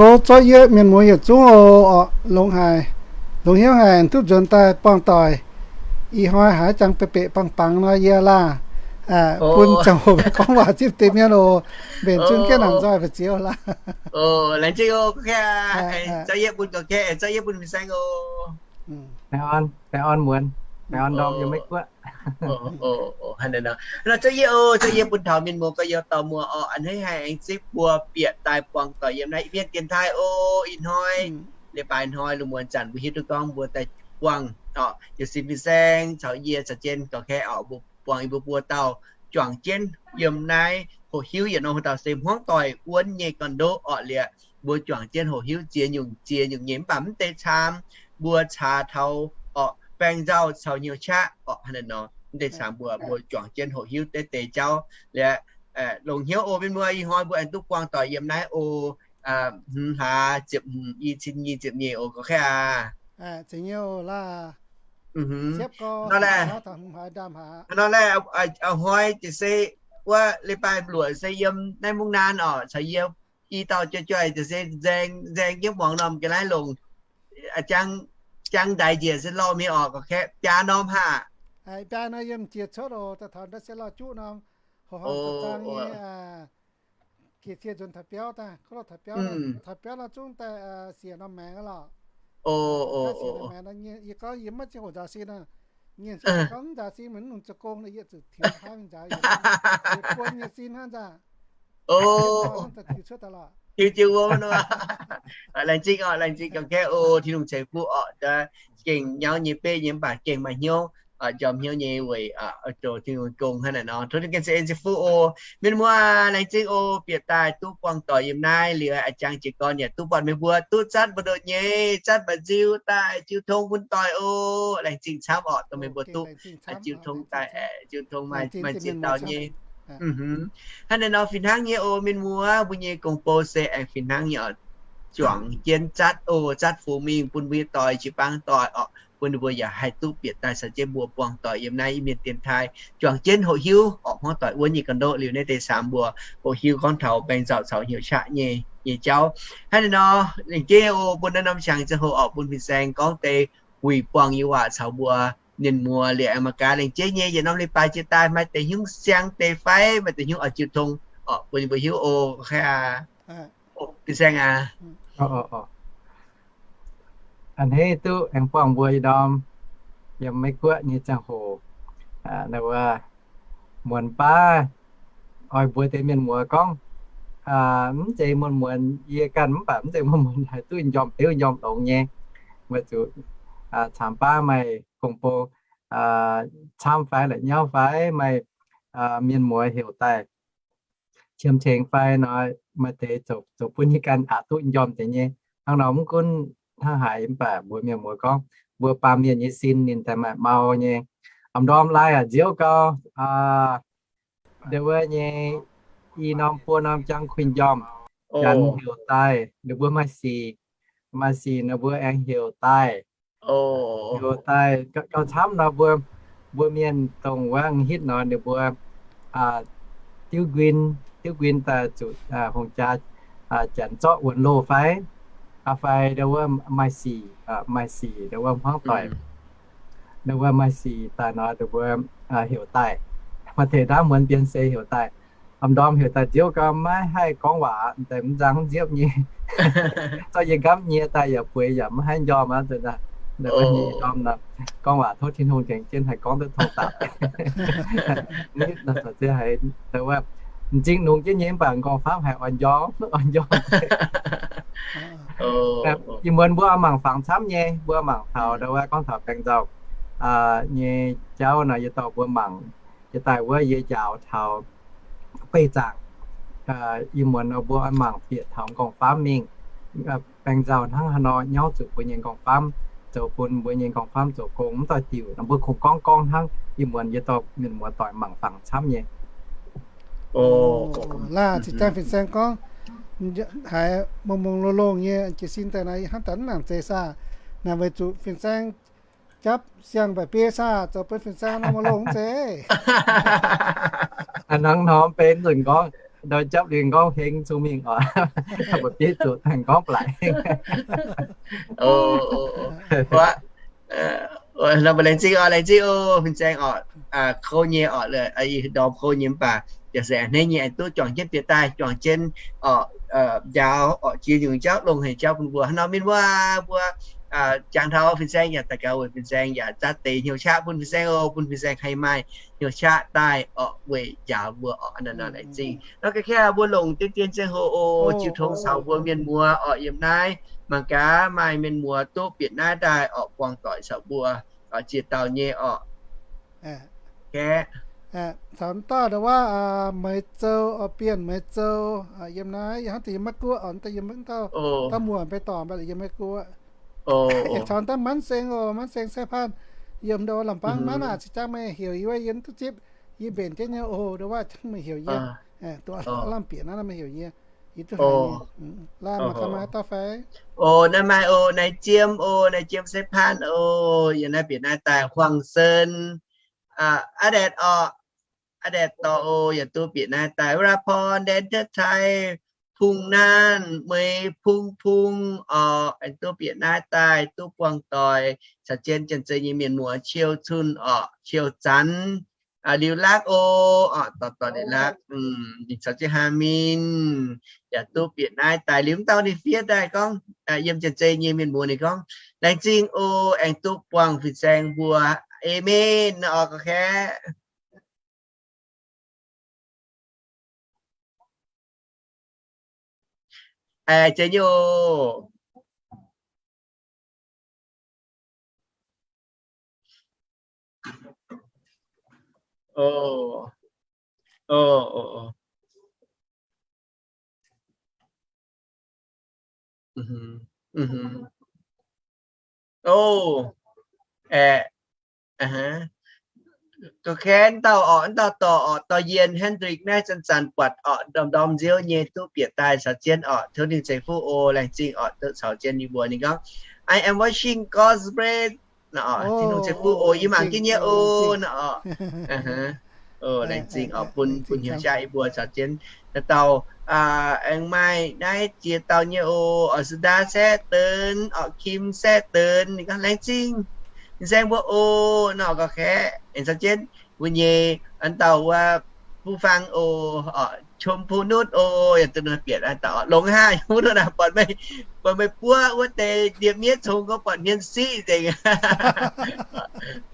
Tov zorqv yie mienh muoz yietc zungv oc, longx haic, longx hnyouv haic, duqv nzuonx daaih buangh doic. Ih hnoi haiz jangx beqc beqc bangc bangc nor yie laah, bun ziangh hoc gorngv waac zipv deix mienh oc. Mbenc zunv jienv nangc nzoih mbu'ziex laah. Laengz zingh oc, zorqv yie bun, zorqv yie bun fin-saeng oc. Baengh orn, baengh orn muonz, baengh orn ndorm yiem Meiv Guoqv. Nor zorqv yie oc, zorqv yie bun taux mienh muoz gorx-youz dauh muoz oc, a'hneiv haic aengx zipv mbuo bieqc daaih buangh doic yiem naaiv Iu-Mienh dienx taaih oc. Ih hnoi, leiz-baaix hnoi lungh muonz zanc mbuo hiuv duqv gorngv mbuo daaih buangh oc, jiez sin fin-saeng caux yie caux Jien gauh kaeqv oc, mbuo buangh yie mbuo buo dauh juangc jienv yiem naaiv hoqc hiuv yietc norm haaix dauh se hmuangv doic wuonv nyei gorn-ndoqv orqc. Liuz mbuo juangc jienv hoqc hiuv ziex nyungc ziex nyungc nyei, mv baac mv deix caam mbuo caax taux orqc, baeng nzauh caux hnyouv qaqv orqc, hnangv naaiv nor, mv deix caam mbuo, mbuo juangc jienv hoqc hiuv deix deix jauv. Liuz, longx hnyouv oc mienh muoz, ih hnoi mbuo aengx duqv buangh doic yiem naaiv oc. Hmz hlaax ziepc hmz, i cin nyic ziepc nyeic oc, gauh kaeqv aqv. Nor laeh, hnoi-hnoi ziouc se wuov leiz-baaix luoqc se yiem naaiv mungv naanv orqc, caux yie i dauh joih joih ziouc se nzaeng nzaeng jienv muangx norm ga'naaiv longc, jang ndaix njiec se lorh mingh orqc, gauh kaeqv biaa norm haah. Biaa nor yiem jiex cuotv oc, daaih taux ndau se lorh juqv norm, horpc horpc zaang nyei. Gec cie nzuonx taux biauv daaih, gorngv lorh taux biauv, taux biauv nor zungv daaih siec norm maengx lorqc. Siec norm maengx nor, yie gorngv yie maiv ziangh hoc nzaaux sin nor, ninh gorngv nzaaux sin mv nungx zoux gong nor, yie zuqc tiux hnangv nzaaux yie buo nyei sin hnangv nzaaux. Tiux cuotv daaih lorqc. Jiu jiu wuov nor. Laengz zingh oc, laengz zingh ganh kaeqv oc. Tin-Hungh ceix fuqv oc, gengh nyauv nyei beqv nyei mv baac gengh maaih hnyouv, njormh hnyouv nyei weic zoux Tin-Hungh gong hnangv naaic nor. Tov Tin-Hungh ganh ceix en ceix fuqv oc. Mienh muoz, laengz zingh oc, bieqc daaih duqv buangh doic yiem naaiv liuz, a'jangv jiez gorn yaac duqv buatc meih mbuo duqv zatv mbu'ndongx nyei, zatv mba'nziu daaih jiu tong bun doic oc. Laengz zingh camv oc, dongh meih mbuo duqv jiu tong daaih, jiu tong maaih ziex dauh nyei. Hnangv naaiv nor fih hnangv nyei oc mienh muoz, mbuo nyei gong-bou se aengx fih hnangv nyei oc, juangc jienv zatv oc, zatv fungx mingh bun mbuo nyei doic, jiu-baang doic oc, bun ninh mbuo yaac haih duqv bieqc daaih caux jienv mbuo buangh doic yiem naaiv Iu-Mienh dienx taaih, juangc jienv hoqc hiuv oc, hmuangv doic wuonv nyei ga'ndoqv liuz naaiv deix samx mbuo hoqc hiuv gorngv taux baeng nzauh caux hnyouv qaqv nyei, nyei jauv. Hnangv naaiv nor, laengz zingh oc, bun naaiv norm qangx ziangh hoc oc, bun fin-saeng gorngv deix wuic buangh yie waac caux mbuo mienh muoz liuz aengx mangc gaax laengz zingh nyei yietc norm leiz-baaix jiex daaih maaih deix hnyouv siang deix fai maaih deix hnyouv oix jiu tong oc, bun ninh mbuo hiuv oc. Fin-saeng aac, a'hneiv duqv aengx buangh mbuo ih ndorm yiem Meiv Guoqv nyei ziangh hoc, wuov muonz baav oix mbuox deix mienh muoz gorngv, mv zeiz muonz-muonz yie ganh mv baac mv zeiz muonz-muonz haih duqv njormh diuv njormh longx nyei. Weic zuqc camx baav maaih gong-bou camv fai la'nyauv fai maaih mienh muoz heuc daaih qiemx tengx fai nor, maaih deix zoux bun yie ganh aqc duqv njormh deix nyei. Hnangv nor mv gunv hnangv haaix mv baac mbuox mienh muoz gorngv mbuo baamh mienh nyei sin ninh daaih maaih mau nyei. Am ndorm lai aac nziouv gau, ndau wuov nyei i norm buo norm jangx kuinx njormh, janx heuc daaih ninh mbuo maaih sic, maaih sic ninh mbuo aengx heuc daaih, heuc daaih gauh camv nor mbuo, mbuo mienh dongh wuov hitv nor ninh mbuo diuv nquin, diuv nquin daaih zuqc hungh jaa janx zorqv wuonx loh fai, fai ndau wuov maaih sic, maaih sic ndau wuov hmuangv doic, ndau wuov maaih sic daaih nor ninh mbuo heuc daaih. Maaih deix ndaamv muonz bienx seix heuc daaih. Am ndorm heuc daaih nziouv gau maiv haih gorngv waac, daaih mv nzang mv nziepv nyei. Zorqv yie nqamv nyie daaih yaac bueix yaac mv haih njormh aqv. Ndorm gorngv waac tov Tin-Hungh tengx jienv haih gorngv duqv tong dapc. M'zing nungx jienv nyei mv baac m'nqorngv-famv haiz oix njormh, oix njormh. Ih muonz mbuo mangc fangx camv nyei, mbuo mangc taux ndau wuov gorngv taux baeng nzauh nyei jauv nor, yie dorh mbuo mangc, yie daaih wuov yie njaaux taux beih zaangc. Ih muonz nor mbuo oix mangc bieqc taux m'nqorngv-famv mingh. Baeng nzauh hnangv haaix nor nyauv zuqc mbuo nyei m'nqorngv-famv, zoux bun mbuo nyei m'nqorngv-famv zoux gong mv doix diuc nor, mbuo kungx gorngv gorngv hnangv. Ih muonz yie dorh mienh muoz doic mangc fangx camv nyei. Laah, zinh ndaangc fin-saeng gorngv, haiz mongh mongh longh longh nyei jiez sin daaih naaic, hnangv daaih mv nangc zeiz saah? Naaic weic zuqc fin-saeng japv siang-mbaih biei saah, zoux bun fin-saeng nor mv longx zeiz. Hnangv nor benx nzunc gorngv, ndau japv liuz gorngv heng cong-mengh oc, mbaih biei zuqc daaih gorngv blaic. Laengz zingh oc, laengz zingh oc, fin-saeng oc. Kouv nyei oc, ndorm kouv nyei mv baac yaac se a'hneiv nyei aengx duqv juangc jienv bieqc daaih, juangc jienv oc, njaaux oc, jiex nyungc jauv longx haic jauv bun mbuo. Hnangv nor mienh muoz mbuo jangx taux fin-saeng yaac daux gaux weic fin-saeng yaac zatv deix hnyouv qaqv bun fin-saeng oc, bun fin-saeng haih maaih hnyouv qaqv daaih oc weic njaaux mbuo oc. Hnangv nor laengz zingh nor, ga'kaav mbuo longc deix dien ziangh hoc oc, jiu tong caux mbuo mienh muoz oc yiem naaiv. Mangc gaax maaih mienh muoz duqv bieqc naaiv daaih oc, buangh doic caux mbuo ziex dauh nyei oc. Taux dauh ndau wuov Meix Zou oc, Bienh Meix Zou yiem naaiv, hnangv deix yiem Meiv Guoqv oc, daaih yiem dauh muoc bei dorngc mbaih yiem Meiv Guoqv. Caux daaih Manv Seng oc, Manv Seng Sai Paanh yiem ndau wuov Lamh Baang Manv aac, cing jang meih heuc yie wuov yie mv duqv zipv, yie mbenc jienv nyei oc, ndau wuov meih heuc yie, duqv lamh bieqc naaiv meih heuc yie, yie duqv haiz nyei. Laaih mangc gaax maaih haaix dauh fai? Oc, naaiv maaih oc, Naaiv Jiem oc, Naaiv Jiem Sai Paanh oc, yiem naaiv bieqc naaiv daaih. Huang Sen, Aa Daetc oc, Aa Daetc dorh oc, yaac duqv bieqc naaiv daaih. Wara Porn, Ndenv Tetv Taaih, Pung Naanv, Meix Pung Pung oc, aengx duqv bieqc naaiv daaih duqv buangh doic caux jienv Janx-Zei nyei mienh muoz Qiu Cun oc, Qiu Zanx, Liuz Lakv oc, dorh dorh Liuz Lakv, ninh caux jienv Haa Min yaac duqv bieqc naaiv daaih. Liuz mv dauh ninh fiev daaih gorngv, yiem Janx-Zei nyei mienh muoz ninh gorngv, laengz zingh oc, aengx duqv buangh fin-saeng mbuo. Aamen oc, ga'kaav. Aeqv, zeiz nyei oc. Aeqv, ga'kengx dauh orqc, dauh dorc orqc, dorh yienh Hendrik naaiv zanc-zanc buatc orqc, ndorm-ndorm nziouv nyei duqv bieqc daaih caux jienv orqc, tov ninh ceix fuqv oc, laengz zingh orqc, duqv caux jienv yie mbuo. Ninh gorngv, I am watching God's grace. Tin-Hungh ceix fuqv oc, yie mangc jienv nyei oc. Laengz zingh orqc, bun, bun hnyouv jaa yie mbuo caux jienv dauh dauh aengx maaih naaiv ziex dauh nyei oc, orqc, Suda Saeqv Deix orqc, Kim Saeqv Deix. Ninh gorngv, laengz zingh fin-saeng mbuo oc, nor gauh kaeqv aengx caux jienv mbuo nyei an dauh wuov Fuqv Fang oc, orqc, Chom Pu Nutv oc, yaac duqv bieqc an dauh longx haic, Chom Pu Nutv aac, buatc meih, buatc meih buov wuov deix ndie-miev congx gorngv buatc hmien siqv nzengc.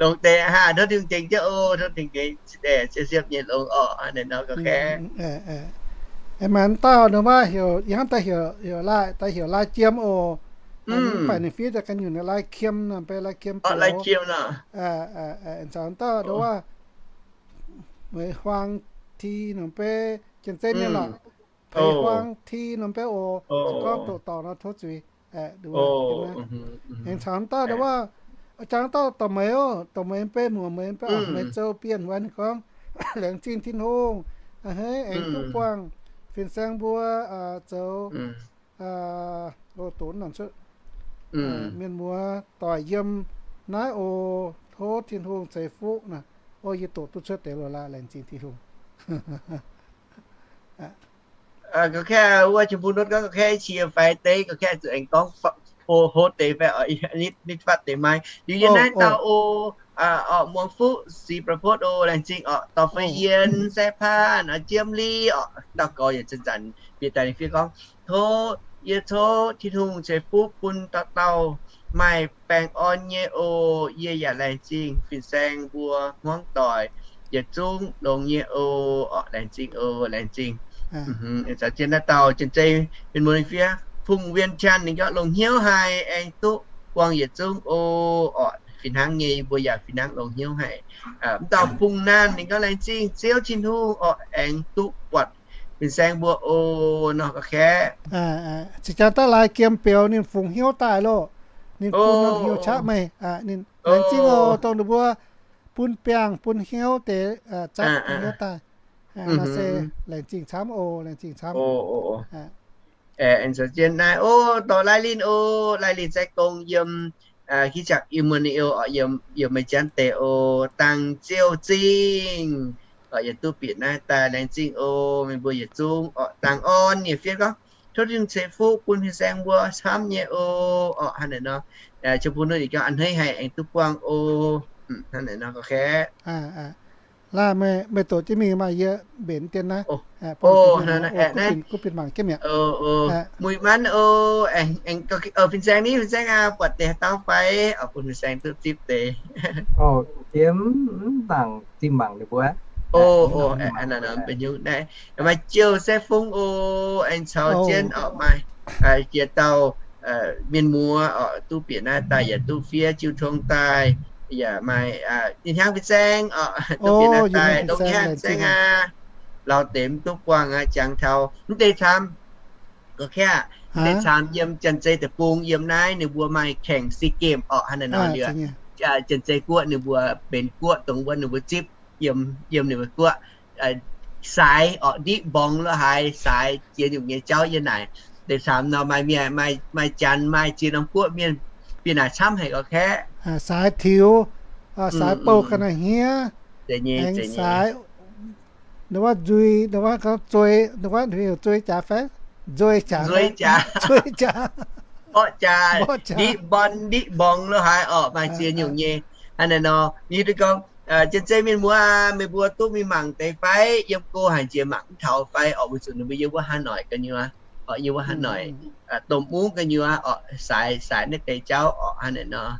Longx deix haah, tov Tin-Hungh tengx jienv oc, tov Tin-Hungh tengx, siepv-siepv nyei longx orqc, naaiv nor gauh kaeqv. Aengx maaih dauh nor wuov heuc, yie hnamv daaih heuc, heuc Lai, daaih heuc Lai Jiem oc. Mv baac ninh fiev daaih ganh nyungc, Lai Kiem nor, beiv Lai Kiem Bioux. Aengx caux dauh nor wuov Meix Huaang Ti nor, beiv Janx-Zei mienh lorqc. Meix Huaang Ti nor, beiv oc. Se gorngv doqc dorngc nor tov zuiz. Aengx caux dauh nor wuov, jangx dauh dorh meix oc, dorh meix beiv, muoz meix beiv orqc, Meix Zou Bienh wuov. Ninh gorngv, laengz zingh Tin-Hungh, a'hneiv aengx duqv buangh fin-saeng mbuo zoux, o, doqc nangc cuotv, mienh muoz doic yiem naaiv oc. Tov Tin-Hungh ceix fuqv nor. O, yie doqc duqv cuotv deix loz-laatc, laengz zingh Tin-Hungh. Gauh kaeqv wuov Chim Bung Nutv gorngv gauh kaeqv qiex faix deix, gauh kaeqv zuqc aengx gorngv hlo deix fai nitv fatv deix maiv. Liuz yie naaiv dauh o, orqc, Muangx Fuqv Six Bra Photh oc, laengz zingh orqc, dorh fai yien, sai paanh, jiem li orqc, dauh gorx yaac zanc-zanc bieqc daaih ninh fiev gorngv, tov, yie tov Tin-Hungh ceix fuqv bun dauh dauh maaih baengh orn nyei oc. Yie yaac laengz zingh fin-saeng mbuo hmuangv doic yietc zungv longx nyei oc. Orqc, laengz zingh oc, laengz zingh. Caux jienv naaiv dauh Janx-Zei mienh muoz ninh fiev, Fungx Wien Qan ninh gorngv longx hnyouv haic, aengx duqv buangh yietc zungv oc. Orqc, fih hnangv nyei, mbuo yaac fih hnangv longx hnyouv haic. Mv dauh Fungx Naanh ninh gorngv laengz zingh Ziouv Tin-Hungh orqc, aengx duqv buatc fin-saeng mbuo oc. Nor gauh kaeqv. Zinh jangx daaih Lai Jiem Bioux ninh fungx hnyouv daaih loh. Ninh bun norm hnyouv qaqv meih. Ninh laengz zingh oc, dongh ninh mbuo bun biangh bun hnyouv deix, zatv hnyouv daaih. Nor se laengz zingh camv oc, laengz zingh camv. Aengx caux jienv naaiv, o, dorh Lai Linh oc, Lai Linh Sai Gong yiem Hih Jangx Immanuel orqc, yiem, yiem meih janv deix oc. Dangh Ziouv Zingh orqc, yaac duqv bieqc naaiv daaih, laengz zingh oc. Meih mbuo yietc zungv orqc, dangh orn yaac fiev gorngv, tov Tin-Hungh ceix fuqv bun fin-saeng mbuo camv nyei oc. Orqc, hnangv naaiv nor, Chim Bung Nutv yaac gorngv a'hneiv haic, aengx duqv buangh oc. Hnangv naaiv nor gauh kaeqv. Laaih, meih doqc jienv mingh maaih yie mbenc dien naaiv. Guv bienh mangc jienv mi'aqv. Muic manv oc, fin-saeng ni, fin-saeng aac, buatc deix haaix dauh fai? Orqc, bun fin-saeng duqv zipv deix. Yie mv mangc, zinh mangc ninh mbuo. Mbenc nyungc naaiv maaih Jiu Se Fung oc, aengx caux jienv orqc maaih jiex dauh mienh muoz orqc duqv bieqc naaiv daaih yaac duqv fiev jiu tong daaih, yaac maaih ninh hnyangx fin-saeng orqc duqv bieqc naaiv daaih, dongh hnyangx fin-saeng aac, lauh deix mv duqv buangh aqv, jangx taux mv deix camv. Gauh kaeqv, mv deix camv yiem Janx-Zei deic-bung, yiem naaiv ninh mbuo maaih แข่ง SEA Games orqc, hnangv naaiv nor liuz, Janx-Zei guoqv ninh mbuo benx guoqv dongh wuov ninh mbuo zipv yiem, yiem ninh mbuo guoqv, saaix orqc, ndiqv mborngz lo haaix, saaix ziex nyungc nyei jauv yiem naaic. Deix camv nor maaih mienh, maaih, maaih Janx, maaih ziex norm guoqv mienh bieqc naaic camv haic gauh kaeqv. Saaix tiux, saax bouh ga'naaiv hniev, aengx saax, ninh wuov nzuih, ninh wuov zuei, ninh wuov heuc zuei jaax fai? Nzuei jaax, nzuei jaax, mborqv jaax, ndiqv mbon, ndiqv mborngz lo haaix orqc, maaih ziex nyungc nyei. Hnangv naaiv nor, yie duqv gorngv, Janx-Zei mienh muoz aac, meih mbuo duqv mingh mangc deix fai? Yiem go haic nziex mangc mv taux fai orqc, weic zuqc ninh mbuo yiem wuov Hà Nội gu'nyuoz orqc, yiem wuov Hà Nội domh mungv gu'nyuoz orqc, saaix, saaix naaiv deix jauv orqc, hnangv naaiv nor.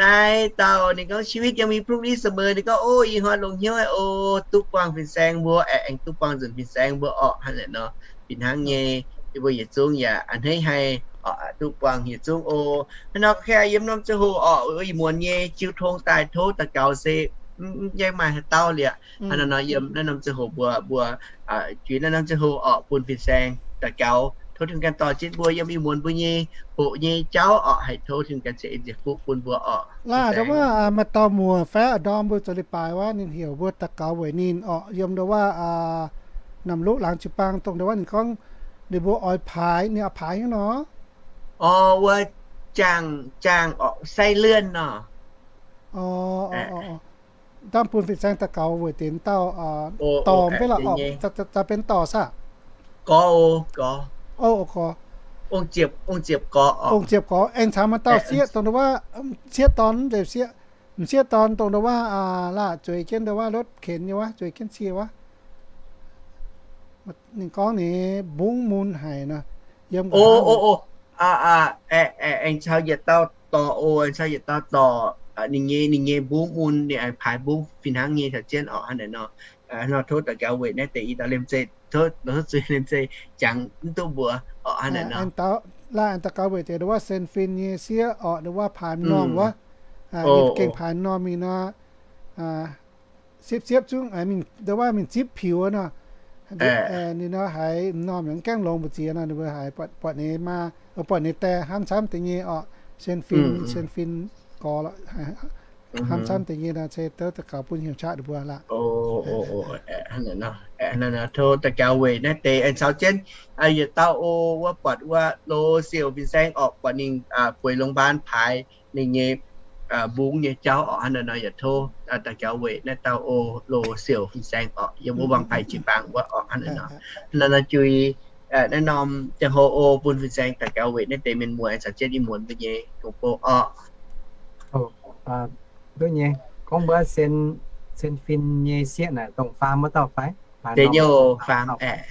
Naaiv dauh ninh gorngv ชีวิตยังมีพรุ่งนี้เสมอ ninh gorngv, o, ih hnoi longx hnyouv haic o, duqv buangh fin-saeng mbuo, aengx duqv buangh nzunc fin-saeng mbuo orqc, hnangv naaic nor. Fih hnangv nyei, yie mbuo yietc zungv yaac a'hneiv haic orqc, duqv buangh yietc zungv o. Hnangv nor, yiem norm ziangh hoc orqc, ih muonz nyei jiu tong daaih tov daux gaux se mv gaengh maaih haaix dauh liaqc. Hnangv naaiv nor, yiem naaiv norm ziangh hoc mbuo, mbuo juix naaiv norm ziangh hoc orqc, bun fin-saeng daux gaux, tov Tin-Hungh ganh dorh jienv mbuo yiem ih muonz mbuo nyei hoqc nyei jauv orqc, haih tov Tin-Hungh ganh ceix en nziex fuqv bun mbuo orqc. Laanh ndau wuov maaih dauh muoz faeqv ndorm mbuo zoux leiz-baaix wuov, ninh heuc mbuo daux gaux weic ninh orqc, yiem ndau wuov Namc Luqv Laangz Jiu-Baang dongh ndau wuov ninh gorngv ninh mbuo oix paaix, ninh oix paaix haaix nor? O, wuov jaang, jaang orqc, ไส้เลื่อน nor. Dangh bun fin-saeng daux gaux weic deix dauh dorh mv baac lorqc, za'gengh dorh saah? Gorx, gorx. Ong-ziepc gorx, aengx caux maaih dauh sieqv dongh ndau wuov, sieqv dorn, m'sieqv dorn dongh ndau wuov, laanh zueiz jienv ndau wuov รถเข็น nyei wuov, zueiz jienv cie wuov. Ninh gorngv ninh mbungv mun haic nor, yiem aengx caux yietc dauh dorh o, aengx caux yietc dauh dorh ninh nyei, ninh nyei mbungv mun, ninh aengx paaix mbungv fih hnangv nyei caux jienv orqc, hnangv naaic nor. Nor tov daux gaux weic naaiv deix i dauh liemh zeih, tov zuiz liemh zeih jangx mv duqv mbuox orqc, hnangv naaic nor. Laanh aengx daux gaux weic deix ndau wuov sen fin nyei sieqv orqc, ndau wuov paaix m'normh wuov, ninh gengh paaix m'normh mingh nor, siepv-siepv zungv ndau wuov mingh zipv piux nor. Ninh nor haiz m'normh yaac mv gaengh longx mbu'ziex nor, ninh mbuo haiz buatc ninh maa, buatc ninh daeh hnamv camv deix nyei orqc, sen fin, sen fin gorx, hnamv camv deix nyei nor, se daux gaux bun heuc qaqv ninh mbuo laanh. Tov daux gaux weic naaiv deix aengx caux jienv yietc dauh o, wuov buatc wuov Lo Siouc fin-saeng orqc, buatc ninh bueix โรงพยาบาล paaix ninh nyei mbungv nyei jauv orqc, hnangv naaic nor. Yaac tov daux gaux weic naaiv dauh o, Lo Siouc fin-saeng orqc, yiem wuov Wangpaaix jiu-baang wuov orqc, hnangv naaic nor. Naaiv nor juix naaiv norm ziangh hoc o, bun fin-saeng daux gaux weic naaiv deix mienh muoz caux jienv ih muonz mbuo nyei gong-bou orqc. Duqv nyei, gorngv mbuo sen, sen fin nyei sieqv naaic dongh faam wuov dauh fai? Da'nyeic faam aeqv,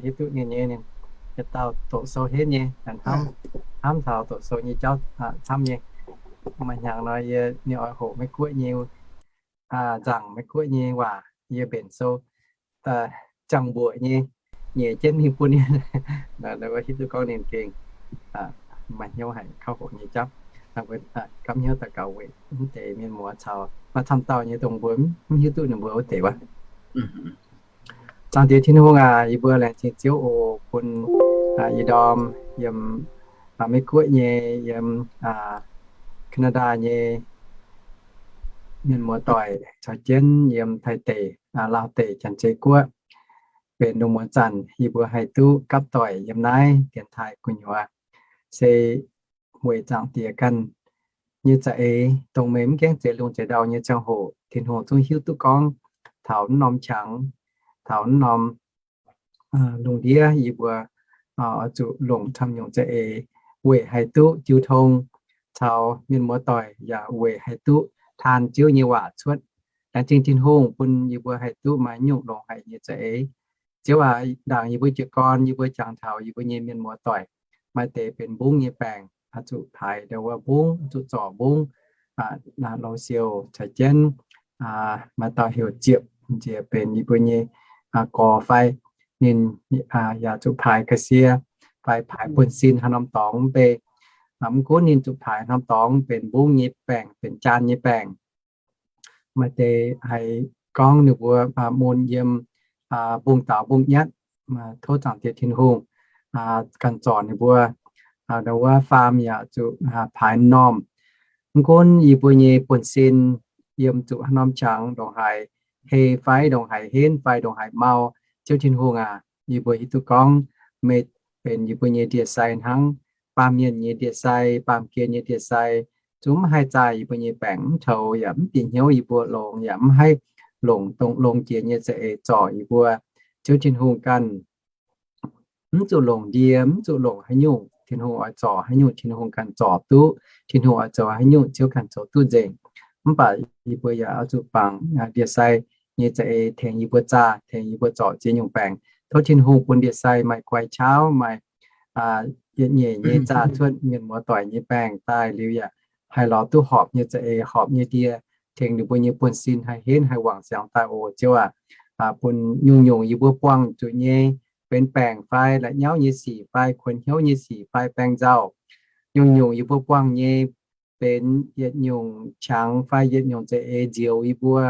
hiuv duqv ninh nyei, ninh yietc dauh doqc sou henv nyei, hnamv, hnamv taux doqc sou nyei jauv camv nyei. Maaih hnyangx nor yie, ninh oix hoqc Meiv Guoqv nyei, nzaangc Meiv Guoqv nyei waac, yie mbenc sou ziangh mbuoqc nyei, nyeic jienv mingh bun ninh. Hiuv duqv gorngv ninh gengh maaih hnyouv haic, kouv hoqc nyei jauv. Gamh hnyouv daux gaux weic mv deix mienh muoz caux maaih camv dauh nyei dongh mbuo mv hiuv duqv ninh mbuo wuov deix wuov. Zaangc Diex Tin-Hungh aac, yie mbuo laengz zingh Ziouv oc, bun ih ndorm yiem Meiv Guoqv nyei, yiem Canada nyei mienh muoz doic caux jienv yiem Taiv deic, Laauv deic, Janx-Zei Guoqv, benx lungh muonz zanc yie mbuo haih duqv gapv doic yiem naaiv dienx taaih gu'nyuoz, se weic Zaangc Diex ganh nyei za'eix, dongh meih mv gaengh zeix lungh zeix ndau nyei ziangh hoc, Tin-Hungh zungv hiuv duqv gorngv taux naaiv norm qangx, taux naaiv norm lungh ndiev yie mbuo oix zuqc longc camv nyungc za'eix weic haih duqv jiu tong caux mienh muoz doic, yaac weic haih duqv taan Ziouv nyei waac cuotv. Laengz zingh Tin-Hungh bun yie mbuo haih duqv maaih nyungc longx haic nyei za'eix. Ziouv aac, ndaangc yie mbuo jiez gorn yie mbuo jangx taux yie mbuo nyei mienh muoz doic, maaih deix benx mbungv nyei baengc, oix zuqc paaix ndau wuov mbungv, oix zuqc zorc mbungv, Lo Siouc caux jienv maaih dauh heuc Ziepc, Ziepc benx yie mbuo nyei gorx fai, ninh yaac zuqc paaix ga'sie fai paaix buonv-sin haaix norm dorngx mv bei. Mv gunv ninh zuqc paaix norm dorngx benx mbungv nyei baengc, benx jaan nyei baengc. Maaih deix haiz gorngv ninh mbuo mun yiem mbungv daaux mbungv nyatv, tov Zaangc Diex Tin-Hungh ganh zorc ninh mbuo. Ndau wuov faam yaac zuqc paaix m'normh. Mv gunv yie mbuo nyei buonv-sin yiem zuqc haaix norm qangx, ndongc haaix hei fai ndongc haaix henv fai ndongc haaix mau, Ziouv Tin-Hungh aac, yie mbuo hiuv duqv gorngv meih benx yie mbuo nyei ndie-sai hnangv. Baamh mienh nyei ndie-sai, baamh gen nyei ndie-sai, zungv mv haih zaah yie mbuo nyei baengc, mv toux yaac mv bieqc hnyouv yie mbuo longx, yaac mv haih longc dongh longx jiex nyei za'eix zorc yie mbuo. Ziouv Tin-Hungh ganh mv zuqc longc ndie, mv zuqc longc haaix nyungc, Tin-Hungh oix zorc haaix nyungc Tin-Hungh ganh zorc duqv, Tin-Hungh oix zoux haaix nyungc Ziouv ganh zoux duqv nzengc. Mv baac yie mbuo yaac oix zuqc bangc ndie-sai nyei za'eix tengx yie mbuo zaah, tengx yie mbuo zorc ziex nyungc baengc. Tov Tin-Hungh bun ndie-sai maaih guai qauv, maaih yietc nyeic nyei zaah cuotv mienh muoz-doic nyei baengc daaih liuz yaac haih lorz duqv horpc nyei za'eix, horpc nyei ndie, tengx ninh mbuo nyei buonv-sin haih henv haih wangc ziangx daaih oc. Ziouv aac, bun nyungc-nyungc yie mbuo buangh zuqc nyei benx baengc fai la'nyauv nyei sic fai kuonx hnyouv nyei sic fai baeng nzauh, nyungc-nyungc yie mbuo buangh nyei benx yietc nyungc qangx fai yietc nyungc za'eix nzioux yie mbuo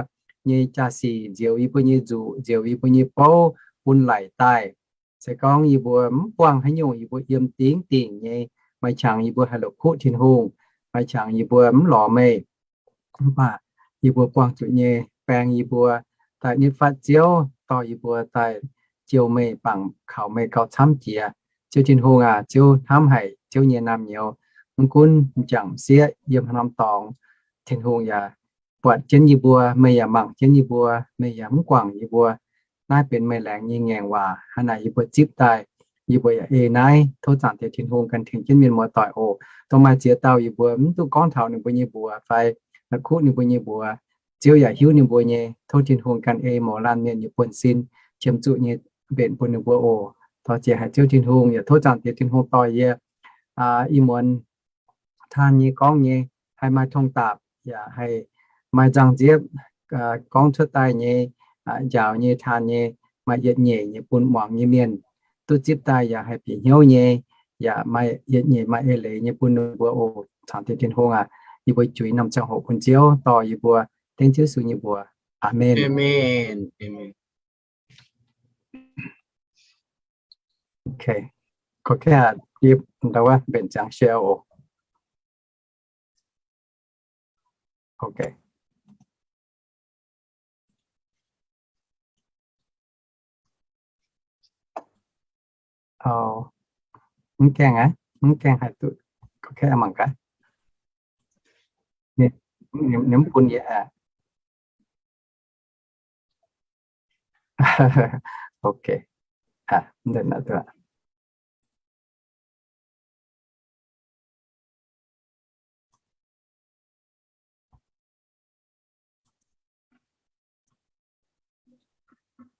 nyei jaa-sic, nzioux yie mbuo nyei nzuqc, nzioux yie mbuo nyei bouv bun laic daaih. Se gorngv yie mbuo mv buangh haaix nyungc, yie mbuo yiem dingc dingc nyei, maaih qangx yie mbuo haih la'kuqv Tin-Hungh, maaih qangx yie mbuo mv lorz meih. Mv baac yie mbuo buangh zuqc nyei baeng yie mbuo daaih nitv fatv Ziouv, dorh yie mbuo daaih jouh meih, bangc kaux meih gauh camv jiex. Ziouv Tin-Hungh aac, Ziouv hnamv haic Ziouv nyei naamh nyouz, mv gunv m'jangc m'sieqv yiem haaix norm dorngx, Tin-Hungh yaac buatc jienv yie mbuo, meih yaac mangc jienv yie mbuo, meih yaac mv guangc yie mbuo. Naaiv benx meih laengz nyei ngaengc waac. Hnangv naaic yie mbuo zipv daaih, yie mbuo yaac ei naaiv tov Zaangc Diex Tin-Hungh ganh tengx jienv mienh muoz-doic oc. Dongh maaih ziex dauh yie mbuo mv duqv gorngv taux ninh mbuo nyei mbuox fai la'kuqv ninh mbuo nyei mbuox, Ziouv yaac hiuv ninh mbuo nyei. Tov Tin-Hungh ganh ei mouz laanh mienh nyei buonv-sin qiemx zuqc nyei mbenc bun ninh mbuo oc. Dorh jiex haic Ziouv Tin-Hungh. Yaac tov Zaangc Diex Tin-Hungh dorh yie ih muonz taan nyei gorngv nyei haih maaih tong dapc yaac haih maaih nzangc-nziepv gorngv cuotv daaih nyei, njaaux nyei, taan nyei, maaih yietc nyeic nyei bun muangx nyei mienh duqv zipv daaih yaac haih bieqc hnyouv nyei, yaac maaih yietc nyeic maaih eix leiz nyei bun ninh mbuo oc. Zaangc Diex Tin-Hungh aac, yie mbuo juix norm ziangh hoc bun Ziouv dorh yie mbuo dengv Ziouv Yesu nyei mbuox. Aamen. Ok, mbenc ziangx share oc. Ok. Mv gaengh aqv, mv gaengh haih duqv. Ok, mangc gaax. Ninh mv bun yie aqv. Ok.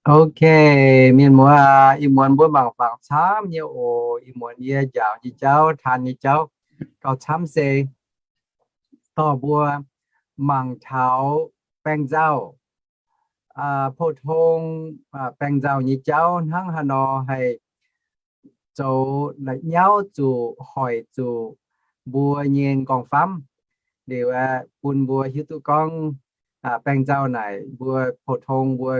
Ok, mienh muoz, ih muonz mbuo mangc faaux camv nyei oc. Ih muonz yie njaaux nyei jauv, taan nyei jauv gauh camv se dorh mbuo mangc taux baeng nzauh, pou-tong, baeng nzauh nyei jauv hnangv haaix nor haih zoux la'nyauv zuqc, hoic zuqc mbuo nyei nqorngv-famv. Liuz aeqv, bun mbuo hiuv duqv gorngv baeng nzauh naaic mbuo pou-tong mbuo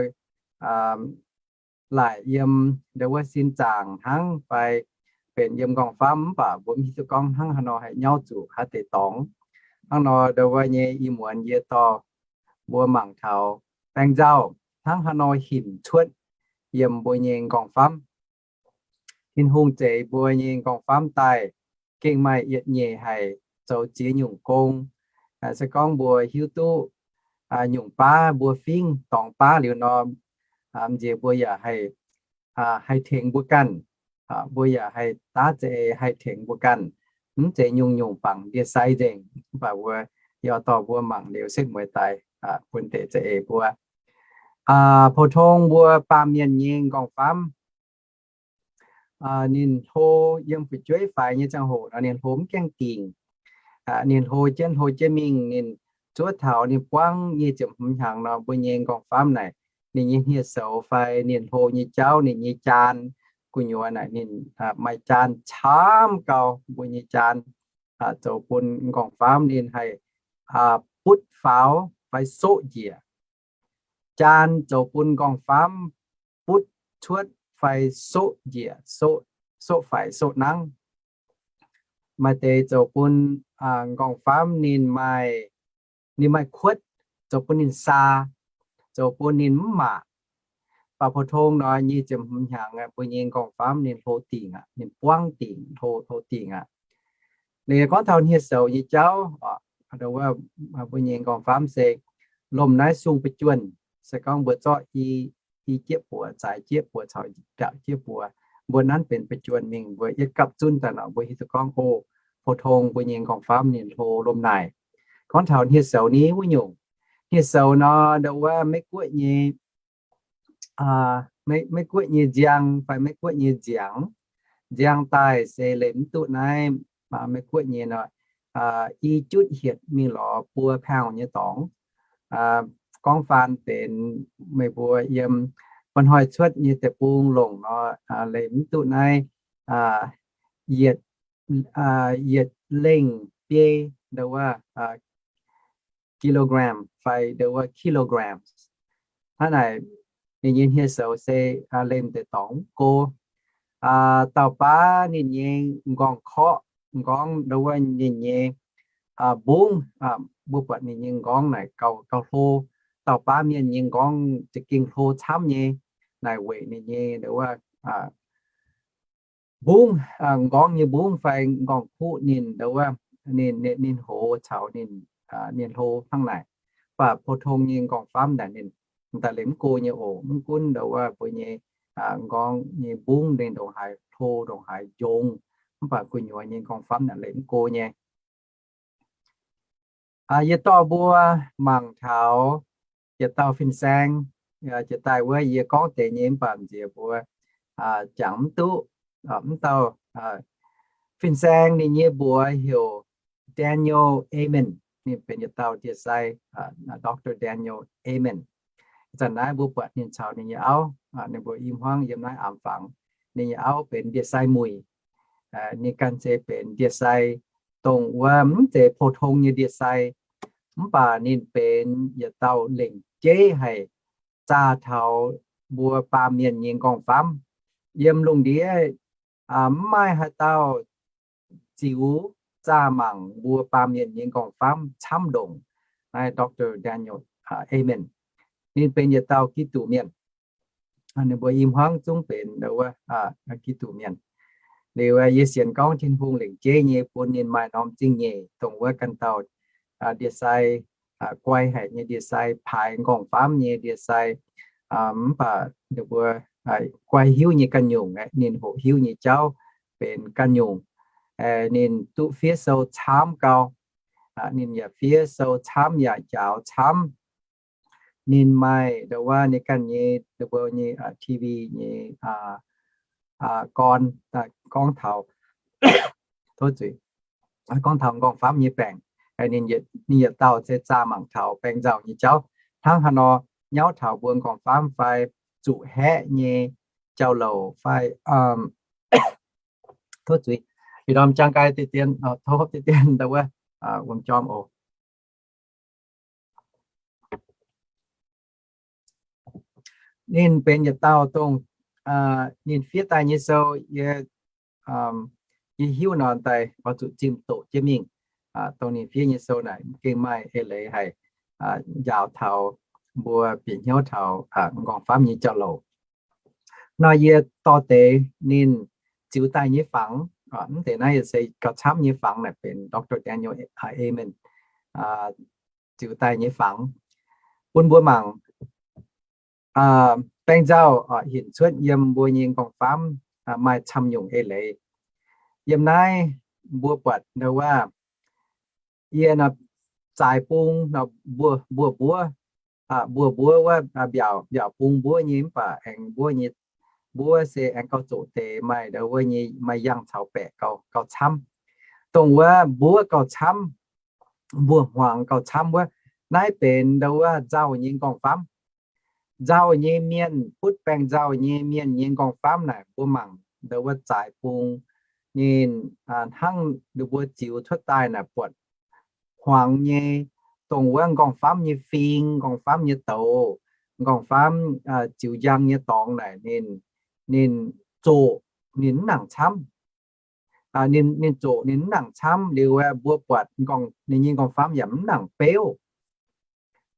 laaic yiem ndau wuov sin zaangc hnangv fai benx yiem nqorngv-famv, mv baac mbuo mv hiuv duqv gorngv hnangv haaix nor haih nyauv zuqc haaix deix dorngx. Hnangv nor ndau wuov nyei ih muonz yie dorh mbuo mangc taux baeng nzauh hnangv haaix nor hinc cuotv yiem mbuo nyei nqorngv-famv. Tin-Hungh zeix mbuo nyei nqorngv-famv daaih gengh maaih yietc nyeic haic zoux ziex nyungc gong. Se gorngv mbuo hiuv duqv nyungc baav mbuo fingv dorngx baav liuz nor, nziex mbuo yaac haih, haih tengx mbuo ganh. Mbuo yaac haih daav za'eix haih tengx mbuo ganh. Mv zeiz nyungc-nyungc bangc ndie-sai nzengc, mv baac mbuo yaac dorh mbuo mangc liuz setv mueiz daaih bun deix za'eix mbuo. Pou-tong mbuo baamh mienh nyei nqorngv-famv, ninh hlo yiem fu'jueiv faix nyei ziangh hoc nor, ninh hlo mv gaengh dingc. Ninh hlo jienv hlo jienv mingh, ninh zuov taux ninh buangv nyic ziepc hmz hnyangx nor, mbuo nyei nqorngv-famv naaic, ninh nyei hniev-soux fai ninh hlo nyei jauv, ninh nyei jaan, gu'nyuoz naaic ninh maaih jaan camv gau. Mbuo nyei jaan zoux bun nqorngv-famv ninh haih butv faaux fai soqv njiec. Jaan zoux bun nqorngv-famv butv cuotv fai soqv njiec, soqv faix soqv nangv. Maaih deix zoux bun nqorngv-famv ninh maaih, ninh maaih kuotv, zoux bun ninh saa, zoux bun ninh mv maac. Baac pou-tong nor nyic ziepc hmz hnyangx mbuo nyei nqorngv-famv ninh hlo dingc aqv, ninh buangv dingc, hlo, hlo dingc aqv. Ninh gorngv taux hniev-soux nyei jauv, mbuo nyei nqorngv-famv se lomh naaiv sung ba'juonh, se gorngv mbuo zorqv i, i jieqv buoz, zaaix jieqv buoz caux mbiaauc jieqv buoz, mbuo nanv benx ba'juonh mingh, mbuo yietv gapv zunv daaih nor, mbuo hiuv duqv gorngv, o, pou-tong mbuo nyei nqorngv-famv ninh hlo lomh naaic. Gorngv taux hniev-soux ni wuov nyungc. Hniev-soux nor, ndau wuov Meiv-Guoqv nyei, Meiv-Guoqv nyei nziang fai Meiv-Guoqv nyei nziangx, Nziang daaih se leih mv duqv naaiv Meiv Guoqv nyei nor, i jutv hietc mingh lorz buo pound nyei dorngx. Gorngv faan benx meih mbuo yiem mba'hnoi cuotv nyei deic-bung longc nor, leih mv duqv naaiv yietc, yietc lengh biei ndo wuov kilogram fai ndo wuov kilograms. Hnangv naaic, ninh nyei hniev-soux se leih deix dorngx mv go. Dauh baav ninh nyei m'nqorngv korqv, m'nqorngv ndo wuov ninh nyei mbungv, mbuo buatc ninh nyei m'nqorngv naaic gauh, gauh hlo. Dauh baav mienh nyei m'nqorngv za'gengh hlo camv nyei. Naaic weic ninh nyei ndo wuov mbungv, m'nqorngv nyei mbungv fai m'nqorngv kuqv ninh ndo wuov, ninh, ninh hoz caux ninh, ninh hlo hnangv naaic. Mv baac pou-tong nyei m'nqorngv-famv naaic ninh daaih leih mv go nyei oc. Mv gunv ndo wuov mbuo nyei m'nqorngv nyei mbungv ninh ndongc haaix hlo, ndongc haaix njongc, mv baac gu'nyuoz nyei m'nqorngv-famv naaic leih mv go nyei. Yie dorh mbuo mangc taux yietc dauh fin-saeng, jiex daaih wuov yie gorngv deix nyei mv baac nziex mbuo jangx mv duqv. Mv dauh fin-saeng ninh nyei mbuox heuc Daniel Amen. Ninh benx yietc dauh ndie-sai, Doctor Daniel Amen. Zanc naaiv mbuo buatc ninh caux ninh nyei auv, ninh mbuo i hmuangv yiem naaiv aamx fangx. Ninh nyei auv benx ndie-sai muic. Ninh ganh se benx ndie-sai dongh wuov mv zeiz pou-tong nyei ndie-sai, mv baac ninh benx yietc dauh lengc jeiv haic zaah taux mbuo baamh mienh nyei m'nqorngv-famv. Yiem lungh ndiev mv maaih haaix dauh ziux zaah mangc mbuo baamh mienh nyei m'nqorngv-famv camv ndongc naaiv Doctor Daniel Amen. Ninh benx yietc dauh Giduc mienh. Ninh mbuo i hmuangv zungv benx ndo wuov Giduc mienh. Liuz yie sienx gorngv Tin-Hungh lengc jeiv nyei bun ninh maaih norm zingh nyeic dongh wuov ganh dauh ndie-sai, guai haic nyei ndie-sai, paaix m'nqorngv-famv nyei ndie-sai, mv baac ninh mbuo guai hiuv nyei ganh nyungc, ninh hoqc hiuv nyei jauv benx ganh nyungc. Ninh duqv fiev sou camv gau. Ninh yaac fiev sou camv, yaac njaaux camv. Ninh maaih ndo wuov ninh ganh nyei, ninh mbuo nyei TV nyei gorn, gorngv taux, tov zuiz, gorngv taux m'nqorngv-famv nyei baengc. Ninh yietc dauh se zaah mangc taux baeng nzauh nyei jauv. Hnangv haaix nor nyauv taux mbuo m'nqorngv-famv fai zuqc haeqv nyei jauv-louc fai, tov zuiz, ih ndorm jang gai diqv dien, tov hopv diqv dien ndo wuov wuom jorm oc. Ninh benx yietc dauh dongh ninh fiev daaih nyei sou, yie, yie hiuv nor daaih oix zuqc zimh doqc jienv mingh. Dongh ninh fiev nyei sou naaic gengh maaih eix leiz haic, njaaux taux mbuo bieqc hnyouv taux m'nqorngv-famv nyei jauv-louc. Nor yie dorh deix ninh ziux daaih nyei fangx, mv deix naaiv se gauh camv nyei fangx naaic benx Doctor Daniel Amen ziux daaih nyei fangx bun mbuo mangc. Baeng nzauh hinc cuotv yiem mbuo nyei m'nqorngv-famv maaih camv nyungc eix leiz. Yiem naaiv mbuo buatc ndo wuov, yie nor zaaix bung nor mbuo, mbuov mbuov, mbuov mbuov wuov mbiaauc, mbiaauc bung mbuov nyei mv baac aengx mbuov nyei, mbuov se aengx gauh zoqc deix maaih ndo wuov nyei maaih yangh caux baeqc gauh, gauh camv. Dongh wuov mbuov gauh camv, mbuov hmuangx gauh camv wuov, naaiv benx ndo wuov nzauh nyei m'nqorngv-famv. Nzauh nyei mienh, butv baeng nzauh nyei mienh nyei m'nqorngv-famv naaic mbuo mangc ndo wuov zaaix bung, ninh hnangv ninh mbuo ziux cuotv daaih naaic buatc hmuangx nyei, dongh wuov m'nqorngv-famv nyei fing, m'nqorngv-famv nyei douz, m'nqorngv-famv ziux njang nyei dorngx naaic ninh, ninh zoqc, ninh mv nangc camv. Ninh, ninh zoqc ninh mv nangc camv liuz, mbuo buatc ninh nyei m'nqorngv-famv yaac mv nangc beuv.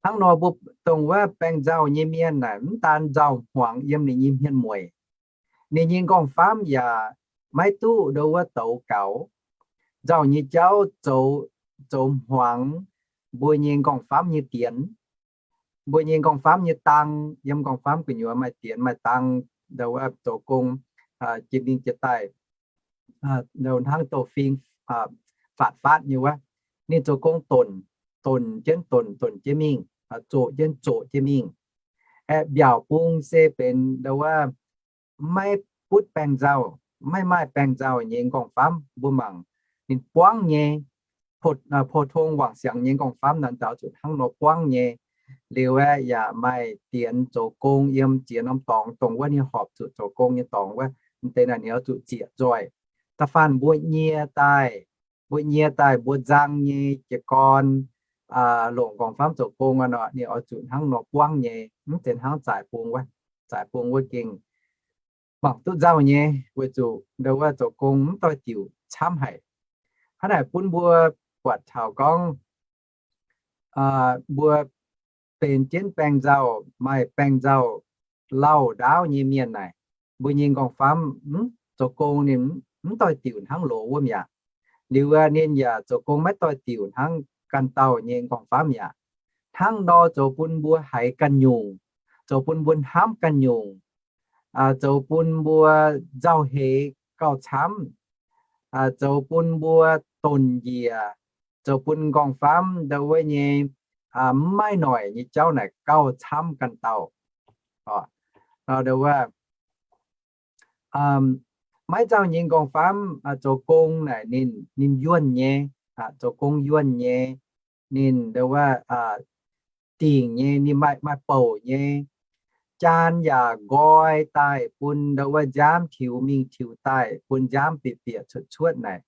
Hnangv nor mbuo dongh wuov baeng nzauh nyei mienh naaic mv daan nzauh hmuangx yiem ninh nyei hmien mueic, ninh nyei m'nqorngv-famv yaac maiv duqv ndo wuov douz gaux. Nzauh nyei jauv zoux, zoux hmuangx mbuo nyei m'nqorngv-famv nyei dienx, mbuo nyei m'nqorngv-famv nyei dang, yiem m'nqorngv-famv gu'nyuoz maaih dienx maaih dang, ndo wuov zoux gong jiex mingh jiex daaih, ndo hnangv douz-fing faatv-faatv nyei wuov. Ninh zoux gong donc, donc jienv donc, donc jienv mingh, zoqc jienv zoqc jienv mingh. Aeqv, mbiaauc bung se benx ndo wuov maiv butv baeng nzauh, maiv maaih baengh nzauh nyei nqorngv-famv. Mbuo mangc ninh buangv nyei, pou-tong wangc siangx nyei nqorngv-famv naaic, ndau zuqc hnangv nor buangv nyei. Liuz aeqv, yaac maaih dienx zoux gong yiem ziex norm dorngx, dongh wuov ninh horpc zuqc zoux gong nyei dorngx wuov, m'deix naaic ninh oix zuqc zieqc nzoih. Da'faanh mbuo nyie daaih, mbuo nyie daaih mbuo nzang nyei jiez gorn longc nqorngv-famv zoux gong nor, ninh oix zuqc hnangv nor buangv nyei, mv zeiz hnangv zaaix bung wuov. Zaaix bung wuov gengh mangc duqv nzauh nyei, weic zuqc ndau wuov zoux gong mv doix-diuc camv haic. Hnangv naaic bun mbuo buatc taux gorngv mbuo benx jienv baengh nzauh, maaih baengh nzauh lauh ndaauv nyei mienh naaic, mbuo nyei nqorngv-famv zoux gong ninh mv doix-diuc hnangv loz wuov mi'aqv. Liuz ninh yaac zoux gong maiv doix-diuc hnangv ganh dauh nyei nqorngv-famv mi'aqv. Hnangv nor zoux bun mbuo haiz ganh nyungc, zoux bun mbuo hnamv ganh nyungc, zoux bun mbuo nzauh heix gauh camv, zoux bun mbuo donc njiec, zoux bun nqorngv-famv ndau wuov nyei mv maaih noic nyei jauv naaic gauh camv ganh dauh. Ndau wuov maiv nzauh nyei nqorngv-famv zoux gong naaic ninh, ninh yuonh nyei, zoux gong yuonh nyei, ninh ndau wuov dingc nyei, ninh maaih, maaih bouc nyei. Jaan yaac nqoi daaih bun ndau wuov nziaamv tiux mingh tiux daaih, bun nziaamv bieqc bieqc cuotv cuotv naaic,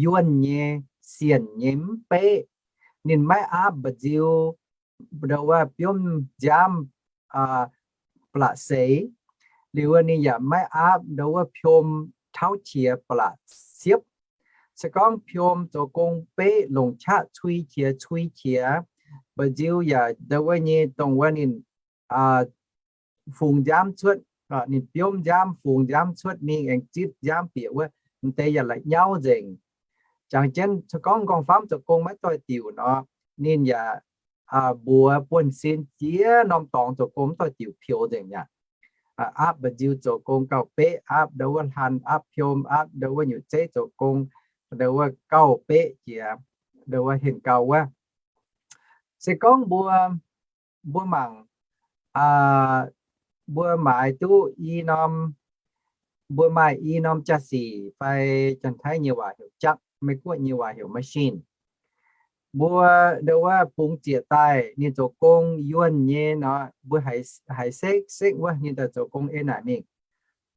yuonh nyei, sienc nyei, mv beqv. Ninh maiv aapv mba'nziu ndau wuov biomv nziaamv ba'laqc seix. Liuz ninh yaac maiv aapv ndau wuov piom tauv qiex ba'laqc siepv. Se gorngv piom zoux gong beqv longc qaqv cui qiex cui qiex, mba'nziu yaac ndau wuov nyei dongh wuov ninh fungx nziaamv cuotv, ninh biomv nziaamv fungx nziaamv cuotv mingh aengx zipv nziaamv bieqc wuov, m'deix yaac la'nyauv nzengc. Jangx jienv se gorngv nqorngv-famv zoux gong maiv doix-diuc nor, ninh yaac mbuox buonv-sin jiex norm dorngx zoux gong mv doix-diuc peux nzengc mi'aqv. Aapv mba'nziu zoux gong gauh beqv, aapv ndau wuov hlan, aapv piom, aapv ndau wuov nyutc zeiv zoux gong, ndau wuov gauh beqv jiex, ndau wuov henh gauh wuov. Se gorngv mbuo, mbuo mangc, mbuo maaiz duqv i norm, mbuo maaih i norm jaa-sic fai Janx-Taiv nyei waac heuc jaqv, Meiv-Guoqv nyei waac heuc machine. Mbuo ndau wuov bungx ziec daaih ninh zoux gong yuonh nyei nor, mbuo haiz sekv sekv wuov ninh daaih zoux gong ei naaic mingh.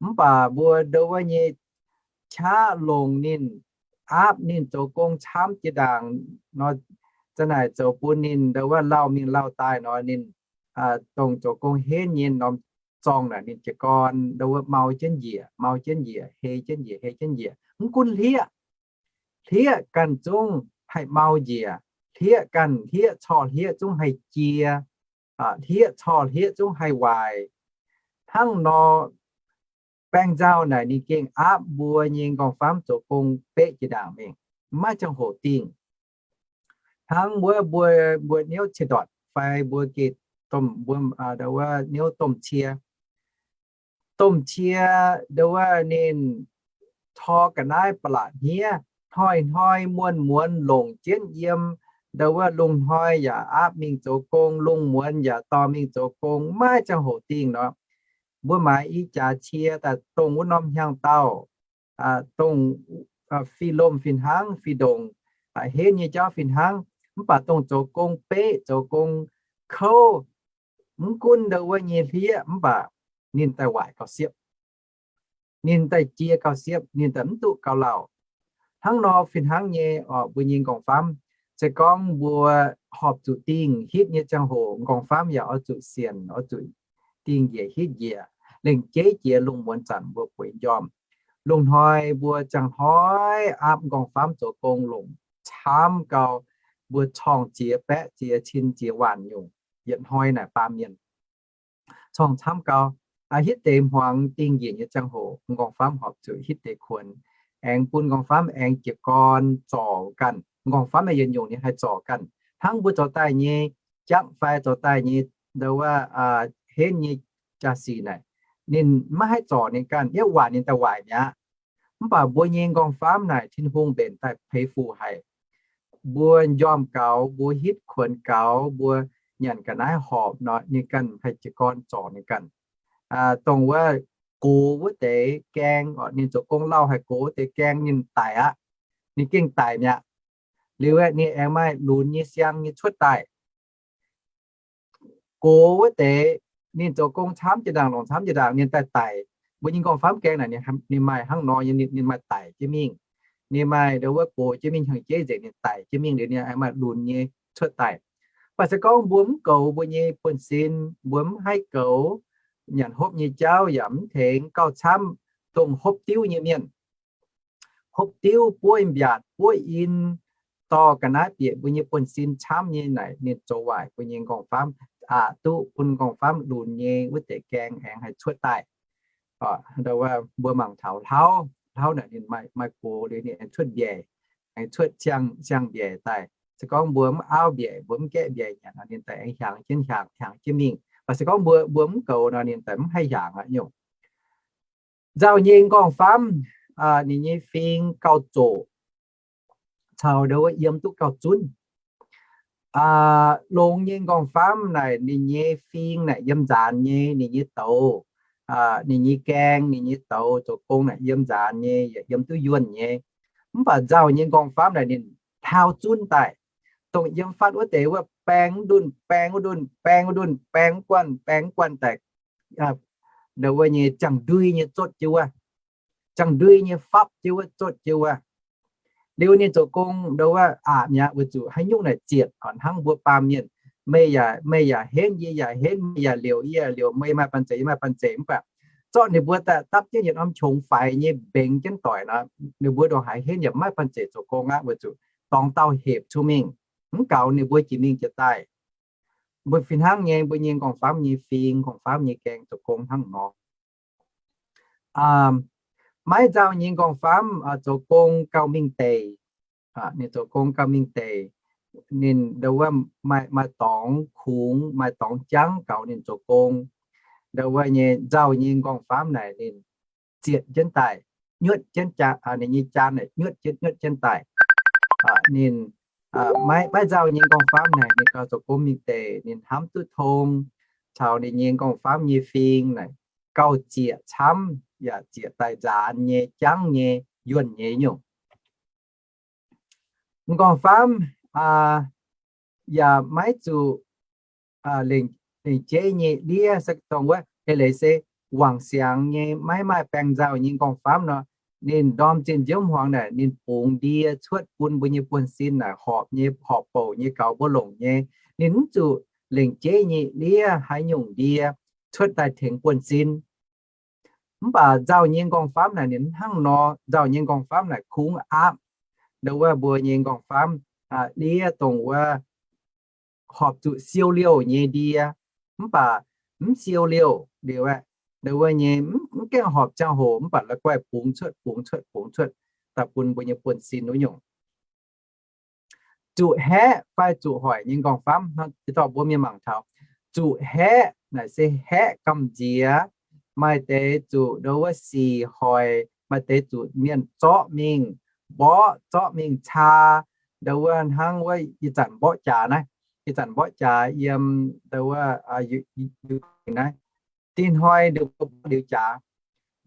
Mv baac mbuo ndau wuov nyei qaqv longc ninh, aapv ninh zoux gong camv jiex ndaangc nor, za'naaic zoux bun ninh ndau wuov lauh mingh lauh daaih nor, ninh dongh zoux gong henv nyei norm zorng naaic ninh jiez gorn ndau wuov mau jienv njiec, mau jienv njiec, hei jienv njiec, hei jienv njiec. Mv gunv hlieqv, hlieqv ganh zungv haih mau njiec, hlieqv ganh, hlieqv corc hlieqv zungv haih jiex, hlieqv corc hlieqv zungv haih waaic. Hnangv nor, baengh nzauh naaic ninh gengh aapv mbuo nyei nqorngv-famv zoux gong beqv jiex ndaangc mingh, maiv ziangh hoc dingh. Hnangv wuov mbuo, mbuo niouv cie-ndortc fai mbuo geh domh, mbuo ndau wuov niouv domh cie, domh cie ndau wuov ninh tor ga'naaiv ba'laqc hniev, hnoi-hnoi muonz-muonz longc jienv yiem. Ndau wuov lungh hnoi yaac aapv mingh zoux gong, lungh muonz yaac dorh mingh zoux gong, maiv ziangh hoc dingh nor. Mbuo maaiz i jaax cie daaih dongh wuov norm hnyangx-daauh, dongh fih lomh fih hnangv, fih ndongc, henv nyei jauv fih hnangv, mv baac dongh zoux gong beqv, zoux gong kouv, mv gunv ndau wuov nyei hlieqv mv baac ninh daaih waaic gauh siepv, ninh daaih jiex gauh siepv, ninh daaih mv duqv gauh lauh. Hnangv nor fih hnangv nyei oc, mbuo nyei nqorngv-famv. Se gorngv mbuo horpc zuqc dingh hitv nyei ziangh hoc, nqorngv-famv yaac oix zuqc sienc, oix zuqc dingh njiec hitv njiec, lengc jeiv jiex lungh muonz zanc mbuo bueix njormh. Lungh hnoi mbuo ziangh hnoi aapv nqorngv-famv zoux gong longc camv gau, mbuo corng ziex baeqv ziex cin ziex waanc nyungc, yietc hnoi naaic baamh mienh corng camv gau. Hitv deix hmuangx dingh njiec nyei ziangh hoc, nqorngv-famv horpc zuqc hitv deix kuonx, aengx bun nqorngv-famv aengx jiez gorn zorc ganh. Nqorngv-famv yietc nyungc ninh haih zorc ganh. Hnangv mbuo zoux daaih nyei jangv fai zoux daaih nyei ndau wuov henv nyei jaa-sic naaic, ninh maiv haih zorc ninh ganh, yietv waaic ninh daaih waaic mi'aqv. Mv baac mbuo nyei nqorngv-famv naaic Tin-Hungh mbenc daaih peix fuc haic. Mbuo njormh gaux, mbuo hitv kuonx gaux, mbuo nyanc ga'naaiv horpc nor, ninh ganh haih jiez gorn zorc ninh ganh. Dongh wuov gox wuov deix gaeng, oc, ninh zoux gong lauh haic gox wuov deix gaeng ninh daic aqv. Ninh gengh daic mi'aqv. Liuz aeqv, ninh aengx maaih lunx nyei siang nyei cuotv daaih. Gox wuov deix, ninh zoux gong camv jiex ndaangc, longc camv jiex ndaangc, ninh daaih daic. Mbuo nyei nqorngv-famv gaeng naaic, ninh maaih hnangv nor nyei, ninh maaih daic jienv mingh. Ninh maaih ndo wuov gox jienv mingh hnyangx-jeiv nzengc, ninh daic jienv mingh liuz, ninh aengx maaih lunx nyei cuotv daaih. Mv baac se gorngv mbuo mv goux mbuo nyei buonv-sin, mbuo mv haih goux, nyanc hopv nyei jauv yaac mv tengx gauh camv, dongh hopv diuv nyei mienh, hopv diuv, buov mbiaatc, buov in, dorh ga'naaiv bieqc mbuo nyei buonv-sin camv nyei naaic, ninh zoux waaic mbuo nyei nqorngv-famv, aqc duqv bun nqorngv-famv lunx nyei wuov deix gaeng aengx haih cuotv daaih. Ndo wuov mbuo mangc taux hlauv, hlauv naaic ninh maaih gox liuz ninh aengx cuotv mbiaec, aengx cuotv siang-mbiaec daaih. Se gorngv mbuo mv auv mbiaec, mbuo mv gaeqv mbiaec nyanc nor, ninh daaih aengx hiaangx jienv, hiaangx, hiaangx jienv mingh. Mv baac se gorngv mbuo, mbuo mv goux nor, ninh daaih mv haih hiaangx aqv nyungc. Nzauh nyei nqorngv-famv, ninh nyei fing gauh zoqc, caux ndo wuov yiem duqv gauh zunv. Longx nyei nqorngv-famv naaic ninh nyei fing naaic yiem nzaanx nyei, ninh nyei douz, ninh nyei gaeng, ninh nyei douz zoux gong naaic yiem nzaanx nyei, yaac yiem duqv yuonh nyei. Mv baac nzauh nyei nqorngv-famv naaic ninh hlauv zunv daaih, dongh yiem fatv wuov deix wuov baeng mv ndunh, baeng mv ndunh, baeng mv ndunh, baeng mv guanh, baeng mv guanh daaih, ndo wuov nyei ziangh ndui nyei zotv jienv wuov, ziangh ndui nyei fapv jienv wuov, zotv jienv wuov. Liuz ninh zoux gong ndo wuov aqc mi'aqv, weic zuqc haaix nyungc naaic zietc oc, hnangv mbuo baamh mienh, meih yaac, meih yaac henv, yie yaac henv, meih yaac liouc, yie yaac liouc, meih maaih banh zeic, yie maaih banh zeic, mv baac zorqv ninh mbuo daaih dapv jienv yietc norm qongx faix nyei mbengx jienv doic nor, ninh mbuo ndongc haaix henv yaac mv maaih banh zeic zoux gong aqv, weic zuqc dorngx dauh hepc cuotv mingh, mv gaux ninh mbuo jiex mingh jiex daaih. Mbuo fih hnangv nyei, mbuo nyei nqorngv-famv nyei fing, nqorngv-famv nyei gaeng zoux gong hnangv nor. Maiv nzauh nyei nqorngv-famv zoux gong gauh mingh deic. Ninh zoux gong gauh mingh deic. Ninh ndo wuov maaih, maaih dorngx kungx, maaih dorngx jangv gaux ninh zoux gong. Ndo wuov nyei nzauh nyei nqorngv-famv naaic ninh zietc jienv daaih, nyuotv jienv jaa, ninh nyei jaan naaic nyuotv jienv, nyuotv jienv daaih. Ninh maiv, maiv nzauh nyei nqorngv-famv naaic ninh gauh zoux gong mingh deic, ninh hnamv duqv tong caux ninh nyei nqorngv-famv nyei fing naaic gauh ziec camv, yaac ziec daaih nzaanx nyei, jangv nyei, yuonh nyei nyungc. Nqorngv-famv yaac maiv zuqc lengc jeiv nyei ndiev, se dongh wuov eix leiz se wangc siangx nyei, maiv maaih baengh nzauh nyei nqorngv-famv nor, ninh ndorm zinh nziouv hmuangx naaic ninh bungx ndie cuotv bun mbuo nyei buonv-sin naaic horpc nyei, horpc bouc nyei, gaux mbuo longc nyei. Ninh mv zuqc lengc jeiv nyei ndiev haaix nyungc ndie cuotv daaih tengx buonv-sin. Mv baac nzauh nyei nqorngv-famv naaic ninh hnangv nor, nzauh nyei nqorngv-famv naaic kungx aapv ndo wuov mbuo nyei nqorngv-famv ndiev dongh wuov horpc zuqc siou liouh nyei ndie, mv baac mv siou liouh liuz aeqv, ndo wuov nyei mv gaengh horpc ziangh hoc mv baac la'guaih bungx cuotv, bungx cuotv, bungx cuotv daaih bun mbuo nyei buonv-sin wuov nyungc. Zuqc haeqv fai zuqc hoic nyei nqorngv-famv, hnangv dorh mbuo mienh mangc taux. Zuqc haeqv naaic se haeqv gamh nziex, maaih deix zuqc ndo wuov sic hoic, maaih deix zuqc mienh zorqv mingh mborqv, zorqv mingh caa, ndo wuov hnangv wuov ih zanc mborqv jaax naaiv, ih zanc mborqv jaax yiem ndo wuov naaiv, dinh hnoi ninh mbuo mborqv liuz jaax,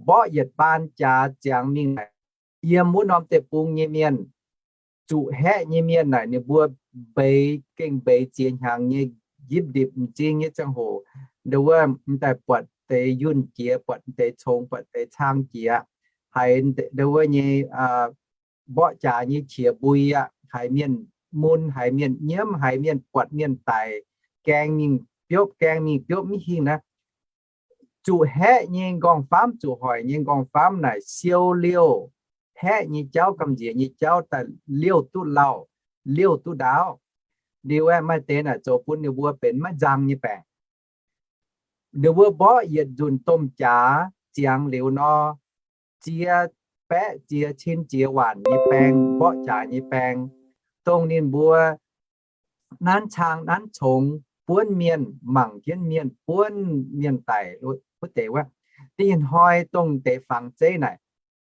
mborqv yietc baan jaax ziangx mingh naaic, yiem wuov norm deic-bung nyei mienh, zuqc haeqv nyei mienh naaic ninh mbuo mbeix, gengh mbeix ziex hnyangx nyei, njipv ndipc m'zing nyei ziangh hoc, ndo wuov m'daaih buatc deix yunh jiex, buatc deix congx, buatc deix cang jiex, haiz ndo wuov nyei mborqv jaax nyei qiex mbui aqv, haiz mienh mun, haiz mienh nyiemv, haiz mienh buatc mienh daic, gaeng mingh biopv, gaeng mingh biopv mv hingh naaiv. Zuqc haeqv nyei nqorngv-famv, zuqc hoic nyei nqorngv-famv naaic siou liouh haeqv nyei jauv, gamh nziex nyei jauv daaih liouh duqv lauh, liouh duqv ndaauv. Liuz aeqv, maaih deix naaic zoux bun ninh mbuo benx maiv nzang nyei baengc. Ninh mbuo mborqv yietc nzunc domh jaax ziangx liuz nor, ziex baeqv ziex cin ziex waanc nyei baeng, mborqv jaax nyei baeng, dongh ninh mbuo nanv cang nanv congx buonv mienh, mangc jienv mienh, buonv mienh daic wuov deix wuov. Dinh hnoi dongh deix fangx zeiv naaic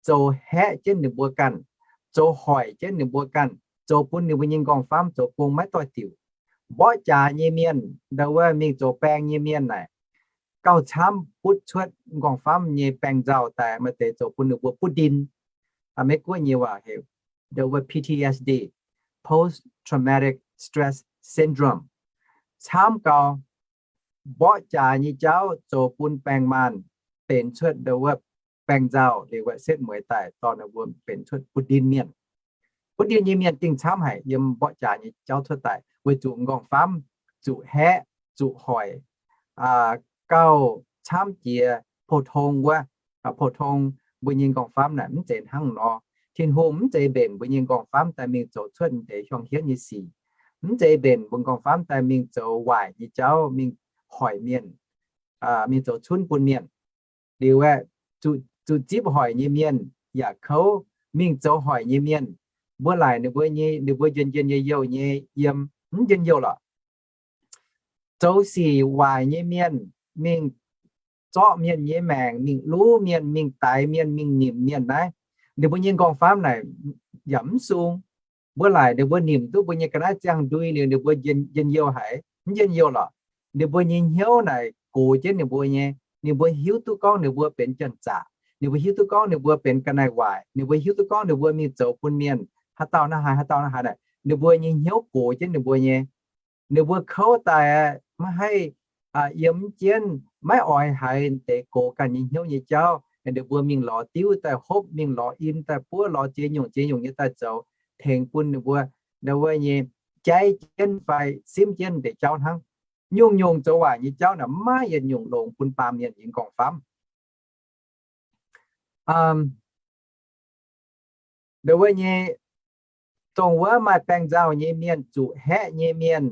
zoux haeqv jienv ninh mbuo ganh, zoux hoic jienv ninh mbuo ganh, zoux bun ninh mbuo nyei nqorngv-famv zoux gong maiv doix-diuc. Mborqv jaax nyei mienh, ndo wuov mingh zoux baeng nyei mienh naaic, gauh camv butv cuotv m'nqorngv-famv nyei baengh nzauh daaih, maaih deix zoux bun ninh mbuo butv ndin. Meiv Guoqv nyei waac heuc the word P T S D, Post Traumatic Stress Syndrome. Camv gau, mborqv jaax nyei jauv zoux bun baengh maanh benx cuotv the word baengh nzauh liuz, setv mueiz daaih dorh ninh mbuo benx cuotv butv ndin mienh. Butv ndin nyei mienh dingh camv haic yiem mborqv jaax nyei jauv cuotv daaih, weic zuqc m'nqorngv-famv zuqc haeqv, zuqc hoic, gauh camv jiex pou-tong wuov. Pou-tong mbuo nyei m'nqorngv-famv naaic mv zeiz hnangv nor. Tin-Hungh mv zeiz mbenc mbuo nyei m'nqorngv-famv daaih mingh zoux cuotv deix hiuang hietv nyei sic. Mv zeiz mbenc mbuo m'nqorngv-famv daaih mingh zoux waaic nyei jauv, mingh hoic mienh, mingh zoux cunv bun mienh. Liuz aeqv, zuqc zipv hoic nyei mienh yaac kouv, mingh zoux hoic nyei mienh. Mbuo laaic ninh mbuo nyei, ninh mbuo njien-njien youh youh nyei yiem, mv njien-youh lorqc. Zoux sic waaic nyei mienh, mingh zorqv mienh nyei maengc, mingh luv mienh, mingh daix mienh, mingh nimc mienh naaiv, ninh mbuo nyei m'nqorngv-famv naaic yaac mv sung. Mbuo laaic ninh mbuo nimc duqv mbuo nyei ga'naaiv ziangh ndui liuz, ninh mbuo njien-youh haic, mv njien-youh lorqc. Ninh mbuo nyei hnyouv naaic gox jienv ninh mbuo nyei. Ninh mbuo hiuv duqv gorngv ninh mbuo benx janx-zaqc. Ninh mbuo hiuv duqv gorngv ninh mbuo benx ga'naaiv waaic. Ninh mbuo hiuv duqv gorngv ninh mbuo mingh zoux bun mienh haaix dauh naaiv haaix, haaix dauh naaiv haaix naaic. Ninh mbuo nyei hnyouv gox jienv ninh mbuo nyei. Ninh mbuo kouv daaih aqv, maiv haih yiem jienv, maiv oix haiz deix gox ganh nyei hnyouv nyei jauv. Ninh mbuo mingh lorz diuv daaih hopv, mingh lorz in daaih buov, lorz ziex nyungc ziex nyungc nyei daaih zoux, tengx bun ninh mbuo, ninh mbuo nyei jaiv jienv fai simv jienv deix jauv hnangv. Nyungc-nyungc zoux waaic nyei jauv naaic maiv yietc nyungc longx bun baamh mienh nyei m'nqorngv-famv. Ndongc wuov nyei, dongh wuov maaih baengh nzauh nyei mienh, zuqc haeqv nyei mienh,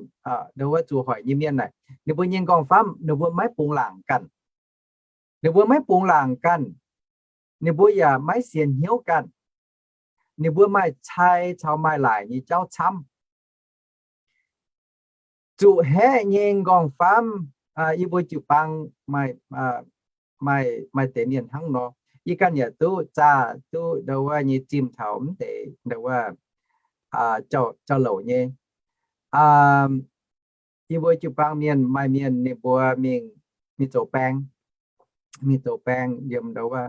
ndongc wuov zuqc hoic nyei mienh naaic, ninh mbuo nyei m'nqorngv-famv ninh mbuo maiv bungx laangc ganh. Ninh mbuo maiv bungx laangc ganh. Ninh mbuo yaac maiv sienx hnyouv ganh. Ninh mbuo maaih cai caux maaih laaic nyei jauv camv. Zuqc haeqv nyei m'nqorngv-famv, yie mbuo jiu-baang maaih, maaih deix mienh hnangv nor. Yie ganh yaac duqv zaah duqv ndongc wuov nyei zimh taux mv deix ndongc wuov jauv-louc nyei. Yie mbuo jiu-baang mienh maaih mienh ninh mbuo mingh, mingh zoux baeng, mingh zoux baeng yiem ndongc wuov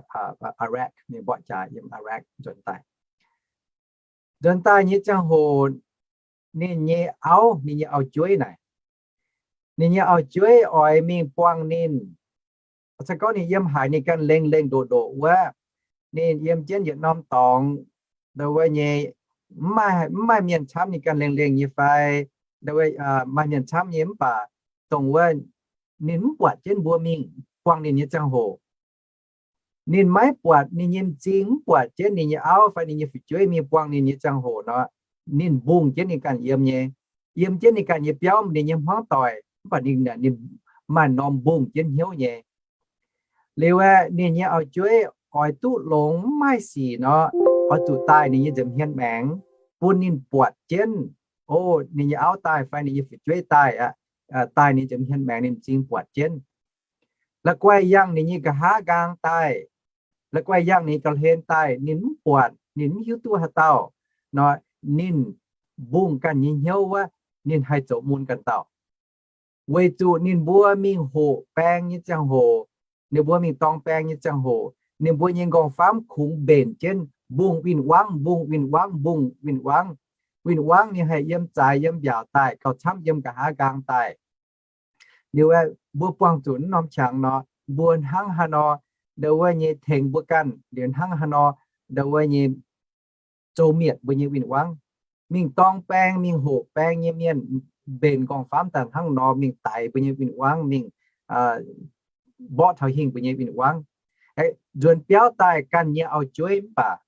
Iraq, mingh mborqv jaax yiem Iraq nzuonx daaih. Nzuonx daaih nyei ziangh hoc, ninh nyei auv, ninh nyei auv-jueiv naaic, ninh nyei auv-jueiv oix mingh buangh ninh. Se gorngv ninh yiem haaix ninh ganh lengh lengh ndoqc ndoqc wuov, ninh yiem jienv yietc norm dorngx, ndongc wuov nyei, mv maaih mienh camv ninh ganh lengh lengh nyei fai, maaih mienh camv nyei mv baac dongh wuov ninh mv buatc jienv mbuo mingh buangh ninh nyei ziangh hoc. Ninh maiv buatc, ninh nyei m'zing mv buatc jienv ninh nyei auv fai ninh nyei fu'jueiv mingh buangh ninh nyei ziangh hoc nor, ninh mbungh jienv ninh ganh yiem nyei. Yiem jienv ninh ganh nyei biauv, ninh nyei hmuangv doic, mv baac ninh, ninh maaih norm mbungh jienv hnyouv nyei. Liuz aeqv, ninh nyei auv-jueiv oix duqv longx mv maaih sic nor, oix zuqc daaih ninh nyei nza'hmien maengx bun ninh buatc jienv, o, ninh nyei auv daaih fai ninh nyei fu'jueiv daaih aqv, daaih ninh nza'hmien maengx ninh m'zing buatc jienv. La'guaih yangh ninh nyei nqa'haav nqaang daaih, la'guaih yangh ninh ga'hlen daaih, ninh mv buatc, ninh mv hiuv duqv haaix dauh nor, ninh mbungh ganh nyei hnyouv wuov, ninh haih zoux mun ganh dauh. Weic zuqc ninh mbuo mingh hoqc baeng nyei ziangh hoc, ninh mbuo mingh dorng baeng nyei ziangh hoc, ninh mbuo nyei m'nqorngv-famv kungx mbenc jienv mbungh win-wangv, mbungh win-wangv, mbungh win-wangv. Win-wangv ninh haih yiem zaaix yiem mbiaauc daaih, gauh camv yiem nqa'haav nqaang daaih. Liuz aeqv, mbuo buangh zuqc naaiv norm qangx nor, mbuo hnangv haaix nor, ndongc wuov nyei tengx mbuo ganh, liuz hnangv haaix nor, ndongc wuov nyei zoux mietc mbuo nyei win-wangv. Mingh dorng baeng, mingh hoqc baeng nyei mienh, mbenc m'nqorngv-famv daaih hnangv nor, mingh daix mbuo nyei win-wangv, mingh mborqv taux hingh mbuo nyei win-wangv. Nzuonx biauv daaih ganh nyei auv-jueiv mv baac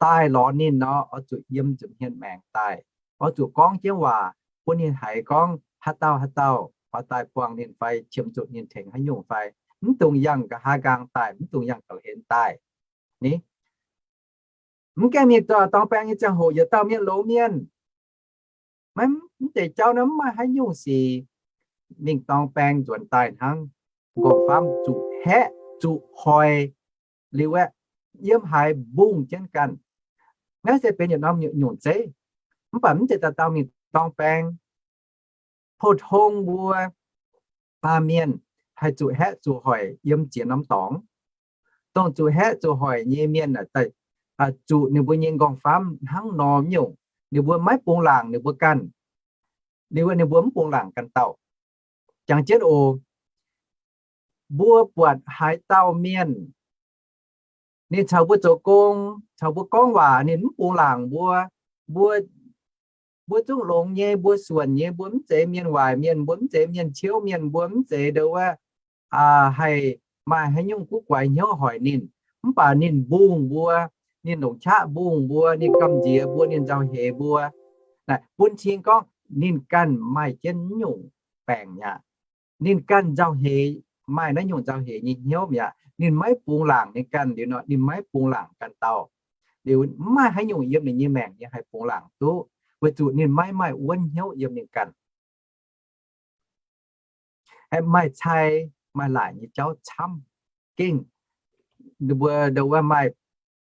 daaih lorz ninh nor, oix zuqc yiem nza'hmien maengx daaih. Oix zuqc gorngv jienv waac bun ninh haiz gorngv haaix dauh haaix dauh oix daaih buangh ninh fai qiemx zuqc ninh tengx haaix nyungc fai. Mv dungx yangh nqa'haav nqaang daaih, mv dungx yangh ga'hlen daaih. Ni, mv gaengh mingh dorng baeng nyei ziangh hoc yietc dauh mienh longx mienh, maiv, mv deix jauv naaiv mv maaih haaix nyungc sic. Mingh dorng baeng nzuonx daaih hnangv, m'nqorngv-famv zuqc haeqv zuqc hoic. Liuz aeqv, yiem haaix mbungh jienv ganh. Naaiv se benx yietc norm nyungc zeiv. Mv baac mv zeiz dauh dauh mingh dorng baeng. Pou-tong mbuo baamh mienh haih zuqc haeqv zuqc hoic yiem ziex norm dorngx. Dongh zuqc haeqv zuqc hoic nyei mienh naaic, zuqc ninh mbuo nyei nqorngv-famv hnangv nor nyungc, ninh mbuo maiv bungx laangc ninh mbuo ganh. Liuz ninh mbuo mv bungx laangc ganh dauh. Jangx jienv oc, mbuo buatc haaix dauh mienh, ninh caux mbuo zoux gong, caux mbuo gorngv waac, ninh mv bungx laangc mbuo, mbuo, mbuo zungv longx nyei, mbuo suonc nyei, mbuo mv zeiz mienh waaic mienh, mbuo mv zeiz mienh ciouv mienh, mbuo mv zeiz ndo wuov haih maaih haaix nyungc guv guaix hnyouv hoic ninh. Mv baac ninh mbungh mbuo, ninh longc qaqv mbungh mbuo, ninh gamh nziex mbuo, ninh nzauh heix mbuo. Naaic bun cing gorngv ninh ganh maaih jienv nyungc baengc mi'aqv. Ninh ganh nzauh heix, maaih naaiv nyungc nzauh heix nyei hnyouv mi'aqv. Ninh maiv bungx laangc ninh ganh liuz nor, ninh maiv bungx laangc ganh dauh. Liuz mv maaih haaix nyungc yiem ninh nyei maengc nyei haih bungx laangc duqv, weic zuqc ninh maiv maaih wuonv hnyouv yiem ninh ganh. Maaih cai maaih laaic nyei jauv camv. Gengh ninh mbuo ndo wuov maaih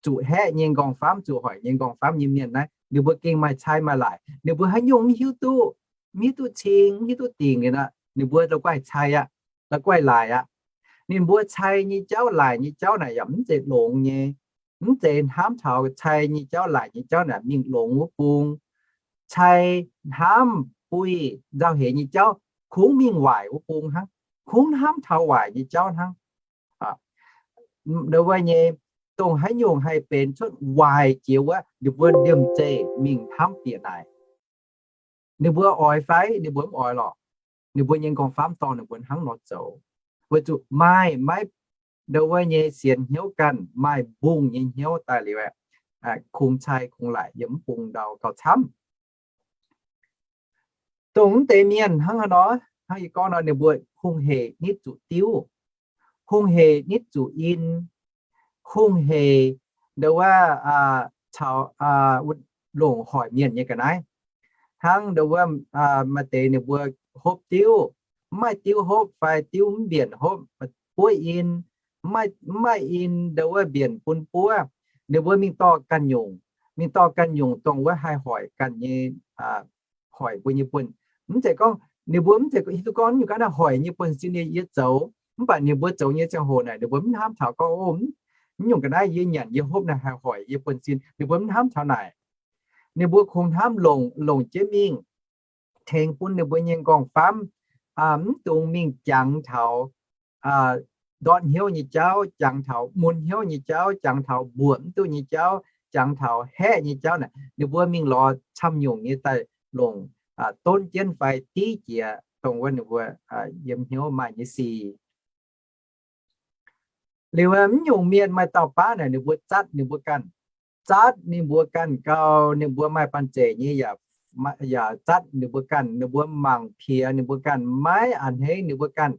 zuqc haeqv nyei nqorngv-famv, zuqc hoic nyei nqorngv-famv nyei mienh naaiv, ninh mbuo gengh maaih cai maaih laaic. Ninh mbuo haaix nyungc mv hiuv duqv, mv hiuv duqv cing, mv hiuv duqv dingc liuz nor, ninh mbuo la'guaih cai aqv, la'guaih laaic aqv. Ninh mbuo cai nyei jauv, laaic nyei jauv naaic yaac mv zeiz longx nyei, mv zeiz hnamv taux cai nyei jauv, laaic nyei jauv naaic mingh longx wuov bung. Cai, hnamv, buih, nzauh heix nyei jauv kungx mingh waaic wuov bung hnangv, kungx hnamv taux waaic nyei jauv hnangv. Ndo wuov nyei, dongh haaix nyungc haih benx cuotv waaic jiex wuov, ninh mbuo liemh zeih mingh hnamv bieqc naaic. Ninh mbuo oix fai ninh mbuo mv oix lorqc, ninh mbuo nyei nqorngv-famv dorh ninh mbuo hnangv nor zoux. Weic zuqc maaih maiv ndo wuov nyei sienx hnyouv ganh, maaih mbungh nyei hnyouv daaih liuz, kungx cai kungx laaic yiem mv bung ndau gauh camv. Dongh mv deix mienh hnangv haaix nor, hnangv yie gorngv nor, ninh mbuo hungh hec nitv zuqc diuv, hungh hec nitv zuqc in, hungh hec ndo wuov caux longc hoic mienh nyei ga'naaiv. Hnangv ndo wuov maaih deix ninh mbuo hopv diuv, mv maaih diuv hopv fai diuv mv mbienc hopv, buov in, mv maaih in ndo wuov mbienc bun buov, ninh mbuo mingh dorh ganh nyungc, mingh dorh ganh nyungc dongh wuov haih hoic ganh nyei, hoic mbuo nyei buonv. Mv zeiz gorngv ninh mbuo mv zeiz hiuv duqv gorngv nyungc ga'naaiv hoic nyei buonv-sin yie zoux, mv baac ninh mbuo zoux nyei ziangh hoc naaic ninh mbuo mv hnamv taux gorngv, o, nyungc ga'naaiv yie nyanc yie hopv naaic haih hoic yie buonv-sin. Ninh mbuo mv hnamv taux naaic. Ninh mbuo kungx hnamv longc, longc jienv mingh tengx bun ninh mbuo nyei nqorngv-famv mv dungx mingh jangx taux ndortv hnyouv nyei jauv, jangx taux mun hnyouv nyei jauv, jangx taux mbuoqc mv duqv nyei jauv, jangx taux haeqv nyei jauv naaic, ninh mbuo mingh lorz camv nyungc nyei daaih longc donv jienv fai div jiex dongh wuov ninh mbuo yiem hnyouv maaih nyei sic. Liuz mv nyungc mienh maaih dauh baav naaic ninh mbuo zatv ninh mbuo ganh, zatv ninh mbuo ganh gau, ninh mbuo maaih banh zeic nyei yaac zatv ninh mbuo ganh, ninh mbuo mangc piex ninh mbuo ganh, maiv a'hneiv ninh mbuo ganh,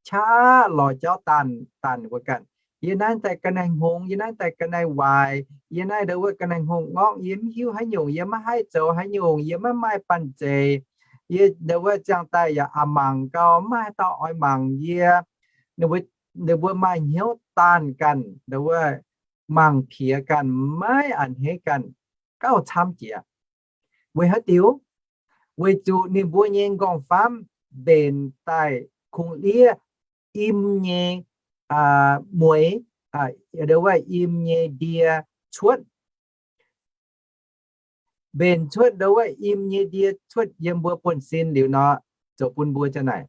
qaqv lorz jauv daanh daanh ninh mbuo ganh. Yie naaiv daaih ga'naaiv hngongx, yie naaiv daaih ga'naaiv waaic, yie naaiv ndo wuov ga'naaiv hngongx ngorqv, yie mv hiuv haaix nyungc, yie maiv haih zoux haaix nyungc, yie maiv maaih banh zeic. Yie ndo wuov ziangh daaih yaac a'mangc gau, maiv maaih dauh oix mangc yie. Ninh mbuo maaih hnyouv daanh ganh, ndo wuov mangc piex ganh, maiv a'hneiv ganh, gauh camv jiex. Weic haaix diuc? Weic zuqc ninh mbuo nyei nqorngv-famv mbenc daaih kungx liev im nyei mueix, ndo wuov im nyei ndie cuotv. Mbenc cuotv ndo wuov im nyei ndie cuotv yiem mbuo buonv-sin liuz nor, zoux bun mbuo ziang naaic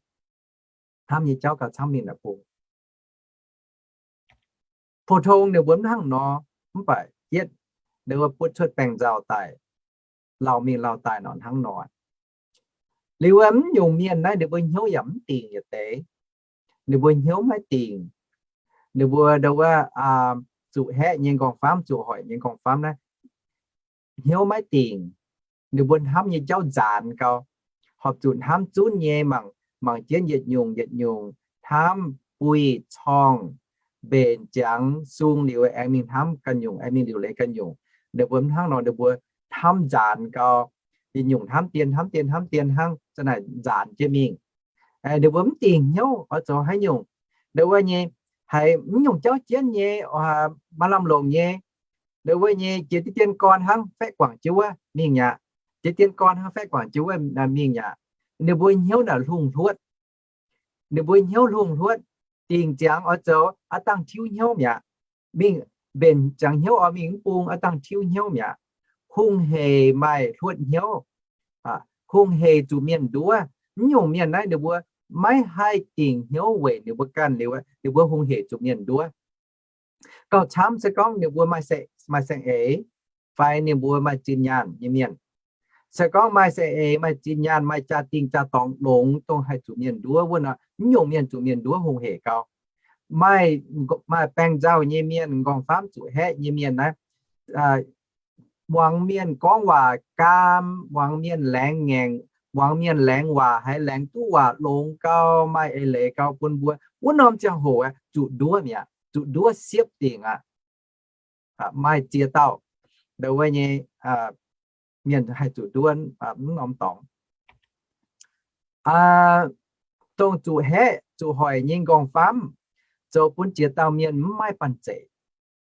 hnamv nyei jauv gauh camv mingh naaic bung. Pou-tong ninh mbuo mv hnangv nor, mv baac yietv ndo wuov butv cuotv baengc nzauh daaih, lauh mingh lauh daaih nor hnangv nor. Liuz wuov mv nyungc mienh naaiv ninh mbuo hnyouv yaac mv dingc yietc deix. Ninh mbuo hnyouv maiv dingc. Ninh mbuo ndo wuov zuqc haeqv nyei nqorngv-famv, zuqc hoic nyei nqorngv-famv naaiv hnyouv maiv dingc. Ninh mbuo hnamv nyei jauv nzaanx gau, horpc zuqc hnamv zunv nyei, mangc, mangc jienv yietc nyungc yietc nyungc, hnamv, buih, corngh, mbenc, jangx, sung liuz aengx mingh hnamv ganh nyungc, aengx mingh liuc leiz ganh nyungc. Ninh mbuo mv hnangv nor, ninh mbuo hnamv nzaanx gau, yietc nyungc hnamv dien, hnamv dien, hnamv dien hnangv, ziang naaic nzaanx jienv mingh. Ninh mbuo mv dingc hnyouv oix zoux haaix nyungc. Ndo wuov nyei, haiz mv nyungc jauv jienv nyei, maaih lamh longc nyei. Ndo wuov nyei jiex dien dien gorn hnangv faeqv guangc jienv wuov mingh aqv. Jiex dien gorn hnangv faeqv guangc jienv wuov mingh aqv. Ninh mbuo hnyouv naaic hlungh hluotv. Ninh mbuo hnyouv hlungh hluotv. dingc ziangx oix zoux aqv dangh tiuv hnyouv mi'aqv. Mingh mbenc ziangx hnyouv oix mingh mv bung aqv dangh tiuv hnyouv mi'aqv. Hungh heic maaih hluotv hnyouv, hungh heic zuqc mienh nduov. Mv nyungc mienh naaiv ninh mbuo maiv haih dingc hnyouv weic ninh mbuo ganh liuz, ninh mbuo hungh heic zuqc mienh nduov. Gauh camv se gorngv ninh mbuo maaih saeng-eix fai ninh mbuo maaih zinh nyaanh nyei mienh. Se gorngv maaih saeng-eix, maaih zinh nyaanh, maaih jaa-dingh jaa-dorngx longx dongh haih zuqc mienh nduov wuov nor, mv nyungc mienh zuqc mienh nduov hungh heic gau. Maaih, maaih baeng nzauh nyei mienh, nqorngv-famv zuqc haeqv nyei mienh naaiv, muangx mienh gorngv waac gaam, muangx mienh laengz ngaengc, muangx mienh laengz waac, haiz laengz duqv waac longx gau, maaih eix leiz gau bun mbuo. Wuov norm ziangh hoc zuqc nduov mi'aqv, zuqc nduov siepv dingc aqv. Maaih ziex dauh ndo wuov nyei mienh haih zuqc nduov mv norm dorngx. Dongh zuqc haeqv zuqc hoic nyei nqorngv-famv zoux bun ziex dauh mienh mv maaih banh zeic.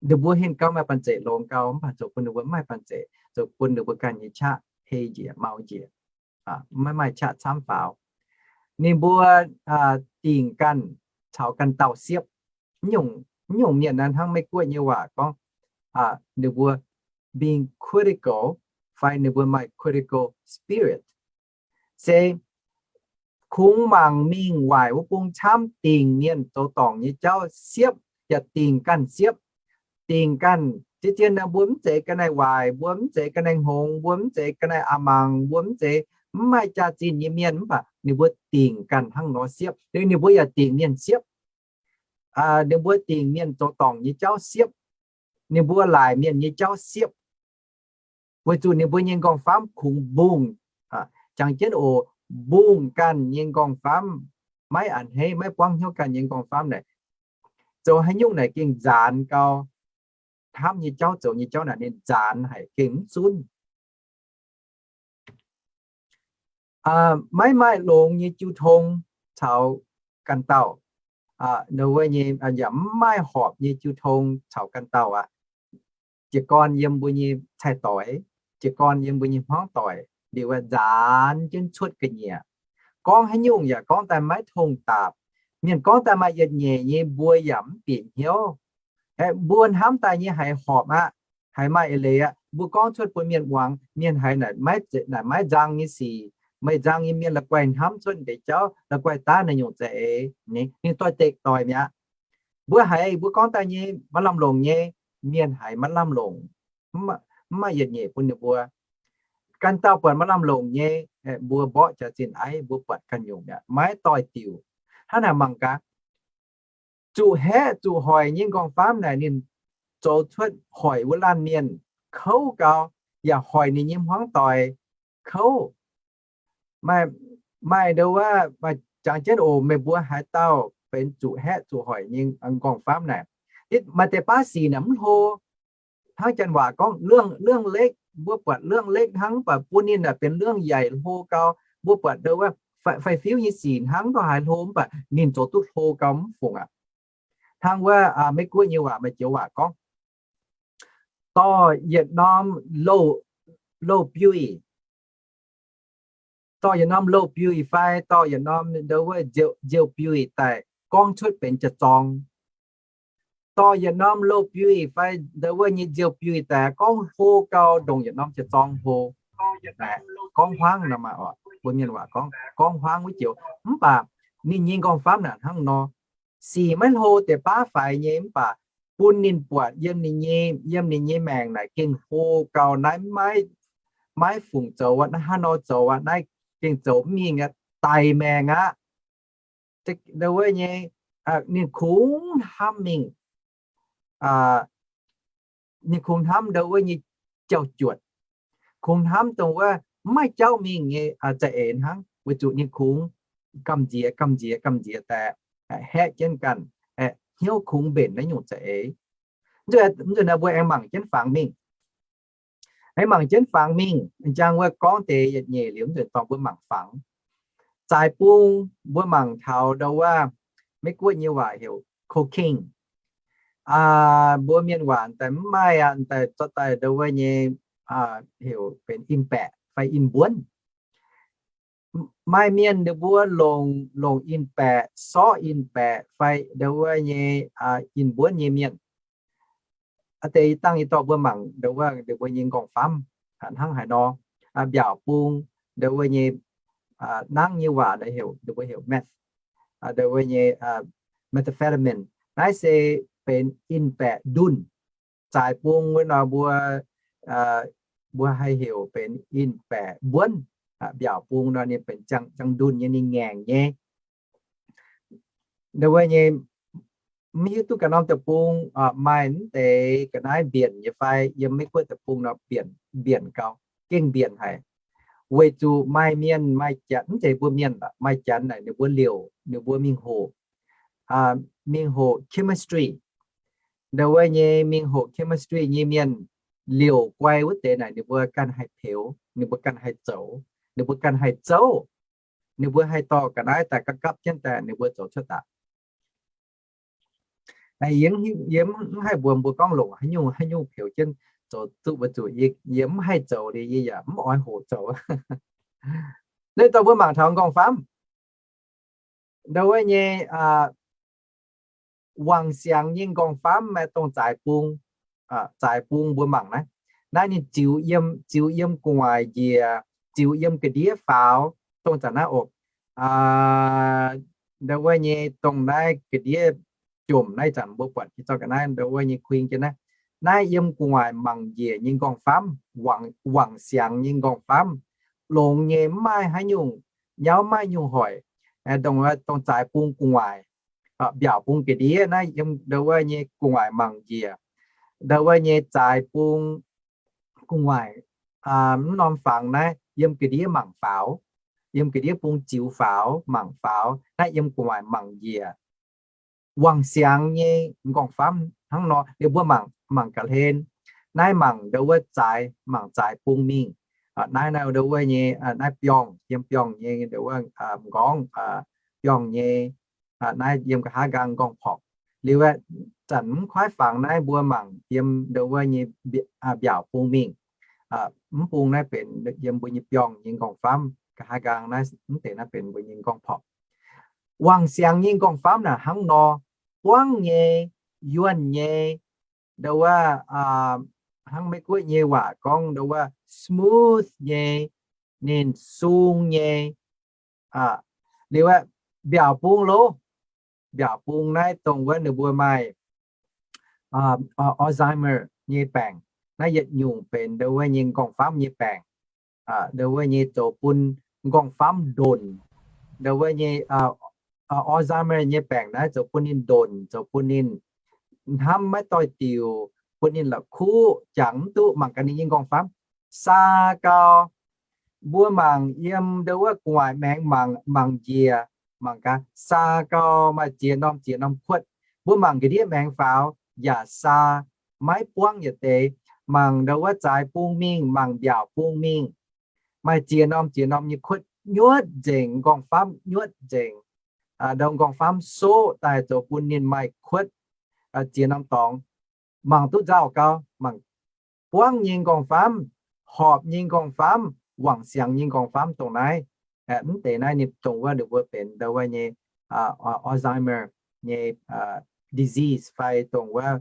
Ninh mbuo hingh gau maaih banh zeic longx gau, mv baac zoux bun ninh mbuo mv maaih banh zeic, zoux bun ninh mbuo ganh nyei qaqv hei njiec mau njiec, maiv maaih qaqv camv faaux. Ninh mbuo dingc ganh caux ganh dauh siepv. Mv nyungc mienh naaiv hnangv Meiv Guoqv nyei waac gorngv, ninh mbuo being critical fai ninh mbuo maaih critical spirit. Se kungx mangc mingh waaic wuov bung camv dingc mienh zoux dorngc nyei jauv siepv, yaac dingc ganh siepv. Dingc ganh, zien-zien nor mbuo mv zeiz ga'naaiv waaic, mbuo mv zeiz ga'naaiv hngongx, mbuo mv zeiz ga'naaiv a'mangc, mbuo mv zeiz, mv maaih jaax-zinh nyei mienh, mv baac ninh mbuo dingc ganh hnangv nor siepv. Liuz ninh mbuo yaac dingc mienh siepv. Ninh mbuo dingc mienh zoux dorngc nyei jauv siepv. Ninh mbuo laaic mienh nyei jauv siepv, weic zuqc ninh mbuo nyei nqorngv-famv kungx mbungh, jangx jienv oc, mbungh ganh nyei nqorngv-famv, maiv a'hneiv, maiv buangv hnyouv ganh nyei nqorngv-famv naaic, zoux haaix nyungc naaic gengh nzaanx gau. Hnamv nyei jauv, zoux nyei jauv naaic ninh nzaanx haic, gengh mv zunv. Maiv maaih longx nyei jiu tong caux ganh dauh, yaac mv maaih horpc nyei jiu tong caux ganh dauh aqv. Jiez gorn yiem mbuo nyei cai-doix, jiez gorn yiem mbuo nyei hmuangv doic, liuz nzaanx jienv cuotv ga'nyiec. Gorngv haaix nyungc yaac gorngv daaih maiv tong daapc. Mienh gorngv daaih maaih yietc nyeic nyei, mbuo yaac mv bieqc hnyouv. Mbuo hnamv daaih nyei haiz horpc aqv, haiz maaih eix leiz aqv. Mbuo gorngv cuotv bun mienh muangx, mienh haiz naaic maiv nzang nyei sic, meih nzang nyei mienh la'guaih hnamv cuotv deix jauv, la'guaih daav naaiv nyungc za'eix, ninh doix-dekc doic mi'aqv. Mbuo haiz mbuo gorngv daaih nyei maiv lamh longc nyei, mienh haiz maiv lamh longc, mv maaih yietc nyeic bun ninh mbuo. Ganh dauh buatc maiv lamh longc nyei, mbuo mborqv jaax-zinh aiv, mbuo buatc ganh nyungc mi'aqv, maiv doix-diuc. Hnangv naaic mangc gaax, zuqc haeqv zuqc hoic nyei nqorngv-famv naaic ninh zoux cuotv hoic wuov laanh mienh kouv gau, yaac hoic ninh nyei hmuangv doic kouv. Maaih ndo wuov, jangx jienv oc, meih mbuo haaix dauh benx zuqc haeqv zuqc hoic nyei nqorngv-famv naaic, maaih deix baav sic naaic mv hlo. Hnangv janx waac gorngv เรื่องเล็ก, mbuo buatc เรื่องเล็ก hnangv, mv baac bun ninh naaic benx เรื่องใหญ่ hlo gau. Mbuo buatc ndo wuov, faix-fiuv nyei sic hnangv, mv baac haaix hlo, mv baac ninh zoux duqv hlo gau mv fungc aqv. Hnangv wuov Meiv Guoqv nyei waac, maaih joux waac gorngv, dorh yietc norm louh biuih, dorh yietc norm louh biuih fai dorh yietc norm ndo wuov nziou-biuih daaih gorngv cuotv benx jiex zorng. Dorh yietc norm louh biuih fai ndo wuov nyei nziou-biuih daaih gorngv hlo gau ndongc yietc norm jiex zorng hlo. Gorngv huaangv nor, mbuo mienh waac gorngv, gorngv huaangv wuov joux. Mv baac ninh nyei nqorngv-famv naaic hnangv nor, sic maiv hlo deix baav faix nyei, mv baac bun ninh buatc yiem ninh nyei, yiem ninh nyei maengc naaic gengh hlo gau, naaiv maiv fungc zoux aqv, naaiv hnangv nor zoux aqv, naaiv gengh zoux mv mingh aqv, daic maengc aqv. Ndo wuov nyei, ninh kungx hnamv mingh, ninh kungx hnamv ndo wuov nyei jauv-juotc, kungx hnamv dongh wuov mv maaih jauv mingh nyei za'eix hnangv, weic zuqc ninh kungx gamh nziex gamh nziex gamh nziex daaih haeqv jienv ganh, hnyouv kungx mbenc naaiv nyungc za'eix. Mv nzunc naaiv mbuo aengx mangc jienv fangx mingh. Aengx mangc jienv fangx mingh, njang wuov gorngv deix yietc nyeic liuz, mv nzunc dorngx mbuo mangc fangx. Zaaix bung mbuo mangc taux ndo wuov, Meiv Guoqv nyei waac heuc cocaine. Mbuo mienh waac daaih mv maaih aqv, daaih zorqv daaih ndo wuov nyei heuc benx in-baeqc fai in-mbuonv. Maaih mienh ninh mbuo longc, longc in-baeqc, sorqv in-baeqc fai ndau wuov nyei in-mbuonv nyei mienh. Aa deix dangh yie dorh mbuo mangc ndau wuov ninh mbuo nyei nqorngv-famv hnangv haaix nor. Mbiaauc bung ndau wuov nyei nangv nyei waac heuc, ninh mbuo heuc meth, ndau wuov nyei methamphetamine. Naaiv se benx in-baeqc ndunh. Zaaix bung wuov nor mbuo, mbuo haih heuc benx in-baeqc mbuonv. Mbiaauc bung nor ninh benx ziangh ndunh nyei, ninh ngaengc nyei. Ndau wuov nyei, mv hiuv duqv ganh norm deic-bung maaih mv deix ga'naaiv mbienc nyei fai, yiem Meiv Guoqv deic-bung nor mbienc, mbienc gau, gengh mbienc haic. Weic zuqc maaih mienh, maaih janx, mv zeiz mbuo mienh, maaih janx naaic ninh mbuo liouc, ninh mbuo mingh hoqc, mingh hoqc chemistry. Ndau wuov nyei mingh hoqc chemistry nyei mienh liouc guai wuov deix naaic ninh mbuo ganh haih peux, ninh mbuo ganh haih zoux, ninh mbuo ganh haih zouv, ninh mbuo haih dorh ga'naaiv daaih gapv gapv jienv daaih ninh mbuo zoux cuotv daaih. Yie mv haih mbuox mbuo gorngv longc haaix nyungc haaix nyungc peux jienv zoux duqv mbuo zuqc, yie mv haih zoux liuz yie yaac mv oix hoqc zoux. Naaiv dorh mbuo mangc taux nqorngv-famv. Ndau wuov nyei wangc siangx nyei nqorngv-famv maaih dongh zaaix bung, zaaix bung mbuo mangc naaiv. Naaiv ninh ziux yiem, ziux yiem gu'nguaaic njiec, ziux yiem ga'ndiev faaux, dongh zanc naaiv oc. Ndau wuov nyei dongh naaiv ga'ndiev jomc naaiv zanc mbuo buatc jiex zorqv ga'naaiv ndau wuov nyei kuing jienv naaiv. Naaiv yiem gu'nguaaic mangc njiec nyei nqorngv-famv, wangc siangx nyei nqorngv-famv, longx nyei, mv maaih haaix nyungc nyauv, mv maaih nyungc hoic. Dongh, dongh zaaix bung gu'nguaaic, mbiaauc bung ga'ndiev naaiv yiem ndau wuov nyei gu'nguaaic mangc njiec. Ndau wuov nyei zaaix bung gu'nguaaic, mv norm fangx naaiv yiem ga'ndiev mangc faaux, yiem ga'ndiev bung ziux faaux, mangc faaux, naaiv yiem gu'nguaaic mangc njiec. Wangc siangx nyei nqorngv-famv hnangv nor, liuz mbuo mangc, mangc ga'hlen. Naaiv mangc ndau wuov zaaix, mangc zaaix bung mingh. Naaiv, naaiv ndau wuov nyei, naaiv biorngh, yiem biorngh nyei ndau wuov m'nqorngv, biorngh nyei, naaiv yiem nqa'haav nqaang nqorngv-porc. Liuz aeqv, zanc mv kuaaiv fangx naaiv mbuo mangc yiem ndau wuov nyei mbiaauc bung mingh. Mv bung naaiv benx yiem mbuo nyei biorngh nyei nqorngv-famv, nqa'haav nqaang naaiv mv deix naaiv benx mbuo nyei nqorngv-porc. Wangc siangx nyei nqorngv-famv naaic hnangv nor, buangv nyei, yuonh nyei, ndau wuov, hnangv Meiv Guoqv nyei waac gorngv ndau wuov smooth nyei, ninh sung nyei. Liuz aeqv, mbiaauc bung loh, mbiaauc bung naaiv dongh wuov ninh mbuo maaih Alzheimer nyei baengc. Naaiv yietc nyungc benx ndau wuov nyei nqorngv-famv nyei baengc. Ndau wuov nyei zoux bun nqorngv-famv ndonc. Ndau wuov nyei Alzheimer nyei baengc naaiv zoux bun ninh ndonc, zoux bun ninh hnamv maiv doix-diuc, bun ninh la'kuqv, jangx mv duqv, mangc gaax ninh nyei nqorngv-famv saa gau. Mbuo mangc yiem ndau wuov gu'nguaaic maengx mangc, mangc njiec, mangc gaax saa gau maaih ziex norm, ziex norm kuotv. Mbuo mangc ga'ndiev maengx faaux yaac saa, maiv buangv yietc deix. Mangc ndau wuov zaaix bung mingh, mangc mbiaauc bung mingh, maaih ziex norm, ziex norm nyei kuotv, nyuotv nzengc, nqorngv-famv nyuotv nzengc. Ndau nqorngv-famv soqv daaih zoux bun ninh maaih kuotv ziex norm dorngx. Mangc duqv nzauh gau, mangc buangv nyei nqorngv-famv, horpc nyei nqorngv-famv, wangc siangx nyei nqorngv-famv dongh naaiv. Mv deix naaiv ninh dongh wuov ninh mbuo benx ndau wuov nyei Alzheimer nyei disease fai dongh wuov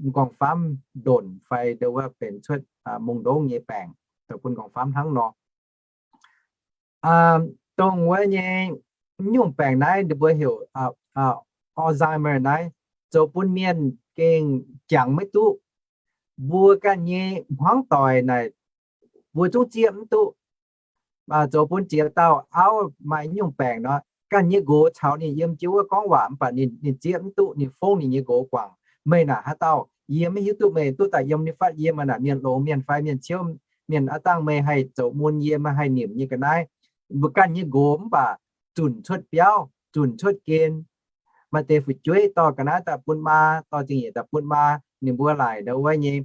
nqorngv-famv ndonc fai ndau wuov benx cuotv mungh ndongv nyei baengc, zoux bun nqorngv-famv hnangv nor. Dongh wuov nyei, mv nyungc baengc naaiv ninh mbuo heuc Alzheimer naaiv, zoux bun mienh gengh jangx maiv duqv. Mbuo ganh nyei hmuangv doic naaic, mbuo zungv zieqv mv duqv. Zoux bun ziex dauh auv maaih nyungc baengc nor, ganh nyei nqox caux ninh yiem jienv wuov gorngv waac mv baac ninh, ninh zieqv mv duqv, ninh fongv ninh nyei nqox guangc, meih naaic haaix dauh? Yie maiv hiuv duqv meih duqv daaih yiem nyei fatv. Yie maaih naaic mienh longx mienh fai mienh ciouv mienh, aav dangh meih haih zoux mun yie, meih haih nimc nyei ga'naaiv. Mbuo ganh nyei nqox mv baac zunc cuotv biauv, zunc cuotv gen. Maaih deix fu'jueiv dorh ga'naaiv daaih bun maa, dorh zingh nyeic daaih bun maa, ninh mbuo laaic ndau wuov nyei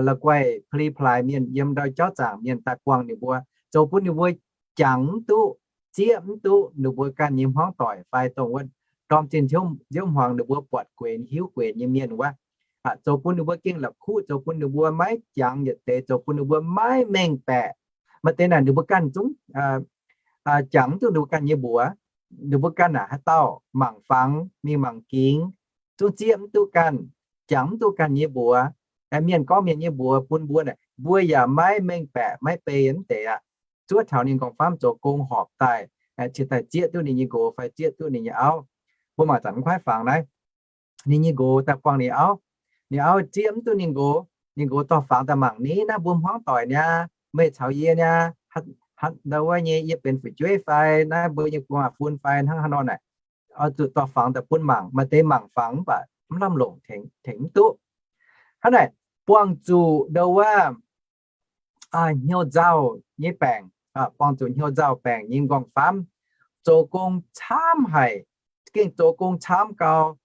la'guaih peli-plaaix mienh yiem ndau jauv zaangc mienh daaih buangh ninh mbuo, zoux bun ninh mbuo jangx mv duqv, zieqv mv duqv ninh mbuo ganh nyei hmuangv doic fai dongh wuov ndorm zinh nziouv hmuangx ninh mbuo buatc guenx hiuv guenx nyei mienh wuov. Zoux bun ninh mbuo gengh la'kuqv, zoux bun ninh mbuo maiv jangx yietc deix, zoux bun ninh mbuo maiv mengh baeqc. Maaih deix naaic ninh mbuo ganh zungv jangx mv duqv ninh mbuo ganh nyei mbuox. Ninh mbuo ganh naaic haaix dauh mangc fangx, mingh mangc gingx, zungv zieqv mv duqv ganh, jangx mv duqv ganh nyei mbuox. Mienh gorngv mienh nyei mbuox bun mbuo naaic, mbuo yaac maiv mengh baeqc maiv bei mv deix aqv. Zuov taux ninh nqorngv-famv zoux gong horpc daaih, ciex daaih zieqv duqv ninh nyei nqox fai zieqv duqv ninh nyei auv. Mbuo mangc zanc mv kuaaiv fangx naaiv, ninh nyei nqox daaih buangh ninh auv. Ninh auv zieqv mv duqv ninh nqox. Ninh nqox dorh fangx daaih mangc ni, naaiv mbuo hmuangv doic niaa, meih caux yie niaa, ndau wuov nyei yie benx fu'jueiv fai, naaiv mbuo nyei gu'nguaaz-fun fai hnangv haaix nor naaic. Oix zuqc dorh fangx daaih bun mangc. Maaih deix mangc fangx mv baac mv lamh longc, tengx mv duqv. Hnangv naaic, buangh zuqc ndau wuov hnyouv nzauh nyei baengc, buangh zuqc hnyouv nzauh baengc nyei nqorngv-famv zoux gong camv haic, gengh zoux gong camv gau,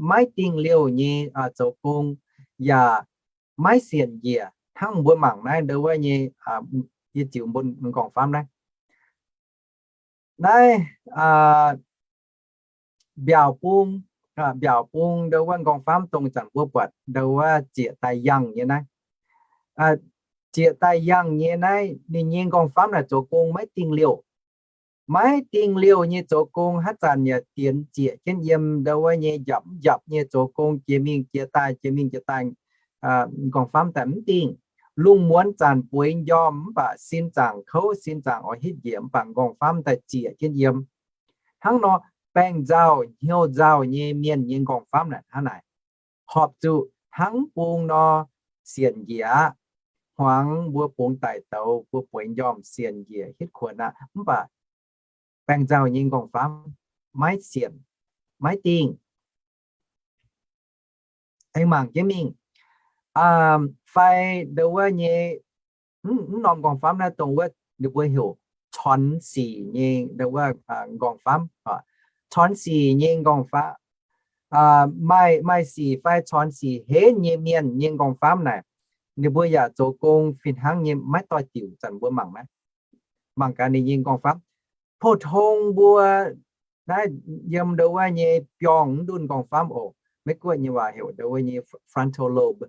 maiv dingh liouh nyei zoux gong, yaac maiv sienc njiec. Hnangv mbuo mangc naaiv ndau wuov nyei, yie ziux mbuo nqorngv-famv naaiv. Naaiv mbiaauc bung, mbiaauc bung ndau wuov nqorngv-famv dongh zanc mbuo buatc ndau wuov zieqc daaih yangh nyei naaiv. Zieqc daaih yangh nyei naaiv, ninh nyei nqorngv-famv naaic zoux gong maiv dingh liouh. Maiv dingh liouh nyei zoux gong, haaix zanc yaac dienx zieqc jienv yiem ndau wuov nyei njapc mv njapc nyei zoux gong, jiex mingh jiex daaih, jiex mingh jiex daaih, nqorngv-famv daaih mv dingh. Lungh muonz zanc bueix njormh mv baac sin zaangc kouv, sin zaangc oix hitv njiec mv baac nqorngv-famv daaih zieqc jienv yiem. Hnangv nor, baengh nzauh hnyouv nzauh nyei mienh nyei nqorngv-famv naaic hnangv naaic. Horpc zuqc hnangv bung nor sienc njiec aqv. Hmuangx mbuo bungx daic douz, mbuo bueix njormh sienc njiec hitv kuonx aqv. Mv baac baengh nzauh nyei nqorngv-famv maiv sienc, maiv dingh. Aengx mangc jienv mingh, fai ndau wuov nyei, mv norm nqorngv-famv naaiv dongh wuov ninh mbuo heuc corn sic nyei ndau wuov nqorngv-famv. Corn sic nyei nqorngv-famv, maaih, maaih sic fai corn sic henv nyei mienh nyei nqorngv-famv naaic, ninh mbuo yaac zoux gong fih hnangv nyei, maiv doix-diuc. Zanc mbuo mangc naaiv, mangc gaax ninh nyei nqorngv-famv. Pou-tong mbuo naaiv yiem ndau wuov nyei biorngh mv ndunh nqorngv-famv oc. Meiv Guoqv nyei waac heuc ndau wuov nyei frontal lobe.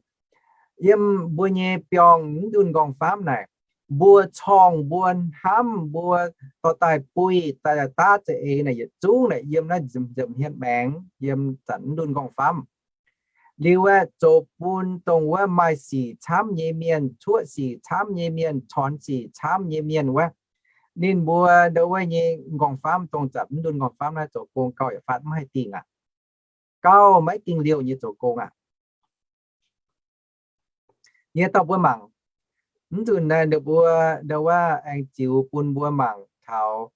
Yiem mbuo nyei biorngh mv ndunh nqorngv-famv naaic, mbuo corngh mbuo hnamv mbuo dorh daaih buih daaih daav za'eix naaic yietc zungv naaic yiem naaiv nzemc hmien maengx yiem zanc mv ndunh nqorngv-famv. Liuz aeqv, zoux bun dongh wuov maaih sic camv nyei mienh, cuoqv sic camv nyei mienh, corn sic camv nyei mienh wuov, ninh mbuo ndau wuov nyei nqorngv-famv dongh zanc mv ndunh nqorngv-famv naaiv zoux gong gauh yaac faatv mv haih dingh aqv. Gauh maiv dingh liouh nyei zoux gong aqv. Yie dorh mbuo mangc, mv nzunc naaiv ninh mbuo ndau wuov aengx ziux bun mbuo mangc taux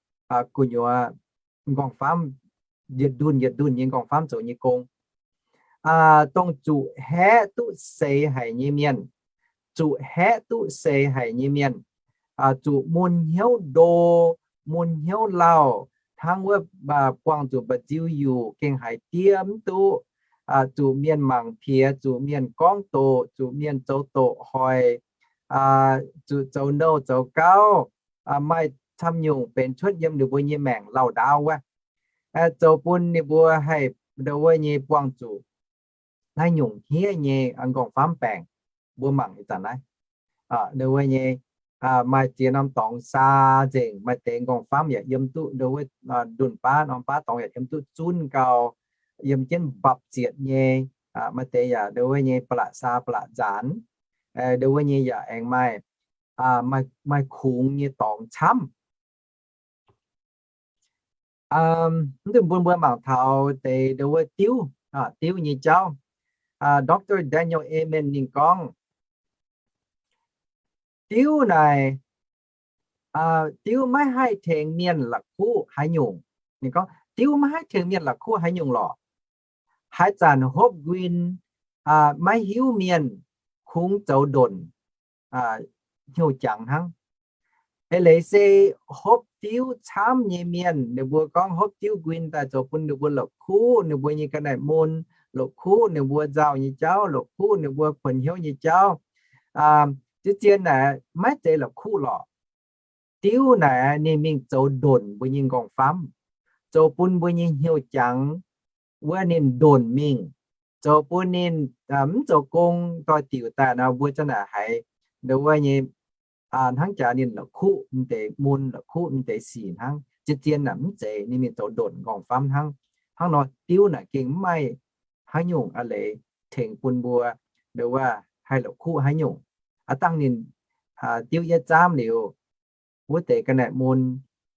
gu'nyuoz nqorngv-famv, yietc ndunh yietc ndunh nyei nqorngv-famv zoux nyei gong. Dongh zuqc haeqv duqv seix haic nyei mienh, zuqc haeqv duqv seix haic nyei mienh, zuqc mun hnyouv ndo, mun hnyouv lauh, hnangv wuov buangh zuqc mba'nziu yuqc gengh haiz diev mv duqv, zuqc mienh mangc piex, zuqc mienh gorngv doqc, zuqc mienh zoux doqc hoic, zuqc zoux nouh zoux gauv, maaih camv nyungc benx cuotv yiem ninh mbuo nyei maengc lauh ndaauv wuov, zoux bun ninh mbuo haih ndau wuov nyei buangh zuqc naaiv nyungc hniev nyei nqorngv-famv baengc. Mbuo mangc ih zanc naaiv, ndau wuov nyei, maaih ziex norm dorngx saa nzengc, maaih deix nqorngv-famv yaac yiem duqv ndau wuov ndunh baav norm baav dorngx yaac yiem duqv zunv gau, yiem jienv mbapv zietc nyei, maaih deix yaac ndau wuov nyei ba'laqc saa ba'laqc nzaanx, ndau wuov nyei yaac aengx maaih, maaih kungx nyei dorngx camv. Mv nzunc bun mbuo mangc taux deix ndau wuov diuv, diuv nyei jauv. Doctor Daniel Amen ninh gorngv, diuv naaic, diuv maiv haih tengx mienh la'kuqv haaix nyungc. Ninh gorngv diuv maiv haih tengx mienh la'kuqv haaix nyungc lorqc. Haaix zanc hopv nquin, maiv hiuv mienh, kungx zoux ndonc, hnyouv jangx hnangv. Eix leiz se hopv diuv camv nyei mienh, ninh mbuo gorngv hopv diuv nquin daaih zoux bun ninh mbuo la'kuqv ninh mbuo nyei ga'naaiv mun, la'kuqv ninh mbuo nzauh nyei jauv, la'kuqv ninh mbuo kuonx hnyouv nyei jauv. Zien-zien naaic maiv zeiz la'kuqv lorqc. Diuv naaic ninh mingh zoux ndonc mbuo nyei nqorngv-famv, zoux bun mbuo nyei hnyouv jangx wuov ninh ndonc mingh, zoux bun ninh mv zoux gong doix-diuc daaih nor, mbuo za'naaic haiz ndau wuov nyei hnangv jaax ninh la'kuqv m'deix mun, la'kuqv m'deix sic hnangv. Zien-zien naaic mv zeiz, ninh mingh zoux ndonc nqorngv-famv hnangv. Hnangv nor diuv naaic gengh mv maaih haaix nyungc a'leiz tengx bun mbuo, ndo wuov, haih la'kuqv haaix nyungc. Aav dangh ninh diuv yietv zaamv liuz, wuov deix ga'naaiv mun,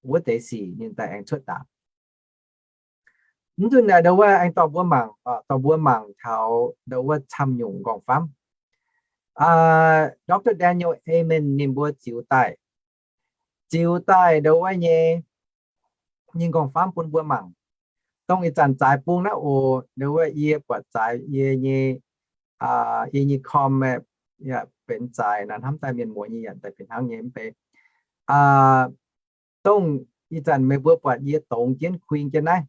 wuov deix sic ninh daaih aengx cuotv daaih. Mv nzunc naaic ndo wuov aengx dorh mbuo mangc, dorh mbuo mangc taux ndo wuov camv nyungc nqorngv-famv. Doctor Daniel Amen ninh mbuo ziux daaih, ziux daaih ndo wuov nyei, nyei nqorngv-famv bun mbuo mangc. Dongh ih zanc zaaix bung naaiv oc, ndo wuov yie buatc zaaix yie nyei, yie nyei com, yaac benx zaaix naaiv hnamv daaih mienh muoz nyei yaac daaih fih hnangv nyei mv bei. Dongh ih zanc meih mbuo buatc yie dongz jienv kuing jienv naaiv.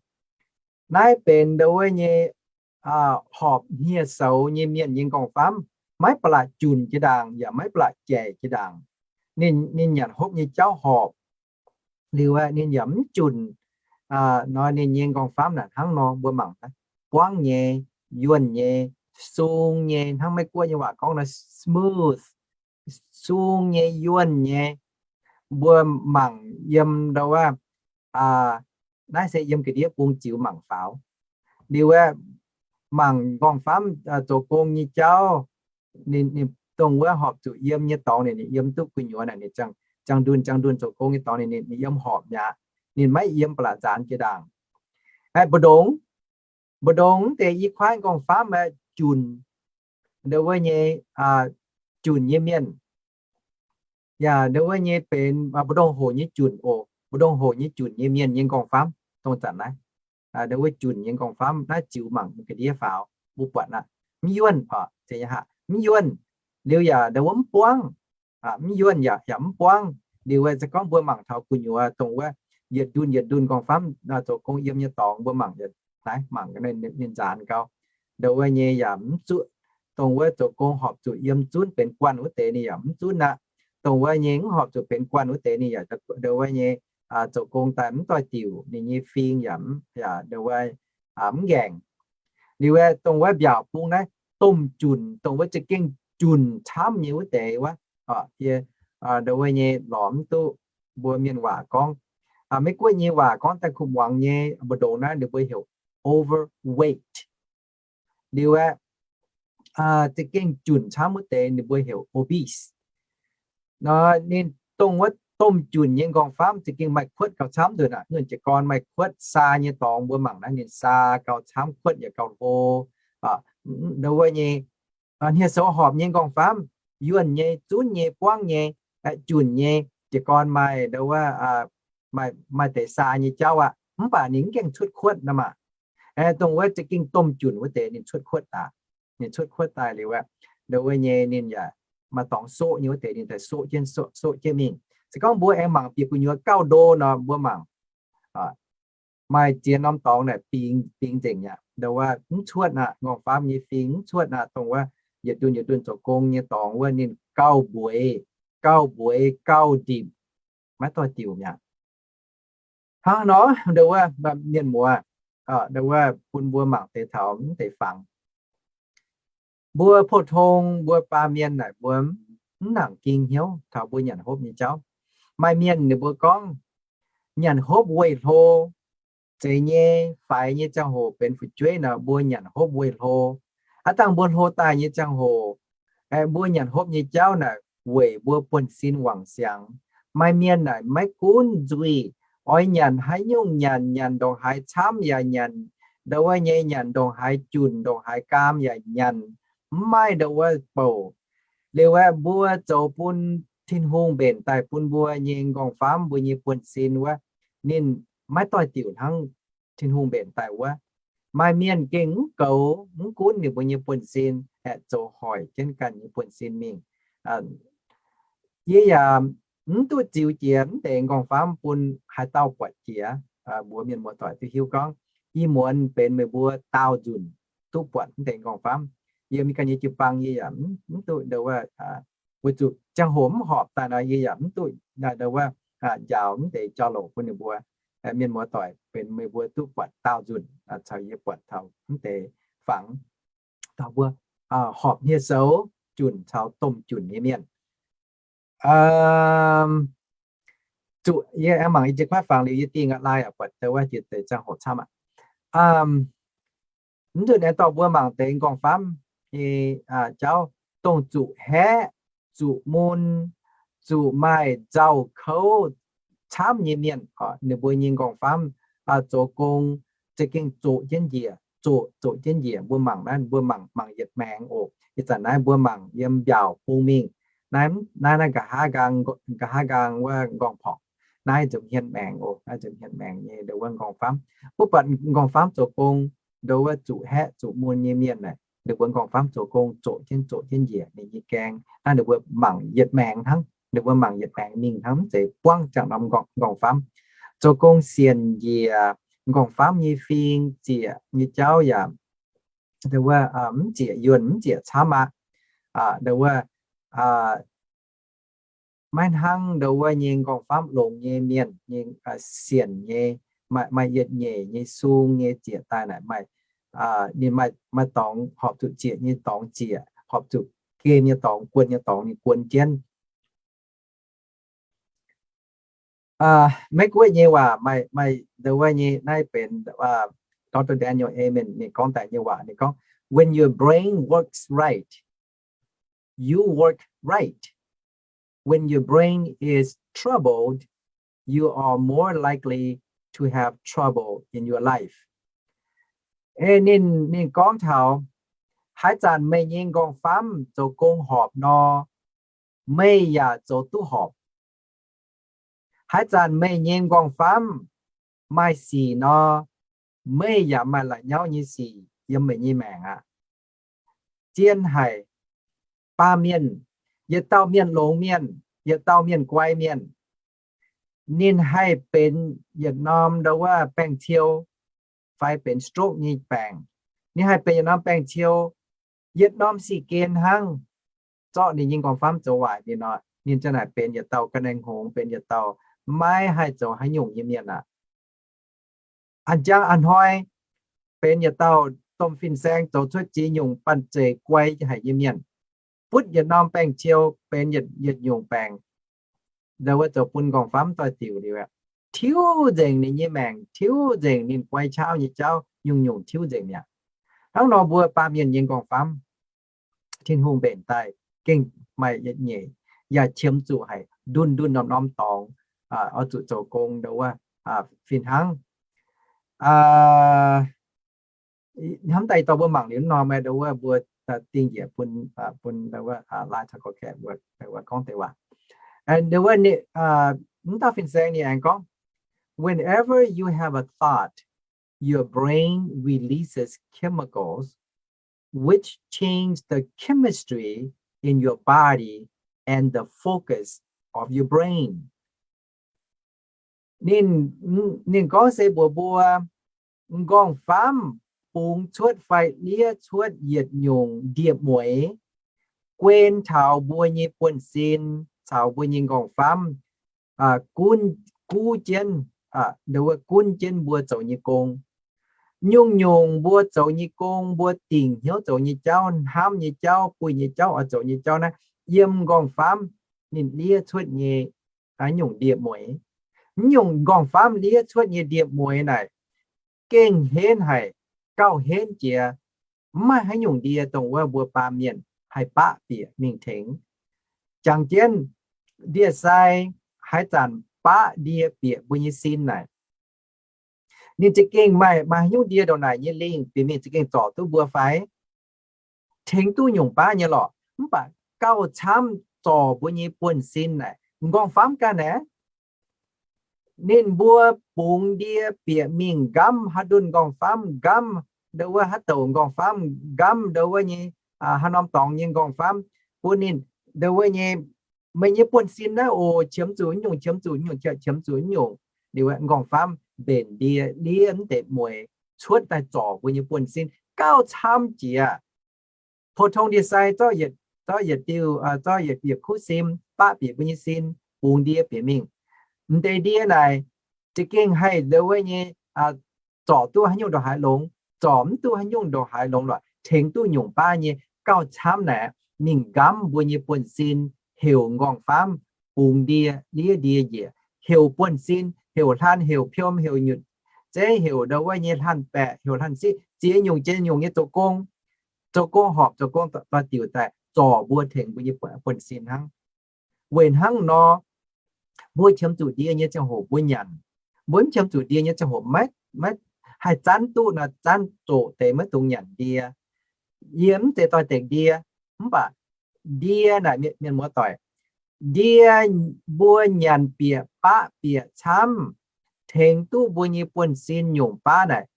Naaiv benx ndo wuov nyei horpc hniev-soux nyei mienh nyei nqorngv-famv, maiv ba'laqc junc jiex ndaangc yaac maiv ba'laqc jaic jiex ndaangc. Ninh, ninh nyanc hopv nyei jauv horpc. Liuz aeqv, ninh yaac mv junc nor ninh nyei nqorngv-famv naaic hnangv nor mbuo mangc, buangv nyei, yuonh nyei, sung nyei, hnangv Meiv-Guoqv nyei waac gorngv nor smooth, sung nyei, yuonh nyei. Mbuo mangc yiem ndo wuov, naaiv se yiem ga'ndiev bung ziux mangc faaux. Liuz aeqv, mangc nqorngv-famv zoux gong nyei jauv, ninh, ninh dongh wuov horpc zuqc yiem nyei dorngx ninh, ninh yiem duqv gu'nyuoz naaic, ninh ziangh ndunh ziangh ndunh zoux gong nyei dorngx ninh, ninh yiem horpc mi'aqv. Ninh maiv yiem ba'laqc nzaanx jiex ndaangc. Mbu'ndongx, mbu'ndongx deix i kuaaiv nqorngv-famv aeqv, junc, ndo wuov nyei, junc nyei mienh, yaac ndo wuov nyei benx mbu'ndongx hoc nyei junc oc. Mbu'ndongx hoc nyei junc nyei mienh nyei nqorngv-famv dongh zanc naaiv, ndo wuov junc nyei nqorngv-famv naaiv ziux mangc ga'ndiev faaux mbuo buatc aqv. Mv yuonh oc, mv yuonh. Liuz yaac ndo wuov mv buangv, mv yuonh yaac, yaac mv buangv. Liuz aeqv, se gorngv mbuo mangc taux gu'nyuoz dongh wuov yietc ndunh yietc ndunh nqorngv-famv zoux gong yiem nyei dorngx mbuo mangc, naaiv mangc ninh nzaanx gau. Ndo wuov nyei yaac mv zuqc, dongh wuov zoux gong horpc zuqc yiem zunv benx guanh wuov deix ninh yaac mv zunv aqv. Dongh wuov nyei mv horpc zuqc benx guanh wuov deix ninh yaac ndo wuov nyei zoux gong daaih mv doix-diuc, ninh nyei fing yaac, yaac ndo wuov mv ngaengc. Liuz aeqv, dongh wuov mbiaauc bung naaiv domh junc, dongh wuov za'gengh junc camv nyei wuov deix wuov, yie ndo wuov nyei lorz mv duqv mbuo mienh waac gorngv. Meiv-Guoqv nyei waac gorngv daaih kuv muangx nyei mbu'ndongx naaiv ninh mbuo heuc overweight. Liuz aeqv, za'gengh junc camv wuov deix ninh mbuo heuc obese. Nor ninh dongh wuov domh junc nyei nqorngv-famv za'gengh maaih kuotv gauh camv nzunc aqv. Nzunc jiez gorn maaih kuotv saa nyei dorngx mbuo mangc naaiv ninh saa gauh camv, kuotv yaac gauh hlo. Ndo wuov nyei hniev-soux horpc nyei nqorngv-famv, yuonh nyei, zunv nyei, buangv nyei, junc nyei, jiez gorn maaih ndo wuov, maaih deix saa nyei jauv aqv. Mv baac ninh mv gaengh cuotv kuotv nor maah. Dongh wuov za'gengh domh junc wuov deix ninh cuotv kuotv daaih. Ninh cuotv kuotv daaih liuz aeqv, ndo wuov nyei ninh yaac maaih dorngx soqv nyei wuov deix ninh daaih soqv jienv, soqv jienv mingh. Se gorngv mbuo aengx mangc bieqc gu'nyuoz gauh ndo nor mbuo mangc, maaih ziex norm dorngx naaic bingx, bingx nzengc aqv. Ndo wuov mv cuotv aqv, nqorngv-famv nyei fing mv cuotv aqv. Dongh wuov yietc ndunh yietc ndunh zoux gong nyei dorngx wuov ninh gauh mbueiz, gauh mbueiz, gauh ndipc, maiv doix-diuc mi'aqv. Hnangv nor, ndo wuov mienh muoz, ndo wuov bun mbuo mangc deix taux mv deix fangx. Mbuo pou-tong mbuo baamh mienh naaic mbuo mv nangc ging hnyouv taux mbuo nyanc hopv nyei jauv. Maaih mienh ninh mbuo gorngv, nyanc hopv weih hlo, zeiz nyei, faix nyei ziangh hoc benx fu'jueiv nor mbuo nyanc hopv weih hlo. Aav dangh mbuo hlo daaih nyei ziangh hoc, mbuo nyanc hopv nyei jauv naaic weic mbuo buonv-sin wangc siangx. Maaih mienh naaic maiv gunv nzuih, oix nyanc haaix nyungc nyanc, nyanc ndongc haaix camv yaac nyanc, ndo wuov nyei nyanc ndongc haaix junc, ndongc haaix gaam yaac nyanc, mv maaih ndo wuov bouc. Liuz aeqv, mbuo zoux bun Tin-Hungh mbenc daaih bun mbuo nyei nqorngv-famv, mbuo nyei buonv-sin wuov, ninh maiv doix-diuc hnangv Tin-Hungh mbenc daaih wuov. Maaih mienh gengh mv goux, mv gunv ninh mbuo nyei buonv-sin, aeqv, zoux hoic jienv ganh nyei buonv-sin mingh. Yie yaac mv duqv ziux jiex mv deix nqorngv-famv bun haaix dauh buatc jiex. Mbuo mienh muoz-doic duqv hiuv gorngv, ih muonz benx meih mbuo daauh nzunc duqv buatc mv deix nqorngv-famv. Yie mingh ganh nyei jiu-baang yie yaac mv duqv ndo wuov, weic zuqc ziangh hoc mv horpc daaih nor yie yaac mv duqv ndo wuov njaaux mv deix jauv-louc bun ninh mbuo. Mienh muoz-doic benx meih mbuo duqv buatc daauh nzunc caux yie buatc taux mv deix fangx, taux mbuo horpc hniev-soux junc caux domh junc nyei mienh. zuqc yie aengx mangc yie jiex kuaaiv fangx liuz yie dingh aqv, lai aqv, buatc deix wuov jiex deix ziangh hoc camv aqv. Mv nzunc aengx dorh mbuo mangc deix nqorngv-famv nyei jauv, dongh zuqc haeqv, zuqc mun, zuqc maaih nzauh kouv camv nyei mienh, ninh mbuo nyei nqorngv-famv zoux gong za'gengh zoqc jienv njiec, zoqc, zoqc jienv njiec. Mbuo mangc naaiv, mbuo mangc, mangc yietc maengx oc. Ih zanc naaiv mbuo mangc yiem mbiaauc bung mingh. Naaiv, naaiv, naaiv nqa'haav nqaang, nqa'haav nqaang wuov nqorngv-porngc. Naaiv nzemc hmien maengx oc, naaiv nzemc hmien maengx nyei ndo wuov nqorngv-famv. Mv baac nqorngv-famv zoux gong ndo wuov zuqc haeqv zuqc mun nyei mienh naaic, ninh mbuo nqorngv-famv zoux gong zoqc jienv zoqc jienv njiec ninh nyei gaeng. Naaiv ninh mbuo mangc yietc maengx hnangv, ninh mbuo mangc yietc maengx mingh hnangv, mv zeiz buangv ziangh norm nqorngv-famv. Zoux gong sienc njiec nqorngv-famv nyei fing ziec nyei jauv yaac ndo wuov mv ziec yuonh mv ziec camv aqv. Ndo wuov maiv hnangv ndo wuov nyei nqorngv-famv longx nyei mienh nyei sienc nyei, maaih yietc nyeic nyei sung nyei ziec daaih naaic maaih, ninh maaih, maaih dorngx horpc zuqc ziec nyei dorngx ziec, horpc zuqc gem nyei dorngx guon nyei dorngx ninh guon jienv. Maiv guoqv nyei waac, maaih, maaih ndo wuov nyei naaiv benx Doctor Daniel Amen ninh gorngv daaih nyei waac. Ninh gorngv, when your brain works right, you work right. When your brain is troubled, you are more likely to have trouble in your life. Ninh, ninh gorngv taux, haaix zanc meih nyei nqorngv-famv zoux gong horpc nor, meih yaac zoux duqv horpc. Haaix zanc meih nyei nqorngv-famv maaih sic nor, meih yaac maaih la'nyauv nyei sic yiem meih nyei maengc aqv. Zien haic, baamh mienh, yietc dauh mienh longx mienh, yietc dauh mienh guai mienh, ninh haih benx yietc norm ndo wuov baengh ciou, fai benx stroke nyei baengc. Ninh haih benx yietc norm baengh ciou, yietc norm sic gen hnangv, zorqv ninh nyei nqorngv-famv zoux waaic ninh nor, ninh ziang naaic benx yietc dauh ga'naaiv hngongx, benx yietc dauh maiv haih zoux haaix nyungc nyei mienh aqv. A'jang a'hnoi benx yietc dauh domh fin-saeng zoux cuotv ziex nyungc banh zeic guai haic nyei mienh. Butv yietc norm baengh ciou benx yietc, yietc nyungc baengc, ndo wuov zoux bun nqorngv-famv doix-diuc liuz aqv. Tiuv nzengc ninh nyei maengc, tiuv nzengc ninh guai qaqv nyei jauv, nyungc-nyungc tiuv nzengc mi'aqv. Hnangv nor mbuo baamh mienh nyei nqorngv-famv, Tin-Hungh mbenc daaih gengh maaih yietc nyeic, yaac qiemx zuqc haic ndunh ndunh norm norm dorngx, oix zuqc zoux gong ndo wuov fih hnangv. Hnamv daaih dorh mbuo mangc liuz norm ndo wuov mbuo dingh njiec bun, bun ndo wuov lai taux gorqv-kaeqv mbuo ndo wuov gorngv deix waac. Ndo wuov mv dauh fin-saeng ninh aengx gorngv, whenever you have a thought, your brain releases chemicals which change the chemistry in your body and the focus of your brain. Ninh, ninh gorngv se mbuox mbuo, nqorngv-famv bungx cuotv fai liev cuotv yietc nyungc ndie-mueiz, guen taux mbuo nyei buonv-sin caux mbuo nyei nqorngv-famv gunv, guv jienv, ndo wuov gunv jienv mbuo zoux nyei gong. Nyungc-nyungc mbuo zoux nyei gong, mbuo dingc hnyouv zoux nyei jauv, hnamv nyei jauv, buih nyei jauv, oix zoux nyei jauv naaiv, yiem nqorngv-famv ninh liev cuotv nyei nyungc ndie-mueiz. Nyungc nqorngv-famv liev cuotv nyei ndie-mueiz naaic, gengh henv haic, gauh henv jiex, mv maaih haaix nyungc ndie dongh wuov mbuo baamh mienh haih baqv bieqc mingh tengx. Jangx jienv ndie-sai haaix zanc baqv ndie bieqc mbuo nyei sin naaic, ninh za'gengh maaih, maaih haaix nyungc ndie ndongc naaic nyei lingh bieqc mingh za'gengh zorc duqv mbuo fai? Tengx duqv nyungc baav nyei lorqc, mv baac gauh camv zorc mbuo nyei buonv-sin naaic, nqorngv-famv ganh naaic. Ninh mbuo bungx ndie bieqc mingh nqamv haaix ndunh nqorngv-famv, nqamv ndo wuov haaix douc nqorngv-famv, nqamv ndo wuov nyei haaix norm dorngx nyei nqorngv-famv, bun ninh ndo wuov nyei, meih nyei buonv-sin naaiv oc, qiemx zuqc nyungc, qiemx zuqc nyungc, qiemx zuqc nyungc. Liuz nqorngv-famv mbenc ndie liev mv deix mueiz cuotv daaih zorc mbuo nyei buonv-sin gauh camv jiex. Pou-tong ndie-sai zorqv yietc, zorqv yietc diuh, zorqv yietc, yietc kuv sim baqv bieqc mbuo nyei sin, bungx ndie bieqc mingh. M'deix ndie naaic za'gengh haih ndo wuov nyei zorc duqv haaix nyungc ndongc haaix longx, zorc mv duqv haaix nyungc ndongc haaix longx lorqc, tengx duqv nyungc baav nyei gauh camv naaic mingh nqamv mbuo nyei buonv-sin, heuc nqorngv-famv bungx ndie, liev ndie njiec, heuc buonv-sin, heuc hlan, heuc piom, heuc nyutc zeiv, heuc ndau wuov nyei hlan-baeqc, heuc hlan-siqv, ziex nyungc ziex nyungc nyei zoux gong. Zoux gong horpc, zoux gong doix-diuc daaih zorc mbuo, tengx mbuo nyei buonv-sin hnangv. Weic hnangv nor, mbuo qiemx zuqc ndie nyei ziangh hoc mbuo nyanc. Mbuo mv qiemx zuqc ndie nyei ziangh hoc maiv, maiv haih zanv duqv nor, zanv zoqc deix maiv dungx nyanc ndie. Yie mv zeiz doix-dekc ndie, mv baac ndie naaic mienh muoz-doic, ndie mbuo nyanc bieqc baqv bieqc camv, tengx duqv mbuo nyei buonv-sin nyungc baav naaic,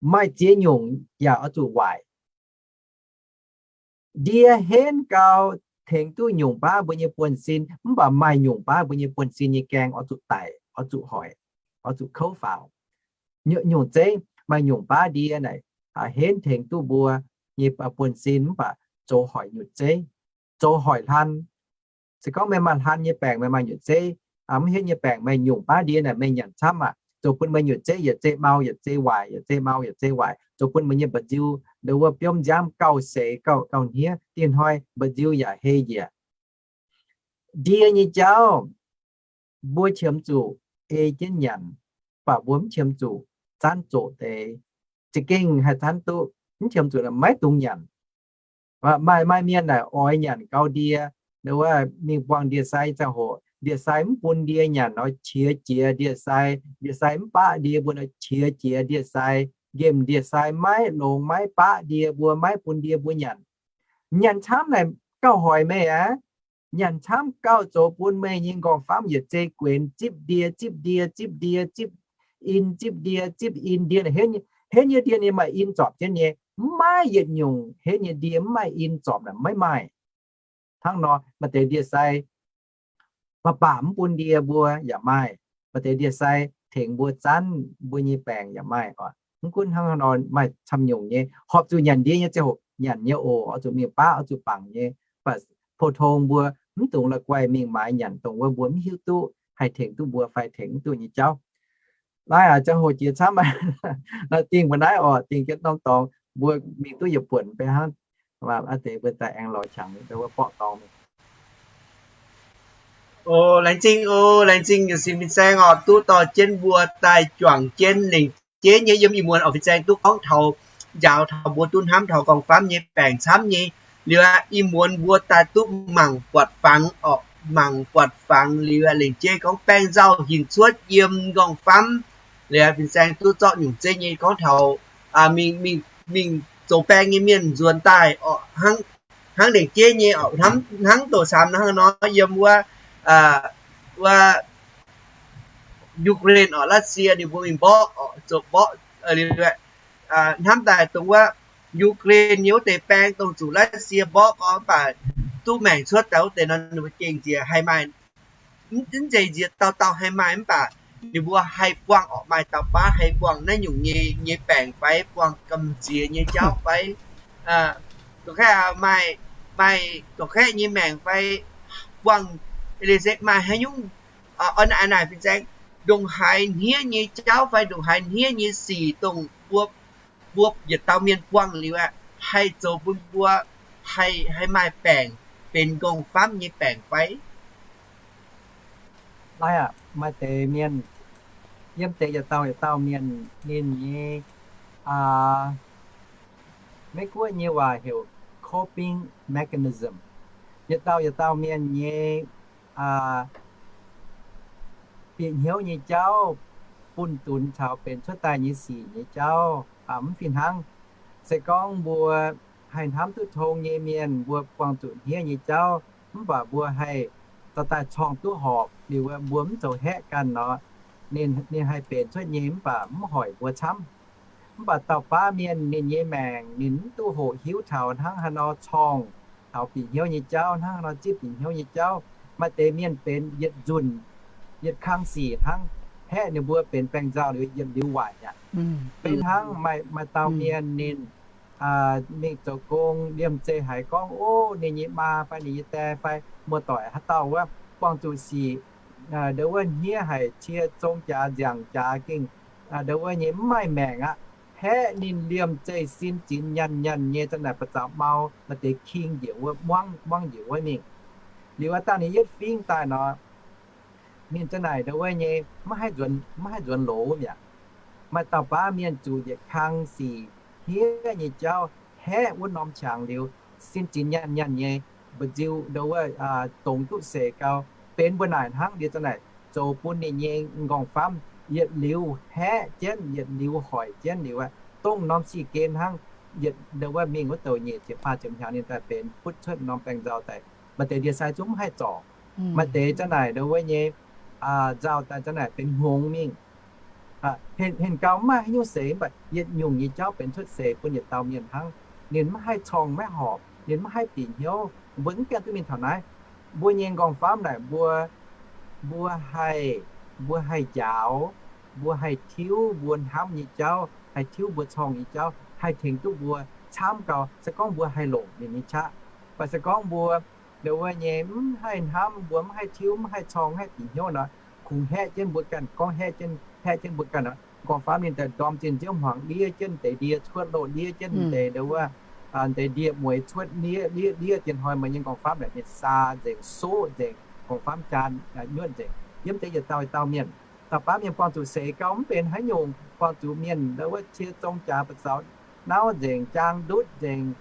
maaih ziex nyungc yaac oix zuqc waaic. Ndie henv gau tengx duqv nyungc baav mbuo nyei buonv-sin, mv baac maaih nyungc baav mbuo nyei buonv-sin nyei gaeng oix zuqc daic, oix zuqc hoic, oix zuqc kouv faaux. Nyungc zeiv maaih nyungc baav ndie naaic, henv tengx duqv mbuo nyei buonv-sin mv baac zoux hoic nyutc zeiv, zoux hoic hlan. Se gorngv meih maaih hlan nyei baengc, meih maaih nyutc zeiv, mv henv nyei baengc, meih nyungc baav ndie naaic meih nyanc camv aqv, zoux bun meih nyutc zeiv yietc zei mau yietc zei waaic, yietc zei mau yietc zei waaic, zoux bun meih nyei mba'nziu, ndau wuov biomv nziaamv gauh seix gauh, gauh hniev, dieh hnoi mba'nziu yaac hei njiec. Ndie nyei jauv, mbuo qiemx zuqc ei jienv nyanc, mv baac mbuo mv qiemx zuqc zanv zoqc deix. Za'gengh haih zanv duqv, mv qiemx zuqc maiv dungx nyanc. Maaih, maaih mienh naaic oix nyanc gau ndie, ndau wuov mingh buangh ndie-sai ziangh hoc, ndie-sai mv bun ndie nyanc nor qiex jiez ndie-sai, ndie-sai mv baqv ndie mbuo nor qiex jiez ndie-sai, nqemh ndie-sai maiv longx maiv baqv ndie mbuo, maiv bun ndie mbuo nyanc. Nyanc camv naaic gauh hoic meih aqv. Nyanc camv gauh zoux bun meih nyei nqorngv-famv yietc zei guenx, zipv ndie, zipv ndie, zipv ndie, zipv in, zipv ndie, zipv in. Ndie naaic henv nyei, henv nyei ndie ninh maaih in zorpc jienv nyei. Mv maaih yietc nyungc henv nyei ndie mv maaih in zorpc naaic maiv maaih. Hnangv nor, maaih deix ndie-sai baac baac mv bun ndie mbuo yaac maaih. Maaih deix ndie-sai tengx mbuo zanv mbuo nyei baengc yaac maaih oc. Mv gunv hnangv nor, maaih camv nyungc nyei. Horpc zuqc nyanc ndie nyei ziangh hoc nyanc nyei oc. Oix zuqc mingh baav, oix zuqc bangc nyei. Mv baac pou-tong mbuo mv dungx la'guaih mingh maaiz nyanc dongh wuov mbuo mv hiuv duqv haih tengx duqv mbuo fai tengx mv duqv nyei jauv. Naaiv aac, ziangh hoc jiex camv aqv. Naaiv dingh mbuo naaiv oc, dingh jienv norm dorngx mbuo mingh duqv yietc buonc mv bei hnangv. Aa deix mbuo daaih aengx lorz qangx dongh wuov borqv dorngx mingh. O, laengz zingh, o, laengz zingh nyei sin fin-saeng oc, duqv dorh jienv mbuo daaih juangc jienv lengc jeiv nyei yiem ih muonz oc. Fin-saeng duqv gorngv taux, njaaux taux mbuo duqv hnamv taux nqorngv-famv nyei baengc camv nyei. Liuz aqv, ih muonz mbuo daaih duqv mangc buatc fangx oc, mangc buatc fangx liuz aqv, lengc jeiv gorngv baengh nzauh hinc cuotv yiem nqorngv-famv. Liuz aqv, fin-saeng duqv zorqv nyungc zeiv nyei gorngv taux mingh, mingh, mingh zoux baeng nyei mienh nzuonx daaih oc, hnangv, hnangv lengc jeiv nyei oc, hnangv doqc saamx hnangv nor yiem wuov, wuov Ukraine oc, Russia ninh mbuo mingh mborqv oc, zoux mborqv, hnamv daaih dongh wuov Ukraine nyei wuov deix baeng dongh zuqc Russia mborqv gorngv mv baac duqv maengc cuotv daaih wuov deix nor, ninh mbuo gengh nziex haih maaih, mv zeiz nziex dauh dauh haih maaih mv baac ninh mbuo haih buangh oc, maaih dauh baav haih buangh naaiv nyungc nyei, nyei baengc fai buangh gamh nziex nyei jauv fai dongh kaeqv maaih, maaih dongh kaeqv nyei maengc fai buangh leiz maaih haaix nyungc, naaic, naaic fin-saeng, ndongc haaix hniev nyei jauv fai ndongc haaix hniev nyei sic dongh mbuo, mbuo yietc dauh mienh buangh liuz aqv, haih zoux bun mbuo haih, haih maaih baengc benx nqorngv-famv nyei baengc fai? Naaiv aqv, maaih deix mienh, yiem deix yietc dauh yietc dauh mienh ninh nyei, Meiv-Guoqv nyei waac heuc coping mechanism. Yietc dauh yietc dauh mienh nyei bieqc hnyouv nyei jauv, bunh dunx caux benx cuotv daaih nyei sic nyei jauv mv fih hnangv. Se gorngv mbuo haih hnamv duqv tong nyei mienh, mbuo buangh zuqc hniev nyei jauv, mv baac mbuo haih dorh daaih corngh duqv horpc liuz, mbuo mv zoux haeqv ganh nor, ninh, ninh haih benx cuotv nyei mv baac mv hoic mbuo camv. Mv baac dauh baav mienh ninh nyei maengc ninh mv duqv hoqc hiuv taux hnangv haaix nor corngh taux bieqc hnyouv nyei jauv, hnangv haaix nor zipv bieqc hnyouv nyei jauv. Maaih deix mienh benx yietc nzunc, yietc kang sic hnangv, haeqv ninh mbuo benx baengh nzauh liuz yietc liuz waaic aqv. Benx hnangv maaih, maaih dauh mienh ninh mingh zoux gong liemh zeih haiz gorngv, ov, ninh nyei maa fai ninh nyei die fai muoz-doic haaix dauh wuov buangh zuqc sic, ndau wuov hniev haic, cie zong jaax nziangc jaax gengh, ndau wuov nyei mv maaih maengc aqv. Haeqv ninh liemh zeih sin zinx nyanh nyanh nyei, zanc naaic ba'zaux mau, maaih deix king njiec wuov, muangv, muangv njiec wuov mingh. Liuz wuov dangh ninh yietv fingv daaih nor, ninh za'naaic ndau wuov nyei maiv haih nzuonx, maiv haih nzuonx loz mi'aqv. Maaih dauh baav mienh zuqc yietc kang sic hniev nyei jauv haeqv wuov norm qangx liuz, sin zinx nyanh nyanh nyei, mba'nziu ndau wuov dongz duqv seix gau, benx mbuo naaic hnangv. Liuz za'naaic zoux bun ninh nyei nqorngv-famv yietc liuz haeqv jienv, yietc liuz hoic jienv liuz aqv, dongh norm sic gen hnangv. Yietc ndau wuov mingh wuov douc nyic ziepc faah ziepc hnyangx ninh daaih benx butv cuotv norm baengc nzauh daaih. Maaih deix ndie-sai zungv mv haih zorc. Maaih deix za'naaic ndau wuov nyei nzauh daaih za'naaic benx hngongx mingh. Henh gau mv maaih haaix nyungc seix, mv baac yietc nyungc nyei jauv benx cuotv seix bun yietc dauh mienh hnangv. Ninh maiv haih corngh maiv horpc, ninh maiv haih bieqc hnyouv. Mbuo mv gaengh duqv mingh taux naaiv. Mbuo nyei nqorngv-famv naaic mbuo, mbuo haih, mbuo haih njaaux, mbuo haih tiuv mbuo hnamv nyei jauv, haih tiuv mbuo corngh nyei jauv, haih tengx duqv mbuo camv gau, se gorngv mbuo haih longc ninh nyei qaqv. Mv baac se gorngv mbuo ndau wuov nyei mv haih hnamv, mbuo mv haih tiuv, mv haih corngh, mv haih bieqc hnyouv nor, kungx haeqv jienv mbuo ganh, gorngv haeqv jienv, haeqv jienv mbuo ganh nor, nqorngv-famv ninh daaih ndorm zinh nziouv hmuangx ndiev jienv deix ndie cuotv loh, ndiev jienv deix ndau wuov, deix ndie mueiz cuotv ndiev, ndiev, ndiev, dien hnoi meih nyei nqorngv-famv naaic ninh saa nzengc, soqv nzengc, nqorngv-famv jaa nyuotv nzengc. Yiem deix yietc dauh yietc dauh mienh, dauh baav mienh buangh zuqc seix gau mv benx haaix nyungc, buangh zuqc mienh ndau wuov cie zong jaax ba'zaux nauv nzengc, jaang ndutv nzengc,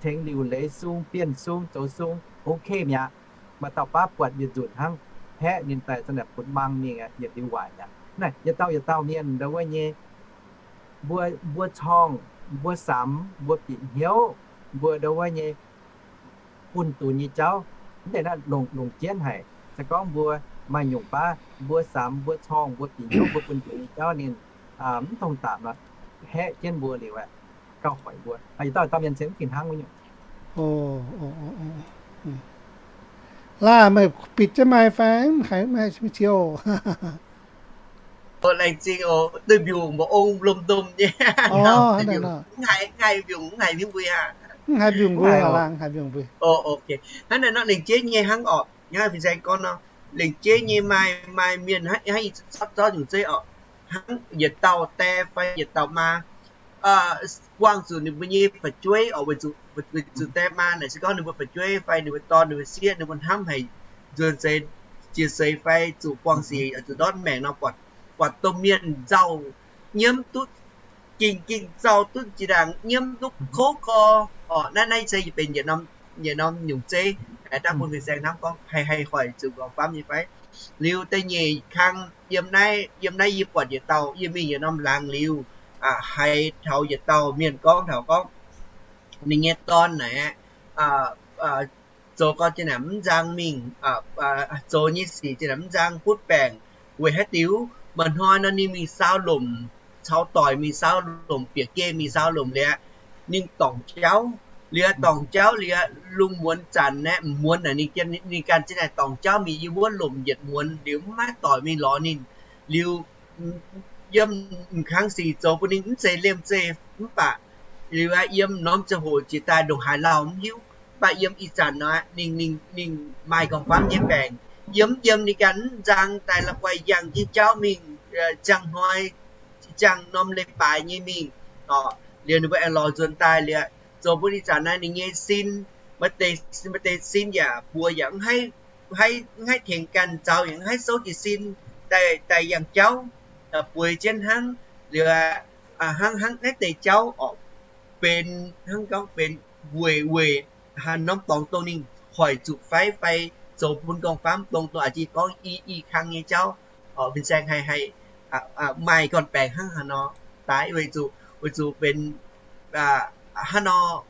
tengx liuc leiz sung, bienh sung, zoux sung, ok mi'aqv. Maaih dauh baav buatc yietc nzunc hnangv, haeqv ninh daaih za'naaic butv-mang mingh aqv, yietc liuz waaic aqv. Naaiv yietc dauh yietc dauh mienh ndau wuov nyei, mbuo, mbuo corngh, mbuo samx, mbuo bieqc hnyouv, mbuo ndau wuov nyei bun dunx nyei jauv, mv deix naaiv longc, longc jienv haic. Se gorngv mbuo maaih nyungc baav mbuo samx, mbuo corngh, mbuo bieqc hnyouv, mbuo bun dunx nyei jauv ninh mv tong daapc nor, haeqv jienv mbuo liuz aqv, gauh hoic mbuo. Yietc dauh dauh mienh se mv fih hnangv wuov nyungc. Laah, meih bieqc jienv maaih fai mv haiz, mv haiz mv ciouv? Laengz zingh oc, duih mbiungc mba'ong lomh ndomh nyei. Mv haiz mbiungc, mv haiz mbiungc mbui aqv. Mv haiz mbiungc mbui, laah, mv haiz mbiungc mbui. Hnangv naaic nor lengc jeiv nyei hnangv orqc, hnangv fin-saeng gorngv nor, lengc jeiv nyei maaih, maaih mienh hnangv, hnangv yie zorqv, zorqv nyungc zeiv orqc, hnangv yietc dauh die fai yietc dauh maa buangh zuqc ninh mbuo nyei fu'jueiv orqc, weic zuqc, weic zuqc die maa naaic se gorngv ninh mbuo fu'jueiv fai ninh mbuo dorn, ninh mbuo sieqv, ninh mbuo hnamv haic nzuonx seix, jiex seix fai zuqc buangh sic, zuqc ndortv maengc nor, buatc, buatc domh mienh nzauh nyiemv duqv, ging ging nzauh duqv jiex ndaangc nyiemv duqv kouv gau orqc. Naaiv, naaiv se benx yietc norm, yietc norm nyungc zeiv, daaih bun fin-saeng hnamv gorngv haih, haih hoic zuqc nqorngv-famv nyei fai. Liuz da'nyeic kang, yiem naaiv, yiem naaiv yie buatc yietc dauh, yie mingh yietc norm laangz liuz, haiz taux yietc dauh mienh gorngv taux gorngv ninh nyei dorn naaic aqv, zoux gau zinh naaic mv nzang mingh, zoux nyei sic zinh naaic mv nzang butv baengc. Weic haaix diuc? Maaih hnoi nor ninh mingh saau lomc, caux doic mingh saau lomc, bieqc geh mingh saau lomc liuz, ninh dorngc jauv liuz, dorngc jauv liuz, lungh muonz zanc naaiv, muonz naaic ninh, ninh ganh zinh naaic dorngc jauv mingh yiem wuov lomc yietc muonz liuz mv maaih doic mingh lorz ninh. Liuz yiem m'kangx sic zoux bun ninh mv zeiz liemh zeih mv baac liuz aqv, yiem norm ziangh hoc jiex daaih ndongc haaix lauh mv hiuv. Mv baac yiem ih zanc nor ninh, ninh, ninh maaih nqorngv-famv nyei baengc. Yiem, yiem ninh ganh mv nzang daaih la'guaih yangh jienv jauv mingh, ziangh hnoi, ziangh norm leiz-baaix nyei mingh. Liuz ninh mbuo aengx lorz nzuonx daaih liuz, zoux bun ih zanc naaiv ninh nyei sin, maaih deix, maaih deix sin yaac mbuox yaac mv haih, mv haih tengx ganh nzauh, yaac mv haih souv jiez sin daaih, daaih yangh jauv, bueix jienv hnangv. Liuz hnangv, hnangv naaiv deix jauv orqc, benx hnangv gorngv benx weic, weic haaix norm dorngx dongh ninh hoic zuqc fai, fai zoux bun nqorngv-famv dongh, dongh a'jang gorngv i, i kang nyei jauv orqc, fin-saeng haih, haih maaih gorn-baengx hnangv haaix nor daaih, weic zuqc, weic zuqc benx hnangv nor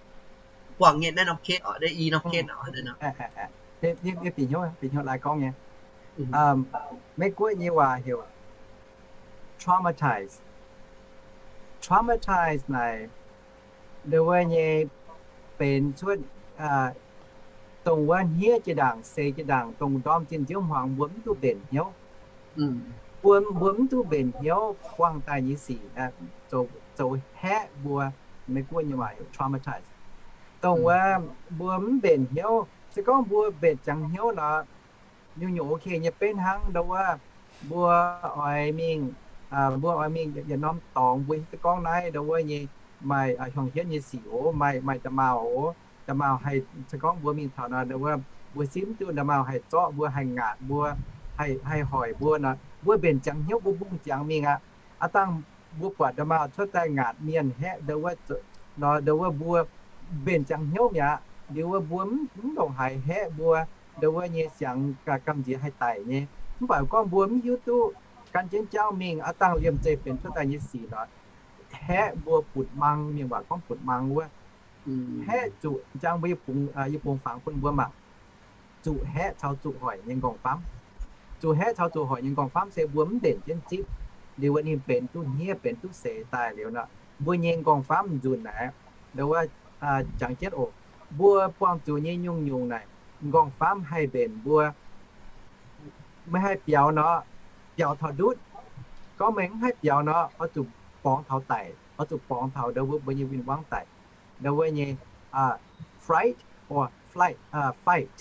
buangh nyei naaiv norm ken orqc, i norm ken orqc. Bieqc hnyouv, bieqc hnyouv laaix gorngv nyei. Meiv-Guoqv nyei waac heuc traumatize. Traumatize naaic, ndau wuov nyei benx cuotv dongh wuov hniev jiex ndaangc, seix jiex ndaangc, dongh ndorm zinh nziouv hmuangx mbuo mv duqv mbenc hnyouv. Mbuo, mbuo mv duqv mbenc hnyouv buangh daaih nyei sic, zoux haeqv mbuo, Meiv-Guoqv nyei waac heuc traumatize. Dongh wuov mbuo mv mbenc hnyouv, se gorngv mbuo mbenc ziangx hnyouv nor, nyungc-nyungc ok nyei, benx hnangv ndau wuov mbuo oix mingh, mbuo oix mingh yietc norm dorngx, mbuo hiuv duqv gorngv naaiv ndau wuov nyei maaih hiuang hietv nyei sic oc, maaih, maaih nda'maauh oc. Nda'maauh haih, se gorngv mbuo mingh taux nor, ndau wuov mbuo simv duqv nda'maauh haih zorqv mbuo, haih ngaatc mbuo, haih hoic mbuo nor, mbuo mbenc ziangx hnyouv mbuo mbungh ziangx mingh aqv. Aav dangh mbuo buatc nda'maauh cuotv daaih ngaatc mienh haeqv nda'wuov, nor nda'wuov mbuo mbenc ziangx hnyouv mi'aqv. Liuz wuov mbuo mv ndongc haaix haeqv mbuo nda'wuov nyei siangx gamh nziex haih daic nyei. Mv baac gorngv mbuo mv hiuv duqv gan jienv jauv mingh, aav dangh liemh zeih benx cuotv daaih nyei sic nor, haeqv mbuo butv-mang, mienh waac gorngv butv-mang wuov. Haeqv zuqc, njang mbuo yie bungx fangx bun mbuo mangc, zuqc haeqv caux zuqc hoic nyei nqorngv-famv. Zuqc haeqv caux zuqc hoic nyei nqorngv-famv se mbuo mv mbenc jienv zipv. Liuz wuov ninh benx duqv hniev, benx duqv seix daaih liuz nor, mbuo nyei nqorngv-famv nzunc naaic, nda'wuov, jangx jienv oc, mbuo buangh zuqc nyei nyungc-nyungc naaic, nqorngv-famv haih mbenc mbuo, meih haih biaux nor, biaux taux ndutv. Gorngv meih mv haih biaux nor, oix zuqc borngz taux daic, oix zuqc borngz taux nda'wuov mbuo nyei win-wangv daic. Nda'wuov nyei flight or flight, fight.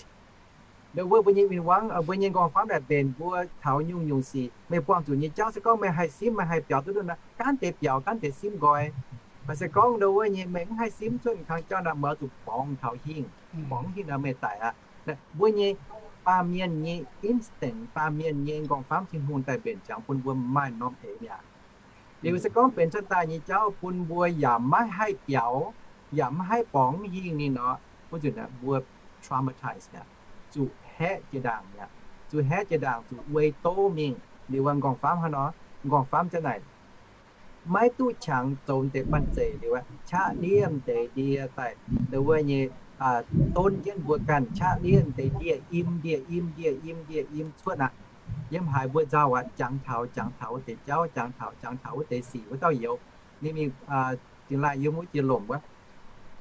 Nda'wuov mbuo nyei win-wangv, mbuo nyei nqorngv-famv naaic mbenc mbuo taux nyungc-nyungc sic. Meih buangh zuqc nyei jauv se gorngv meih haih simv, meih haih biaux duqv ndutv nor, gaanv deix biaux, gaanv deix simv nqoi. Mv baac se gorngv nda'wuov nyei meih mv haih simv cuotv kang jauv nor, meih oix zuqc borngz taux hingh, borngz hingh nor meih daic aqv. Mbuo nyei baamh mienh nyei instinct, baamh mienh nyei nqorngv-famv Tin-Hungh daaih mbenc ziangx bun mbuo maaih norm eix mi'aqv. Liuz se gorngv benx cuotv daaih nyei jauv bun mbuo yaac maiv haih biaux, yaac maiv haih borngz hingh ninh nor, wuov nzunc mbuo traumatize mi'aqv, zuqc haeqv jiex ndaangc mi'aqv, zuqc haeqv jiex ndaangc, zuqc wei doz mingh. Liuz wuov nqorngv-famv hnangv nor, nqorngv-famv ziang naaic maiv duqv qangx zoux deix banh zeic liuz, qaqv ndiev m'deix ndie daaih nda'wuov nyei don jienv mbuo ganh, qaqv ndiev m'deix ndie im, ndie im, ndie im, ndie im cuotv aqv. Yiem haaix mbuo nzauh aqv, jangx taux, jangx taux wuov deix jauv, jangx taux, jangx taux wuov deix sic wuov dauh youz. Ninh mingh, dingx laaih yiem wuov jiex lomc wuov.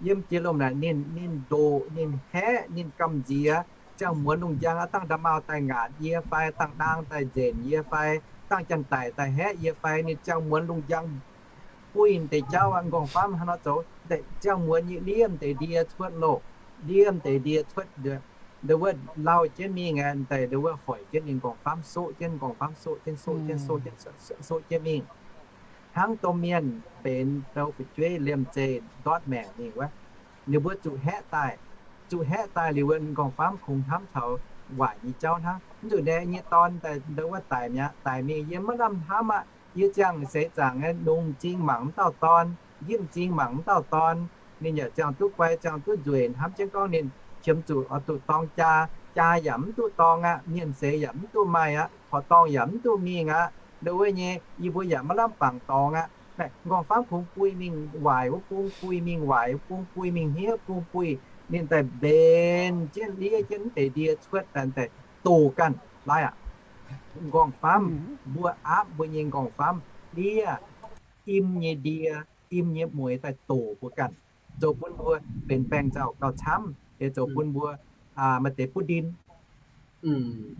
Yiem jiex lomc naaic ninh, ninh ndoqc, ninh haeqv, ninh gamh nziex, ziangh muonz lungh njang aav dangh nda'maauh daaih ngaatc yie fai, dangh naang daaih nzenc yie fai, dangh janx-daic daaih haeqv yie fai, ninh ziangh muonz lungh njang buih deix jauv aqv. Nqorngv-famv hnangv nor zoux, ziangh muonz nyei ndiev m'deix ndie cuotv loh, ndiev m'deix ndie cuotv, nda'wuov lauh jienv mingh aqv, daaih nda'wuov hoic jienv ninh nqorngv-famv soqv jienv, nqorngv-famv soqv jienv, soqv jienv, soqv jienv, soqv jienv mingh. Hnangv domh mienh benx ndau fu'jueiv liemh zeih ndortv maengc mingh wuov, ninh mbuo zuqc haeqv daaih. Zuqc haeqv daaih liuz wuov, nqorngv-famv kungx hnamv taux waaic nyei jauv hnangv. Mv zuqc naaiv nyei dorn daaih nda'wuov daic mi'aqv, daic mingh yie maiv lamh hnamv aqv. Yie ziangh seix zaangc nungx m'zing mangc wuov dauh dorn, njimv m'zing mangc wuov dauh dorn, ninh yaac ziangh duqv guai, ziangh duqv nzueic, hnamv jienv gorngv ninh qiemx zuqc oix duqv dorng jaa, jaa yaac mv duqv dorng aqv, mienh seix yaac mv duqv maaih aqv, horqc dorngh yaac mv duqv mingh aqv. Nda'wuov nyei yie mbuo yaac maiv lamh bangc dorngx aqv. Nqorngv-famv kungx buih mingh waaic wuov bung, buih mingh waaic wuov bung, buih mingh hniev wuov bung, buih, ninh daaih mbenc jienv ndiev jienv m'deix ndie cuotv daaih, daaih doqc ganh. Laaiv aqv, nqorngv-famv, mbuo aapv mbuo nyei nqorngv-famv, ndiev, im nyei ndie, im nyei mueix daaih doqc mbuo ganh, zoux bun mbuo benx baengc nzauh gauh camv, yaac zoux bun mbuo maaih deix butv ndin.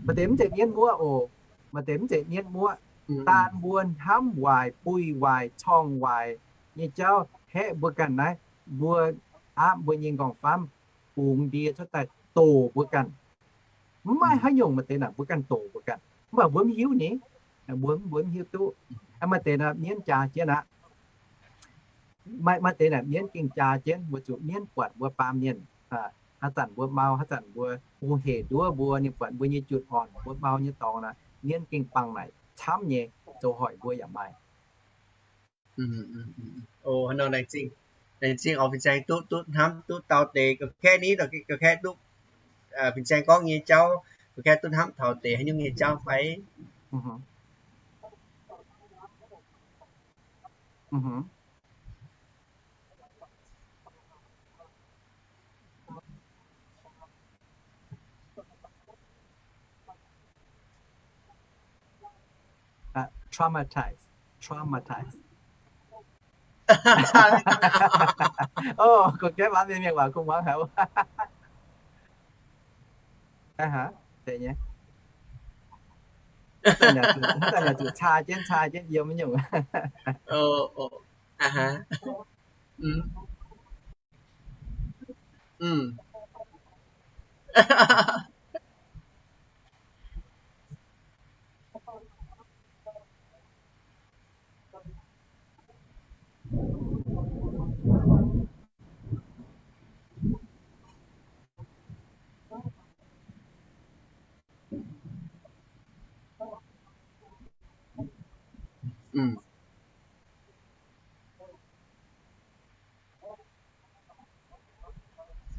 Maaih deix mv zeiz mienv muoqv oc. Maaih deix mv zeiz mienv muoqv. Daan mbuo hnamv waaic, buih waaic, corngh waaic nyei jauv haeqv mbuo ganh naaiv, mbuo aapv mbuo nyei nqorngv-famv bungx ndie cuotv daaih doqc mbuo ganh. Mv maaih haaix nyungc, maaih deix naaic mbuo ganh doqc mbuo ganh, mv baac mbuo mv hiuv ni. Mbuo, mbuo mv hiuv duqv. Maaih deix naaic mienv jaa jienv aqv. Maaih, maaih deix naaic mienv gengh jaa jienv, weic zuqc mienv buatc mbuo baamh mienh, haaix zanc mbuo mau, haaix zanc mbuo hungh hec nduov mbuo, ninh buatc mbuo nyei njutc orn, mbuo mau nyei dorngx naaic, mienv gengh bangc naaic camv nyei, zoux hoic mbuo yaac maaih. O, haaix nor laengz zingh, laengz zingh oix fin-saeng duqv, duqv hnamv duqv dau deix ga'kaeqv ni, ga'kaeqv duqv, fin-saeng gorngv nyei jauv, ga'kaeqv duqv hnamv taux deix haaix nyungc nyei jauv fai? Traumatize, traumatize. O, kungx gaeqv mv mienh waac kungx muangx haic. Aa, zeiz nyei. Hnangv zanc yaac zuqc caa jienv, caa jienv yiem nyungc. Mm.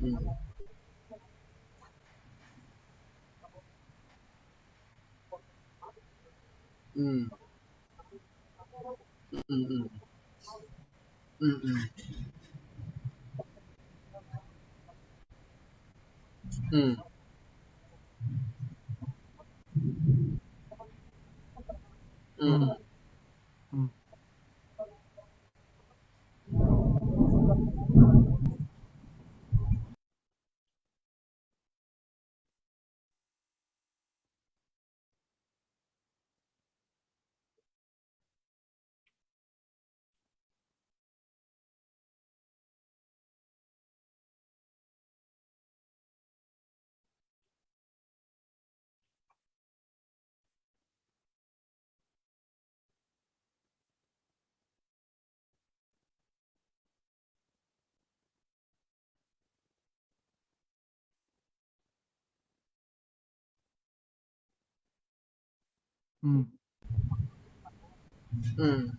Mm. Mm. Mm, mm. Mm, mm. Mm. Mm. Mm. Mm. Mm.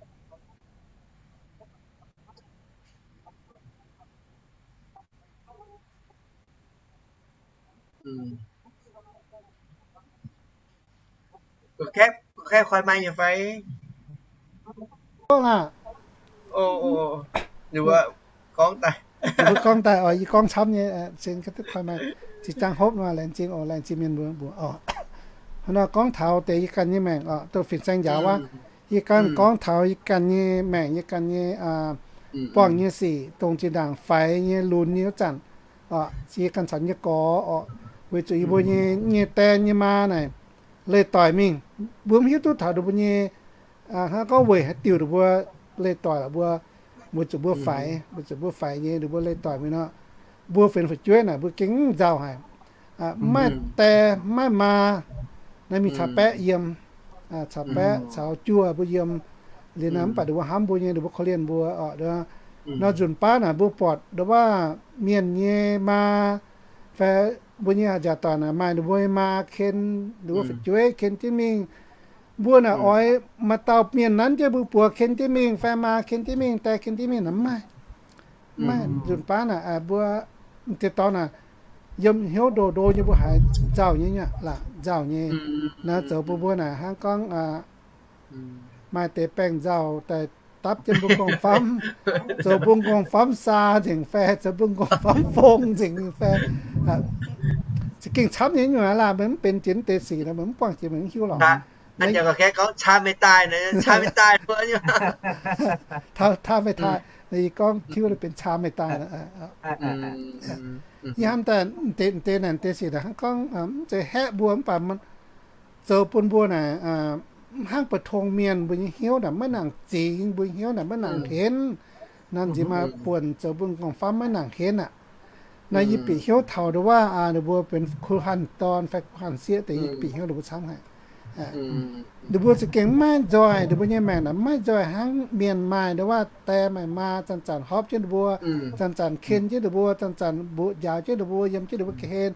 Mm. Koi maiv nyei fai? Gorngv aqv. Ninh mbuo gorngv daaih, ninh mbuo gorngv daaih oc, yie gorngv camv nyei, zinh koi maiv, zinh ziangh hopv nor, laengz zingh oc, laengz zingh mienh mbuo mbuox oc. Hnangv nor gorngv taux deix yie ganh nyei maengc oc, dongh fin-saeng njaaux wuov, yie ganh gorngv taux yie ganh nyei maengc, yie ganh nyei buangh nyei sic, dongh zinh ndaangc faix nyei lunx nyei wuov zanc oc, yie ganh caux nyei gorx oc, weic zuqc yie mbuo nyei, nyei die nyei maa naaic leih doic mingh, mbuo mv hiuv duqv taux ninh mbuo nyei, hnangv gorngv weic haaix diuc ninh mbuo leih doic lorqc mbuo, weic zuqc mbuo faix, weic zuqc mbuo faix nyei ninh mbuo leih doic mingh nor, mbuo benx fu'jueiv naaic mbuo gengh nzauh haic. Mv maaih die, mv maaih maa, naaiv mingh caux baeqv yiem, caux baeqv caux juoh mbuo yiem. Liuz naaic mv baac ninh mbuo hnamv mbuo nyei, ninh mbuo korv-lienh mbuo oc. Nor nzunc baav naaic mbuo buatc ndongc wuov mienh nyei maa, fai mbuo nyei haaix nziaauc doic naaic maaih ninh mbuo nyei maa ken, ninh mbuo fu'jueiv ken jienv mingh. Mbuo naaic oix maaih dauh mienh nanv jienv mbuo buoz ken jienv mingh, fai maa ken jienv mingh, die ken jienv mingh naaic mv maaih. Mv maaih. Nzunc baav naaic mbuo m'diex dorn naaic yiem hnyouv ndo ndo nyei mbuo haiz nzauh nyei nyuav laac nzauh nyei. Naaiv zoux bun mbuo naaic hnangv gorngv maaih deix baengh nzauh daaih dapv jienv mbuo m'nqorngv-famv, zoux mbuo m'nqorngv-famv saa nzengc fai zoux mbuo m'nqorngv-famv fong nzengc fai. Za'gengh camv nyei nyuav laac, meih mv benx jiex deix sic nor, meih mv buangh jiex meih mv hiuv lorqc. Taa meih taaih, yie gorngv tiuv benx caa meih daaih. Yie hnamv daaih deix naaic deix sic hnangv gorngv mv zeiz haeqv mbuo mv baac zoux bun mbuo naaic hnangv ba'tong mienh mbuo nyei hnyouv naaic maiv nangc zingx, mbuo hnyouv naaic maiv nangc henv. Naaiv nziex maaih buonc zoux mbuo m'nqorngv-famv maiv nangc henv aqv. Naaiv yie bieqc hnyouv taux ndongc wuov ninh mbuo benx kuv hanh dorn fai kuv hanh sieqv deix, yie bieqc hnyouv ninh mbuo camv haic. Ninh mbuo za'gengh maiv nzoih, ninh mbuo nyei maengc naaic maiv nzoih hnangv mienh maaih ndongc wuov die maaih maa zanc-zanc horpc jienv ninh mbuo, zanc-zanc ken jienv ninh mbuo, zanc-zanc mbuoqc njaaux jienv ninh mbuo, yiem jienv ninh mbuo ga'hlen.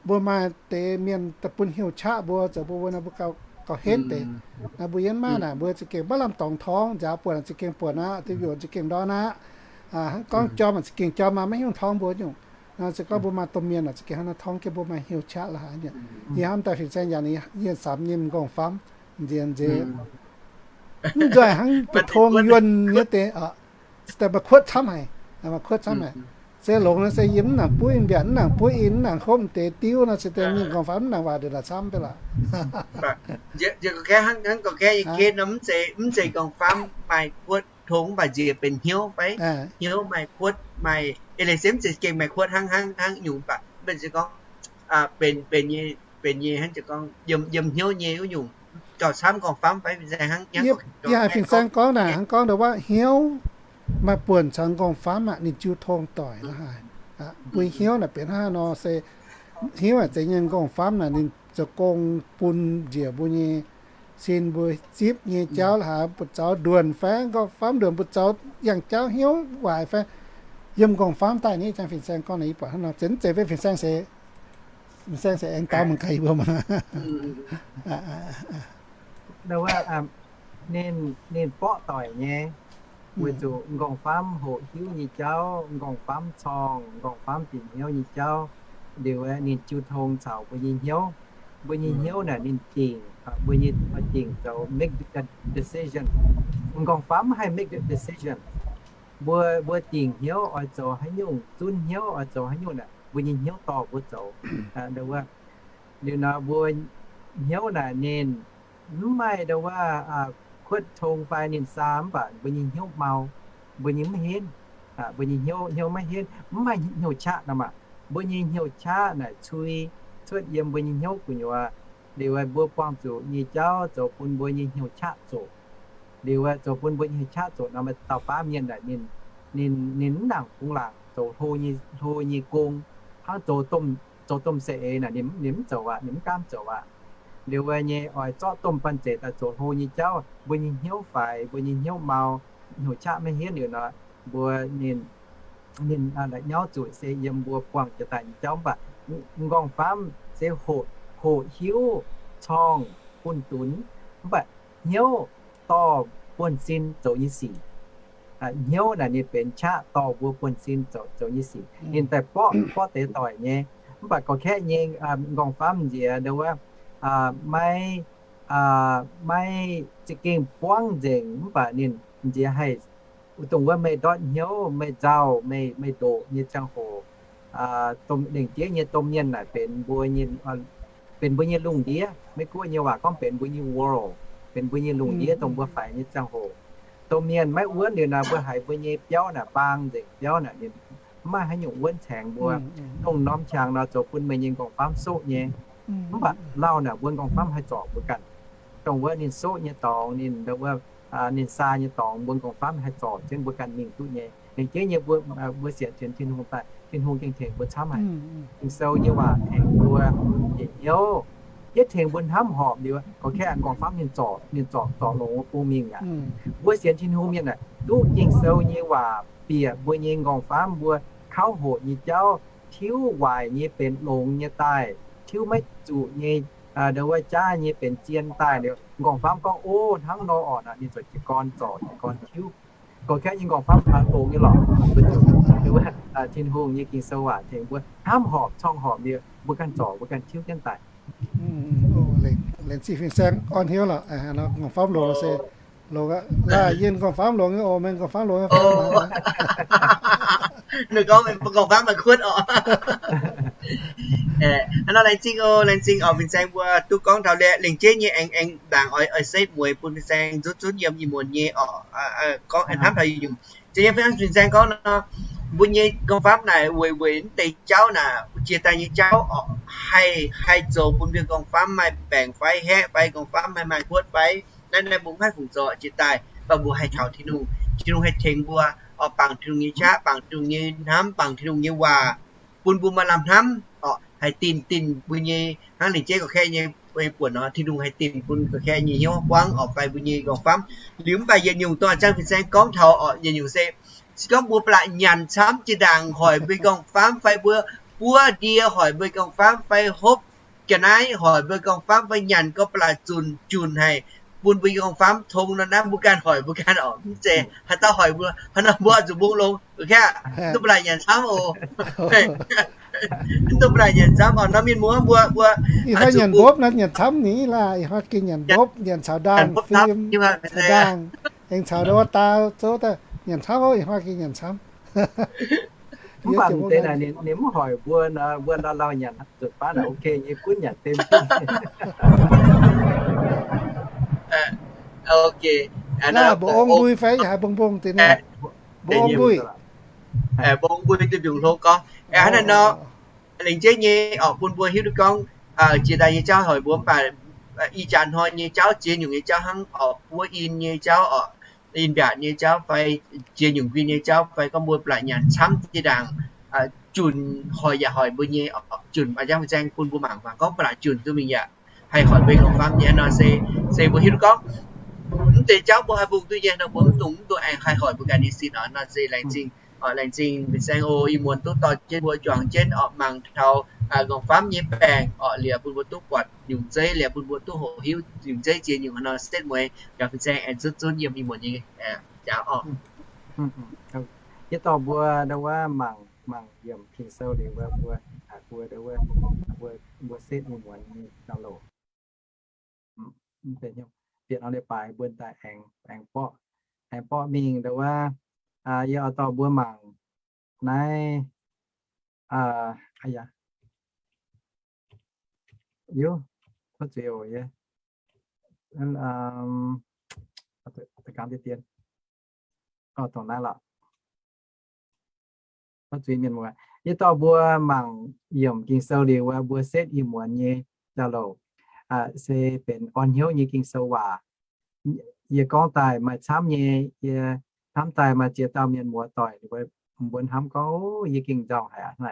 Mbuo maaih deix mienh daaih bun hnyouv qaqv mbuo, zoux mbuo mbuo naaiv mbuo gauh henv deix. Naaiv mbuo yiem maiv naaic mbuo za'gengh maiv lamh dorngx torngv, nziaaux buonc za'gengh buonc aqv, duqv mbiungc za'gengh ndortv aqv. Hnangv gorngv jorm za'gengh jorm aqv, maiv hnyouv torngv mbuo nyungc. Se gorngv mbuo maaih domh mienh za'gengh hnangv naaiv torngv jienv mbuo maaih hnyouv qaqv la'haaix nyungc. Yie hnamv daaih fin-saeng yaac ninh yie samx nyei m'nqorngv-famv nziex nziex mv nzoih hnangv ba'tong yuonh nyei deix. Se daaih maaih kuotv camv haic, maaih kuotv camv haic. Se longx nor se yie mv nangc buov in mbiaatc, mv nangc buov in, mv nangc hopv deix diuv nor se daaih mingh m'nqorngv-famv mv nangc waac ndongc naaic camv deix lorqc. Hnangv gorngv ken nor mv zeiz m'nqorngv-famv maaih kuotv tong mv baac nziex benx hnyouv fai? Hnyouv maaih kuotv, maaih eix leiz se mv zeiz gengh maaih kuotv hnangv hnangv hnangv nyungc mv baac mv baac se gorngv benx, benx nyei, benx nyei hnangv se gorngv yiem, yiem hnyouv nyei wuov nyungc gauh camv m'nqorngv-famv fai? Yie haiz fin-saeng gorngv naaic hnangv gorngv ndongc wuov hnyouv maaih buonc caux m'nqorngv-famv aqv, ninh jiu tong doic la'haaix. Mbuo hnyouv naaic benx hnangv haaix nor se hnyouv aac zeiz nyei, m'nqorngv-famv naaic ninh zoux gong bun njiec mbuo nyei sin, mbuo zipv nyei jauv la'haaix, buoz-zaux nduonx fai m'nqorngv-famv nduonx, buoz-zaux yangh jauv hnyouv waaic fai yiem m'nqorngv-famv daaih ni. Jang fin-saeng gorngv naaic yie buatc hnangv nor, zeiz mv zeiz fai fin-saeng se, fin-saeng se aengx dau mangc gaax yie mbuo maah. Ninh, ninh borqv doic nyei, weic zuqc m'nqorngv-famv hoqc hiuv nyei jauv, m'nqorngv-famv corngh, m'nqorngv-famv bieqc hnyouv nyei jauv, liuz ninh jiu tong caux mbuo nyei hnyouv. Mbuo nyei hnyouv naaic ninh dingc, mbuo nyei dingc zoux make a decision. M'nqorngv-famv maiv haih make a decision. Mbuo, mbuo dingc hnyouv oix zoux haaix nyungc, zunv hnyouv oix zoux haaix nyungc naaic, mbuo nyei hnyouv dorh mbuo zoux. Liuz nor mbuo hnyouv naaic ninh mv maaih ndo wuov kuotv tong fai ninh saa mv baac mbuo nyei hnyouv mau, mbuo nyei maiv henv, mbuo nyei hnyouv, hnyouv maiv henv, mv maaih hnyouv qaqv nor maah. Mbuo nyei hnyouv qaqv naaic cui cuotv yiem mbuo nyei hnyouv gu'nyuoz. Liuz mbuo buangh zuqc nyei jauv zoux bun mbuo nyei hnyouv qaqv zoqc. Liuz zoux bun mbuo nyei hnyouv qaqv zoqc nor, maaih dauh baav mienh naaic ninh, ninh mv nangc bungx laangc zoux hlo nyei, hlo nyei gong, hnangv zoux domh, zoux domh saeng-eix naaic ninh, ninh mv zoux aqv, ninh mv gaamv zoux aqv. Liuz nyei oix zorqv domh banh zeic daaih zoux hlo nyei jauv, mbuo nyei hnyouv faix, mbuo nyei hnyouv mau, hnyouv qaqv maiv henv liuz nor, mbuo ninh, ninh la'nyauv zuqc se yiem mbuo buangh jiex daaih nyei jauv. Mv baac m'nqorngv-famv se hoqc, hoqc hiuv, corngh, bunh dunx, mv baac hnyouv dorh buonv-sin zoux nyei sic. Hnyouv naaic ninh benx qaqv dorh mbuo buonv-sin zoux, zoux nyei sic. Ninh daaih borqv, borqv deix doic nyei. Mv baac gorx-kaeqv nyei m'nqorngv-famv nziex ndo wuov, maiv, maiv za'gengh buangv nzengc, mv baac ninh nziex haih dongh wuov meih ndortv hnyouv, meih nzauh, meih, meih ndoqc nyei ziangh hoc, lengc jeiv nyei domh mienh naaic benx mbuo, benx mbuo nyei lungh ndiev. Maiv gunv nyei waac gorngv benx mbuo nyei world, benx mbuo nyei lungh ndiev dongh mbuo faix nyei ziangh hoc. Domh mienh maiv wuonv liuz naaic, mbuo haiz mbuo nyei biauv naaic baang nzengc, biauv naaic ninh mv maaih haaix nyungc wuonv caengx mbuo. Dongh norm qangx nor zoux bun meih nyei m'nqorngv-famv soqv nyei. Mv baac lauh naaic mbuo m'nqorngv-famv haih zorc mbuo ganh. Dongh wuov ninh soqv nyei dorngx, ninh, ninh saa nyei dorngx, mbuo m'nqorngv-famv haih zorc jienv mbuo ganh mingh duqv nyei. Lengc jeiv nyei mbuo, mbuo sienx, sienx Tin-Hungh daaih, Tin-Hungh gengh tengx mbuo camv haic. Ging-Sou nyei waac tengx mbuo bieqc hnyouv, yie tengx mbuo hnamv horpc liuz, gorx-kaeqv m'nqorngv-famv ninh zorc, ninh zorc, zorc longx bun mingh aqv. Mbuo sienx Tin-Hungh mienh aeqv, duqv Ging-Sou nyei waac bieqc mbuo nyei m'nqorngv-famv, mbuo kauv hoqc nyei jauv, tiuv waaic nyei benx longx nyei daaih, tiuv maiv zuqc nyei, ndo wuov jaav nyei benx zien daaih liuz, m'nqorngv-famv gorngv, O, hnangv nor orqc, ninh ziouc jiez gorn zorc, jiez gorn tiuv. Gorx-kaeqv nyei m'nqorngv-famv longx nyei lorqc. Tin-Hungh nyei Ging-Sou waac tengx mbuo hnamv horpc, corng horpc liuz, mbuo ganh zorc, mbuo ganh tiuv jienv daaih. Laengz zingh fin-saeng orn hnyouv lorqc. M'nqorngv-famv longx se longx aqv. Laaih yie m'nqorngv-famv longx nyei oc, meih m'nqorngv-famv longx nyei fai? Ninh gorngv m'nqorngv-famv maaih kuotv oc. Hnangv nor laengz zingh oc, laengz zingh oc fin-saeng mbuo duqv gorngv taux lengc jeiv nyei aengx, aengx ndaangc oix, oix setv mueiz bun fin-saeng nzunc, nzunc yiem ih muonz nyei oc, gorngv hnamv taux nyungc. Za'gengh fin-saeng gorngv nor, mbuo nyei m'nqorngv-famv naaic weic, weic mv deix jauv naaic, jiex daaih nyei jauv oc, haih, haih zoux bun mbuo m'nqorngv-famv maaih baengc fai haeqv fai m'nqorngv-famv haih maaih kuotv fai, naaiv, naaiv mbuo mv haih fungc zoux jiex daaih, mv baac mbuo haih taux Tin-Hungh. Tin-Hungh haih tengx mbuo oc, bangc Tin-Hungh nyei qaqv, bangc Tin-Hungh nyei hnamv, bangc Tin-Hungh nyei waac, bun mbuo maaih lamh hnamv oc, haih dinh, dinh mbuo nyei, hnangv lengc jeiv gorx-kaeqv nyei buonc nor, Tin-Hungh haih dinh bun gorx-kaeqv nyei hnyouv buangv oc, fai mbuo nyei m'nqorngv-famv. Liuz mv baac yietc nyungc dongh a'jang fin-saeng gorngv taux oc, yietc nyungc se, se gorngv mbuo ba'laqc nyanc camv jiex ndaangc hoic mbuo m'nqorngv-famv fai mbuo buov ndie hoic mbuo m'nqorngv-famv fai hopv ga'naaiv hoic mbuo m'nqorngv-famv fai nyanc gorngv ba'laqc zunc junc haic, bun mbuo m'nqorngv-famv tong nor naaiv mbuo ganh hoic mbuo ganh oc. Mv zeiz haaix dauh hoic mbuo, hnangv nor mbuo oix zuqc mbungh longx. Mv dungx ba'laqc nyanc camv oc. Mv dungx ba'laqc nyanc camv oc. Norm mienh muoz mbuo, mbuo ih hnoi nyanc mbopv naaiv nyanc camv ni laah. Ih hnoi gengh nyanc mbopv, nyanc caux ndaangh fim, caux ndaangh, aengx caux ndo wuov daau zouv daaih nyanc camv oc. Ih hnoi gengh nyanc camv. Mv baac deix naaic ninh mv hoic mbuo nor, mbuo lauh lauh nyanc nzuonx baav naaic ok nyei, gunv nyanc dem. Ok. Mbu'ong mbui fai haaix mbong mbong deix naaic? Mbu'ong mbui. Mbu'ong mbui duqv mbiungc hlo gorngv. Hnangv naaiv nor, lengc jeiv nyei oc, bun mbuo hiuv duqv gorngv jiex daaih nyei jauv hoic mbuo, mv baac ih jaax hnoi nyei jauv, ziex nyungc nyei jauv hnangv oc, buov in nyei jauv oc, in mbiaatc nyei jauv fai ziex nyungc nquin nyei jauv fai gorngv mbuo ba'laqc nyanc camv jiex ndaangc, junc hoic yaac hoic mbuo nyei oc, junc a'jang fin-saeng bun mbuo mangc, mangc gorngv ba'laqc junc duqv mingh yaac haih hoic mbuo m'nqorngv-famv nyei nor se, se mbuo hiuv duqv gorngv mv deix jauv mbuo haih mbungh duqv nyei nor, mbuo mv dungx, mv dungx aengx haih hoic mbuo ganh nyei sin oc. Nor se laengz zingh, laengz zingh fin-saeng oc, ih muonz duqv dorh jienv mbuo juangc jienv oc, mangc taux nqorngv-famv nyei baengc orqc, liuz bun mbuo duqv buatc nyungc zeiv, liuz bun mbuo duqv hoqc hiuv nyungc zeiv jiex nyungc haaix nor setv mueiz, yaac fin-saeng aengx zuotv zunv yiem ih muonz nyei jaax orqc. Yie dorh mbuo ndau wuov mangc, mangc yiemc Ging-Sou liuz wuov mbuo, mbuo ndau wuov, mbuo, mbuo setv ih muonz nyei jauv-louc. Bieqc norm leiz-baaix mbuo daaih aengx, aengx borqv, aengx borqv mingh ndau wuov, yie oix dorh mbuo mangc naaiv, Yie dorh mbuo mangc yiemc Ging-Sou liuz wuov mbuo setv ih muonz nyei jauv-louc, se benx orn hnyouv nyei Ging-Sou waac. Yie gorngv daaih maaih camv nyei, yie hnamv daaih maaih ziex dauh mienh muoz-doic mbuo hnamv gorngv, Yie gengh nzauh haic aqv.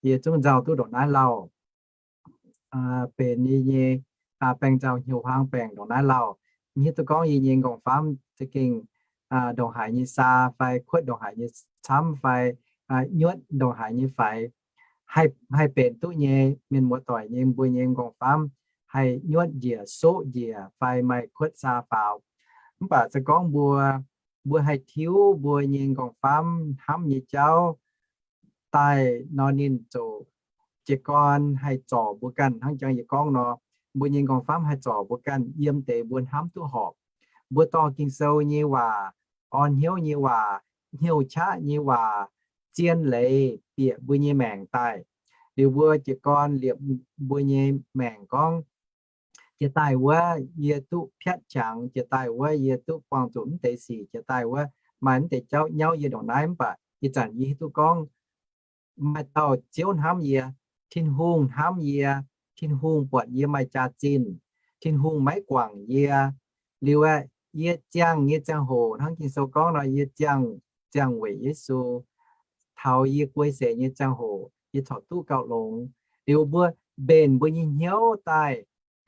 Yie zungv nzauh duqv ndongc naaiv lauh. Benx yie nyei baeng nzauh hnyouv huaang baengc ndongc naaiv lauh. Mv hiuv duqv gorngv yie nyei nqorngv-famv za'gengh ndongc haaix nyei saa fai kuotv ndongc haaix nyei camv fai nyuotv ndongc haaix nyei faix, haih benx duqv nyei. Mienh muoz-doic nyei mbuo nyei nqorngv-famv haih nyuotv njiec, soqv njiec fai maaih kuotv saa faaux. Mv baac se gorngv mbuo, mbuo haih tiuv mbuo nyei nqorngv-famv hnamv nyei jauv daaih nor, ninh ziouc, jiez gorn haih zorc mbuo ganh. Hnangv jangx yie gorngv nor, mbuo nyei nqorngv-famv haih zorc mbuo ganh yiem deix mbuo hnamv duqv horpc. Mbuo dorh Ging-Sou nyei waac, orn hnyouv nyei waac, hnyouv qaqv nyei waac zien leiz bieqc mbuo nyei maengc daaih. Liuz mbuo jiez gorn liepc mbuo nyei maengc gorngv, Jiex daaih wuov yie duqv piatv qangx, jiex daaih wuov yie duqv buangh zuqc mv deix sic, jiex daaih wuov maaih mv deix jauv nyauv yie ndongc naaiv. Mv baac ih zanc yie hiuv duqv gorngv maaih dauh Ziouv hnamv yie, Tin-Hungh hnamv yie, Tin-Hungh buatc yie maaih jaax-zinh, Tin-Hungh maiv guangc yie. Liuz aeqv, yie ziangh nyei ziangh hoc hnangv Ging-Sou gorngv nor, yie ziangh, ziangh weic Yesu. Taux yie guei seix nyei ziangh hoc yie corc duqv gauh longx. Liuz mbuo mbenc mbuo nyei hnyouv daaih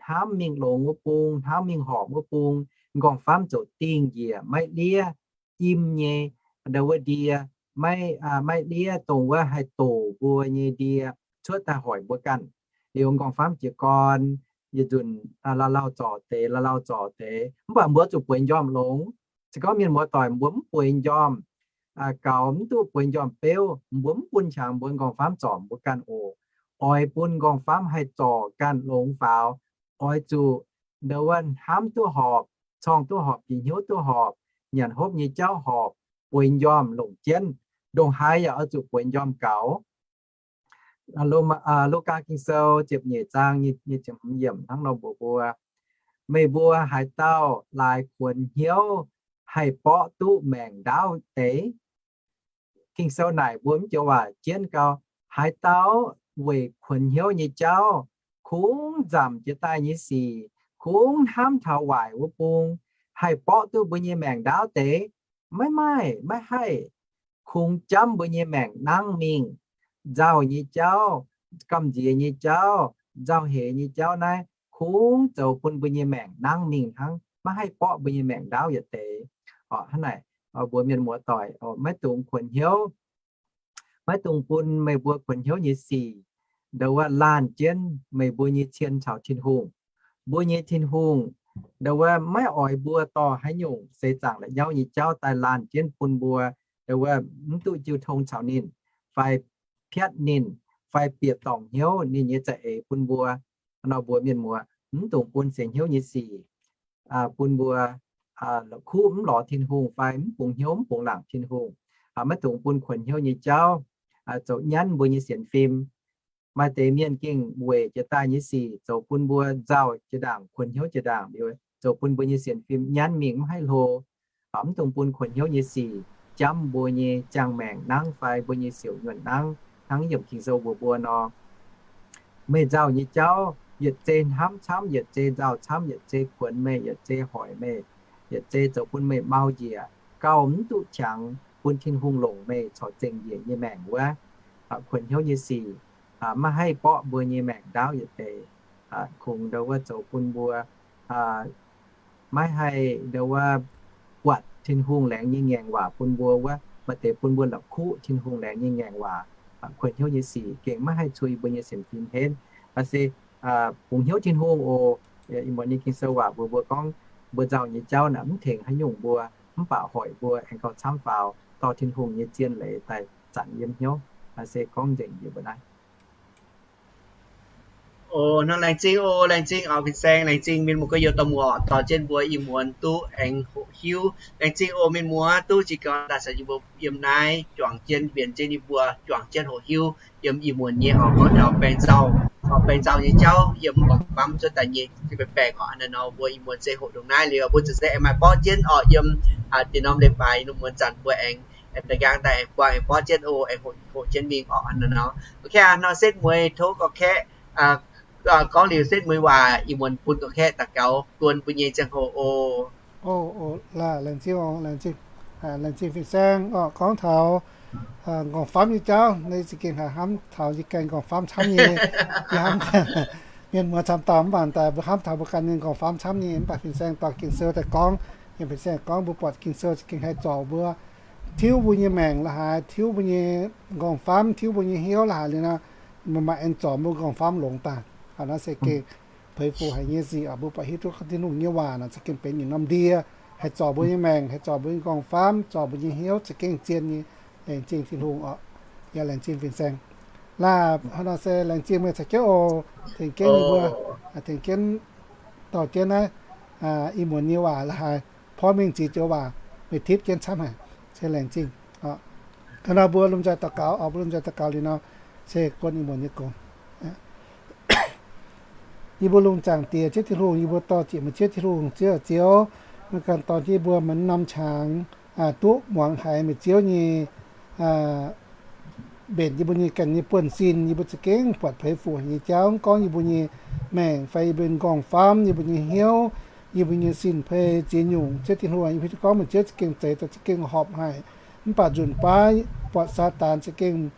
hnamv mingh longx wuov bung, hnamv mingh horpc wuov bung, nqorngv-famv ziouc dingh njiec, maiv liev im nyei ndau wuov ndie, maiv, maiv liev dongh wuov haih doqc mbuo nyei ndie cuotv daaih hoic mbuo ganh. Liuz nqorngv-famv jiez gorn yietc nzunc lauh lauh zorc deix, lauh lauh zorc deix. Mv baac mbuo zuqc bueix njormh longx. Se gorngv mienh muoz-doic mbuo mv bueix njormh, gaux mv duqv bueix njormh beuv, mbuo mv bun qangx mbuo nqorngv-famv zorc mbuo ganh oc. Oix bun nqorngv-famv haih zorc ganh longx faaux, oix zuqc ndau wuov hnamv duqv horpc, corngh duqv horpc, bieqc hnyouv duqv horpc, nyanc hopv nyei jauv horpc, bueix njormh longc jienv. Ndongc haaix yaac oix zuqc bueix njormh gaux. Lugaa Ging-Sou ziepc nyeic zaang nyic ziepc hmz yiemc hnangv nor mbuox mbuo, Meih mbuo haaix dauh laaix kuonx hnyouv haih borqv duqv maengc ndaauv deix? Ging-Sou naaic mbuo mv joux waac jienv gau, haaix dauh weic kuonx hnyouv nyei jauv kungx nzamc jiex daaih nyei sic, kungx hnamv taux waaic wuov bung, haih borqv duqv mbuo nyei maengc ndaauv deix? Maiv maaih, maiv haih. Kungx jamv mbuo nyei maengc nangv mingh. Nzauh nyei jauv, gamh nziex nyei jauv, nzauh heix nyei jauv naaiv kungx zoux bun mbuo nyei maengc nangv mingh hnangv, maiv haih borqv mbuo nyei maengc ndaauv yietc deix. Hnangv naaic, mbuox mienh muoz-doic, maiv dungx kuonx hnyouv, maiv dungx bun meih mbuo kuonx hnyouv nyei sic ndau wuov laanh jienv meih mbuo nyei cien caux Tin-Hungh. Mbuo nyei Tin-Hungh ndau wuov maiv oix mbuo dorh haaix nyungc seix zaangc la'nyauv nyei jauv daaih laanh jienv bun mbuo ndau wuov mv duqv jiu tong caux ninh, fai piatv ninh, fai bieqc dorngc hnyouv ninh nyei za'eix bun mbuo. Nor mbuox mienh muoz, mv dungx bun seix hnyouv nyei sic bun mbuo la'kuqv mv lorz Tin-Hungh fai mv bungx hnyouv mv bungx laangc Tin-Hungh. Maiv dungx bun kuonx hnyouv nyei jauv zoux nyanv mbuo nyei sienx fim. Maaih deix mienh gengh weic jiex daaih nyei sic zoux bun mbuo nzauh jiex ndaangc, kuonx hnyouv jiex ndaangc, zoux bun mbuo nyei sienx fim nyanv mingh mv haih hlo. Mv dungx bun kuonx hnyouv nyei sic jamv mbuo nyei ziangh maengc nangv fai mbuo nyei siouc nyuonh nangv, hnangv yiemc Ging-Sou mbuox mbuo nor. Meih nzauh nyei jauv yietc zei hnamv camv, yietc zei nzauh camv, yietc zei kuonx meih, yietc zei hoic meih, yietc zei zoux bun meih mau njiec, gauh mv duqv qangx bun Tin-Hungh longc meih corc zengc njiec nyei maengc wuov. Kuonx hnyouv nyei sic maiv haih borqv mbuo nyei maengc ndaauv yietc deix. Kungx ndau wuov zoux bun mbuo maiv haih ndau wuov buatc Tin-Hungh laengz nyei ngaengc waac bun mbuo wuov, maaih deix bun mbuo la'kuqv Tin-Hungh laengz nyei ngaengc waac. kuonx hnyouv nyei sic, gengh maiv haih cun yie mbuo nyei sienx fim henv. Mv baac se bungx hnyouv Tin-Hungh oc. Ih muonz nyei Ging-Sou waac mbuox mbuo gorngv, mbuo nzauh nyei jauv naaic mv tengx haaix nyungc mbuo, mv baac hoic mbuo aengx gauh camv faaux dorh Tin-Hungh nyei zien leiz daaih zanc yiem hnyouv. Se gorngv nzengc yie mbuo naaiv. O, hnangv laengz zingh o, laengz zingh auv fin-saeng, laengz zingh mienh muoz gorx-youz dorh muoz dorh jienv mbuo ih muonz duqv aengx hoqc hiuv. Laengz zingh o mienh muoz duqv jiez gorn daaih caux yie mbuo yiem naaiv juangc jienv, mbienc jienv yie mbuo juangc jienv hoqc hiuv yiem ih muonz nyei oc gorngv taux baengc zaux, oc baengc zaux nyei jauv yiem gorngv famv cuotv daaih nyei baengc oc. Hnangv naaiv nor mbuo ih muonz se hoqc ndongc naaiv liuz, mbuo zuqc se aengx maaih borqv jienv oc yiem dieh norm leiz-baaix, yiem muonz zanc mbuo aengx da'nqaang daaih aengx buangh aengx borqv jienv o, aengx hoqc jienv mingh oc. Hnangv naaiv nor, ok, hnangv nor setv mueiz tov gorngv kaeqv gorngv liuz setv mueiz waac ih muonz bun gorngv kaeqv daux gaux guon mbuo nyei ziangh hoc oc. O, laengz zingh, laengz zingh fin-saeng oc. Gorngv taux nqorngv famv nyei jauv, naaiv za'gengh haiz hnamv taux yie ganh nqorngv famv camv nyei. Mienh muoz camv dauh mv baac daaih mbuo hnamv taux mbuo ganh nyei nqorngv famv camv nyei. Mv baac fin-saeng dorh Ging-Sou daaih gorngv, yiem fin-saeng gorngv mbuo buatc Ging-Sou za'gengh haih zorc mbuo, tiuv mbuo nyei maengc la'haaix, tiuv mbuo nyei nqorngv famv, tiuv mbuo nyei hnyouv la'haaix liuz nor, maaih aengx zorc mbuo nqorngv famv longx daaih. Hnangv naaiv se gengh peix fuc haic nyei sic oc. Mbuo buatc hiuv duqv gorngv Tin-Hungh nyei waac naaic za'gengh benx yietc norm ndie, haih zorc mbuo nyei maengc, haih zorc mbuo nyei nqorngv famv, zorc mbuo nyei hnyouv za'gengh zien nyei. Laengz zingh Tin-Hungh oc. Yaac laengz zingh fin-saeng. Laah, hnangv nor se laengz zingh meih caux jienv oc, tengx jienv yie mbuo, tengx jienv dorh jienv naaiv ih muonz nyei waac la'haaix, porv mengh ziex joux waac meih tipv jienv camv haic. Se laengz zingh. Hnangv nor mbuo lomh nzoih daux gaux oc. Mbuo lomh nzoih daux gaux liuz nor, se guon ih muonz nyei gong. Yie mbuo lungh zaangc Diex, Ziouv Tin-Hungh, yie mbuo dorh ziec meih Ziouv Tin-Hungh, Ziouv, Ziouv, meih ganh dorh jienv yie mbuo maaih norm qangx duqv muangx haiz meih Ziouv nyei mbenc yie mbuo nyei ganh nyei buonv-sin. Yie mbuo za'gengh buatc peix fuc haic nyei jauv, mv gorngv yie mbuo nyei maengc fai yie mbuo nyei nqorngv famv, yie mbuo nyei hnyouv, yie mbuo nyei sin-peix ziex nyungc. Ziouv Tin-Hungh, yie mbuo hiuv duqv gorngv meih Ziouv za'gengh zeix daaih za'gengh horpc haic. Mv baac nzunc baav buatc Saadaan za'gengh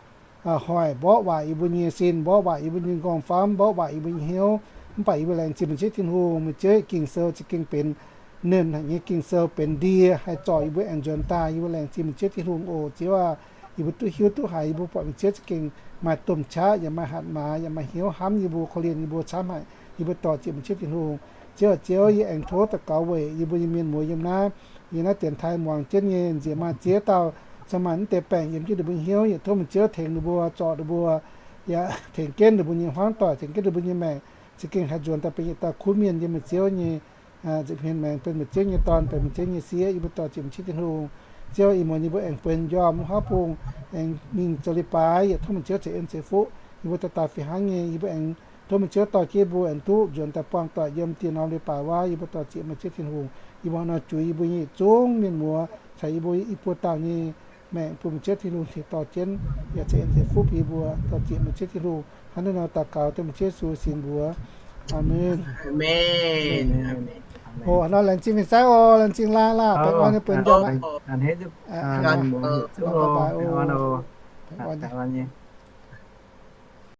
hoic, mborqv waaic yie mbuo nyei sin, mborqv waaic yie mbuo nyei nqorngv famv, mborqv waaic yie mbuo nyei hnyouv. Mv baac yie mbuo laengz zingh meih Ziouv Tin-Hungh, meih Ziouv Ging-Sou za'gengh benx nernh haic nyei Ging-Sou, benx ndie haih zorc yie mbuo aengx nzuonx daaih. Yie mbuo laengz zingh meih Ziouv Tin-Hungh oc. Ziouv aac, yie mbuo duqv hiuv duqv haiz, yie mbuo buatc meih Ziouv za'gengh maaih domh qaqv, yaac maaih hatc maaz, yaac maaih hnyouv hnamv yie mbuo, korv-lienh yie mbuo camv haic. Yie mbuo dorh ziec meih Ziouv Tin-Hungh. Ziouv aac, Ziouv, yie aengx tov daux gaux weic yie mbuo nyei mienh muoz yiem naaiv, yiem naaiv dienx taaih muangx jienv nyei nziex maaih ziex dauh, cingx maaih mv deix baengc yiem jienv ninh mbuo hnyouv. Yaac tov meih Ziouv tengx ninh mbuo, zorc ninh mbuo, yaac tengx jienv ninh mbuo nyei hmuangv doic, tengx jienv ninh mbuo nyei maengc, za'gengh haih nzuonx daaih benx yietc dauh kuv mienh yiem meih Ziouv nyei nza'hmien maengx, benx meih Ziouv nyei dorn, benx meih Ziouv nyei sieqv. Yie mbuo dorh ziec meih Ziouv Tin-Hungh. Ziouv, ih muonz yie mbuo aengx buonc njormh wuov huaav bung aengx mingh zoux leiz-baaix, yaac tov meih Ziouv ceix en ceix fuqv yie mbuo dauh dauh fih hnangv nyei. Yie mbuo aengx tov meih Ziouv dorh jienv yie mbuo aengx duqv nzuonx daaih buangh doic yiem dieh norm leiz-baaix wuov. Yie mbuo dorh ziec meih Ziouv Tin-Hungh. Yie mbuo nor juix yie mbuo nyei yietc zungv mienh muoz caux yie mbuo i buo dauh nyei maengc bun meih Ziouv Tin-Hungh tengx dorh jienv, yaac ceix en ceix fuqv bun yie mbuo. Dorh ziec meih Ziouv Tin-Hungh. Hnangv naaiv nor daux gaux dengh meih Ziouv Yesu nyei sin mbuox. Aamen. O, hnangv nor laengz zingh fin-saeng oc. Laengz zingh laah, laah, baengh orn nyei buonc njormh aqv.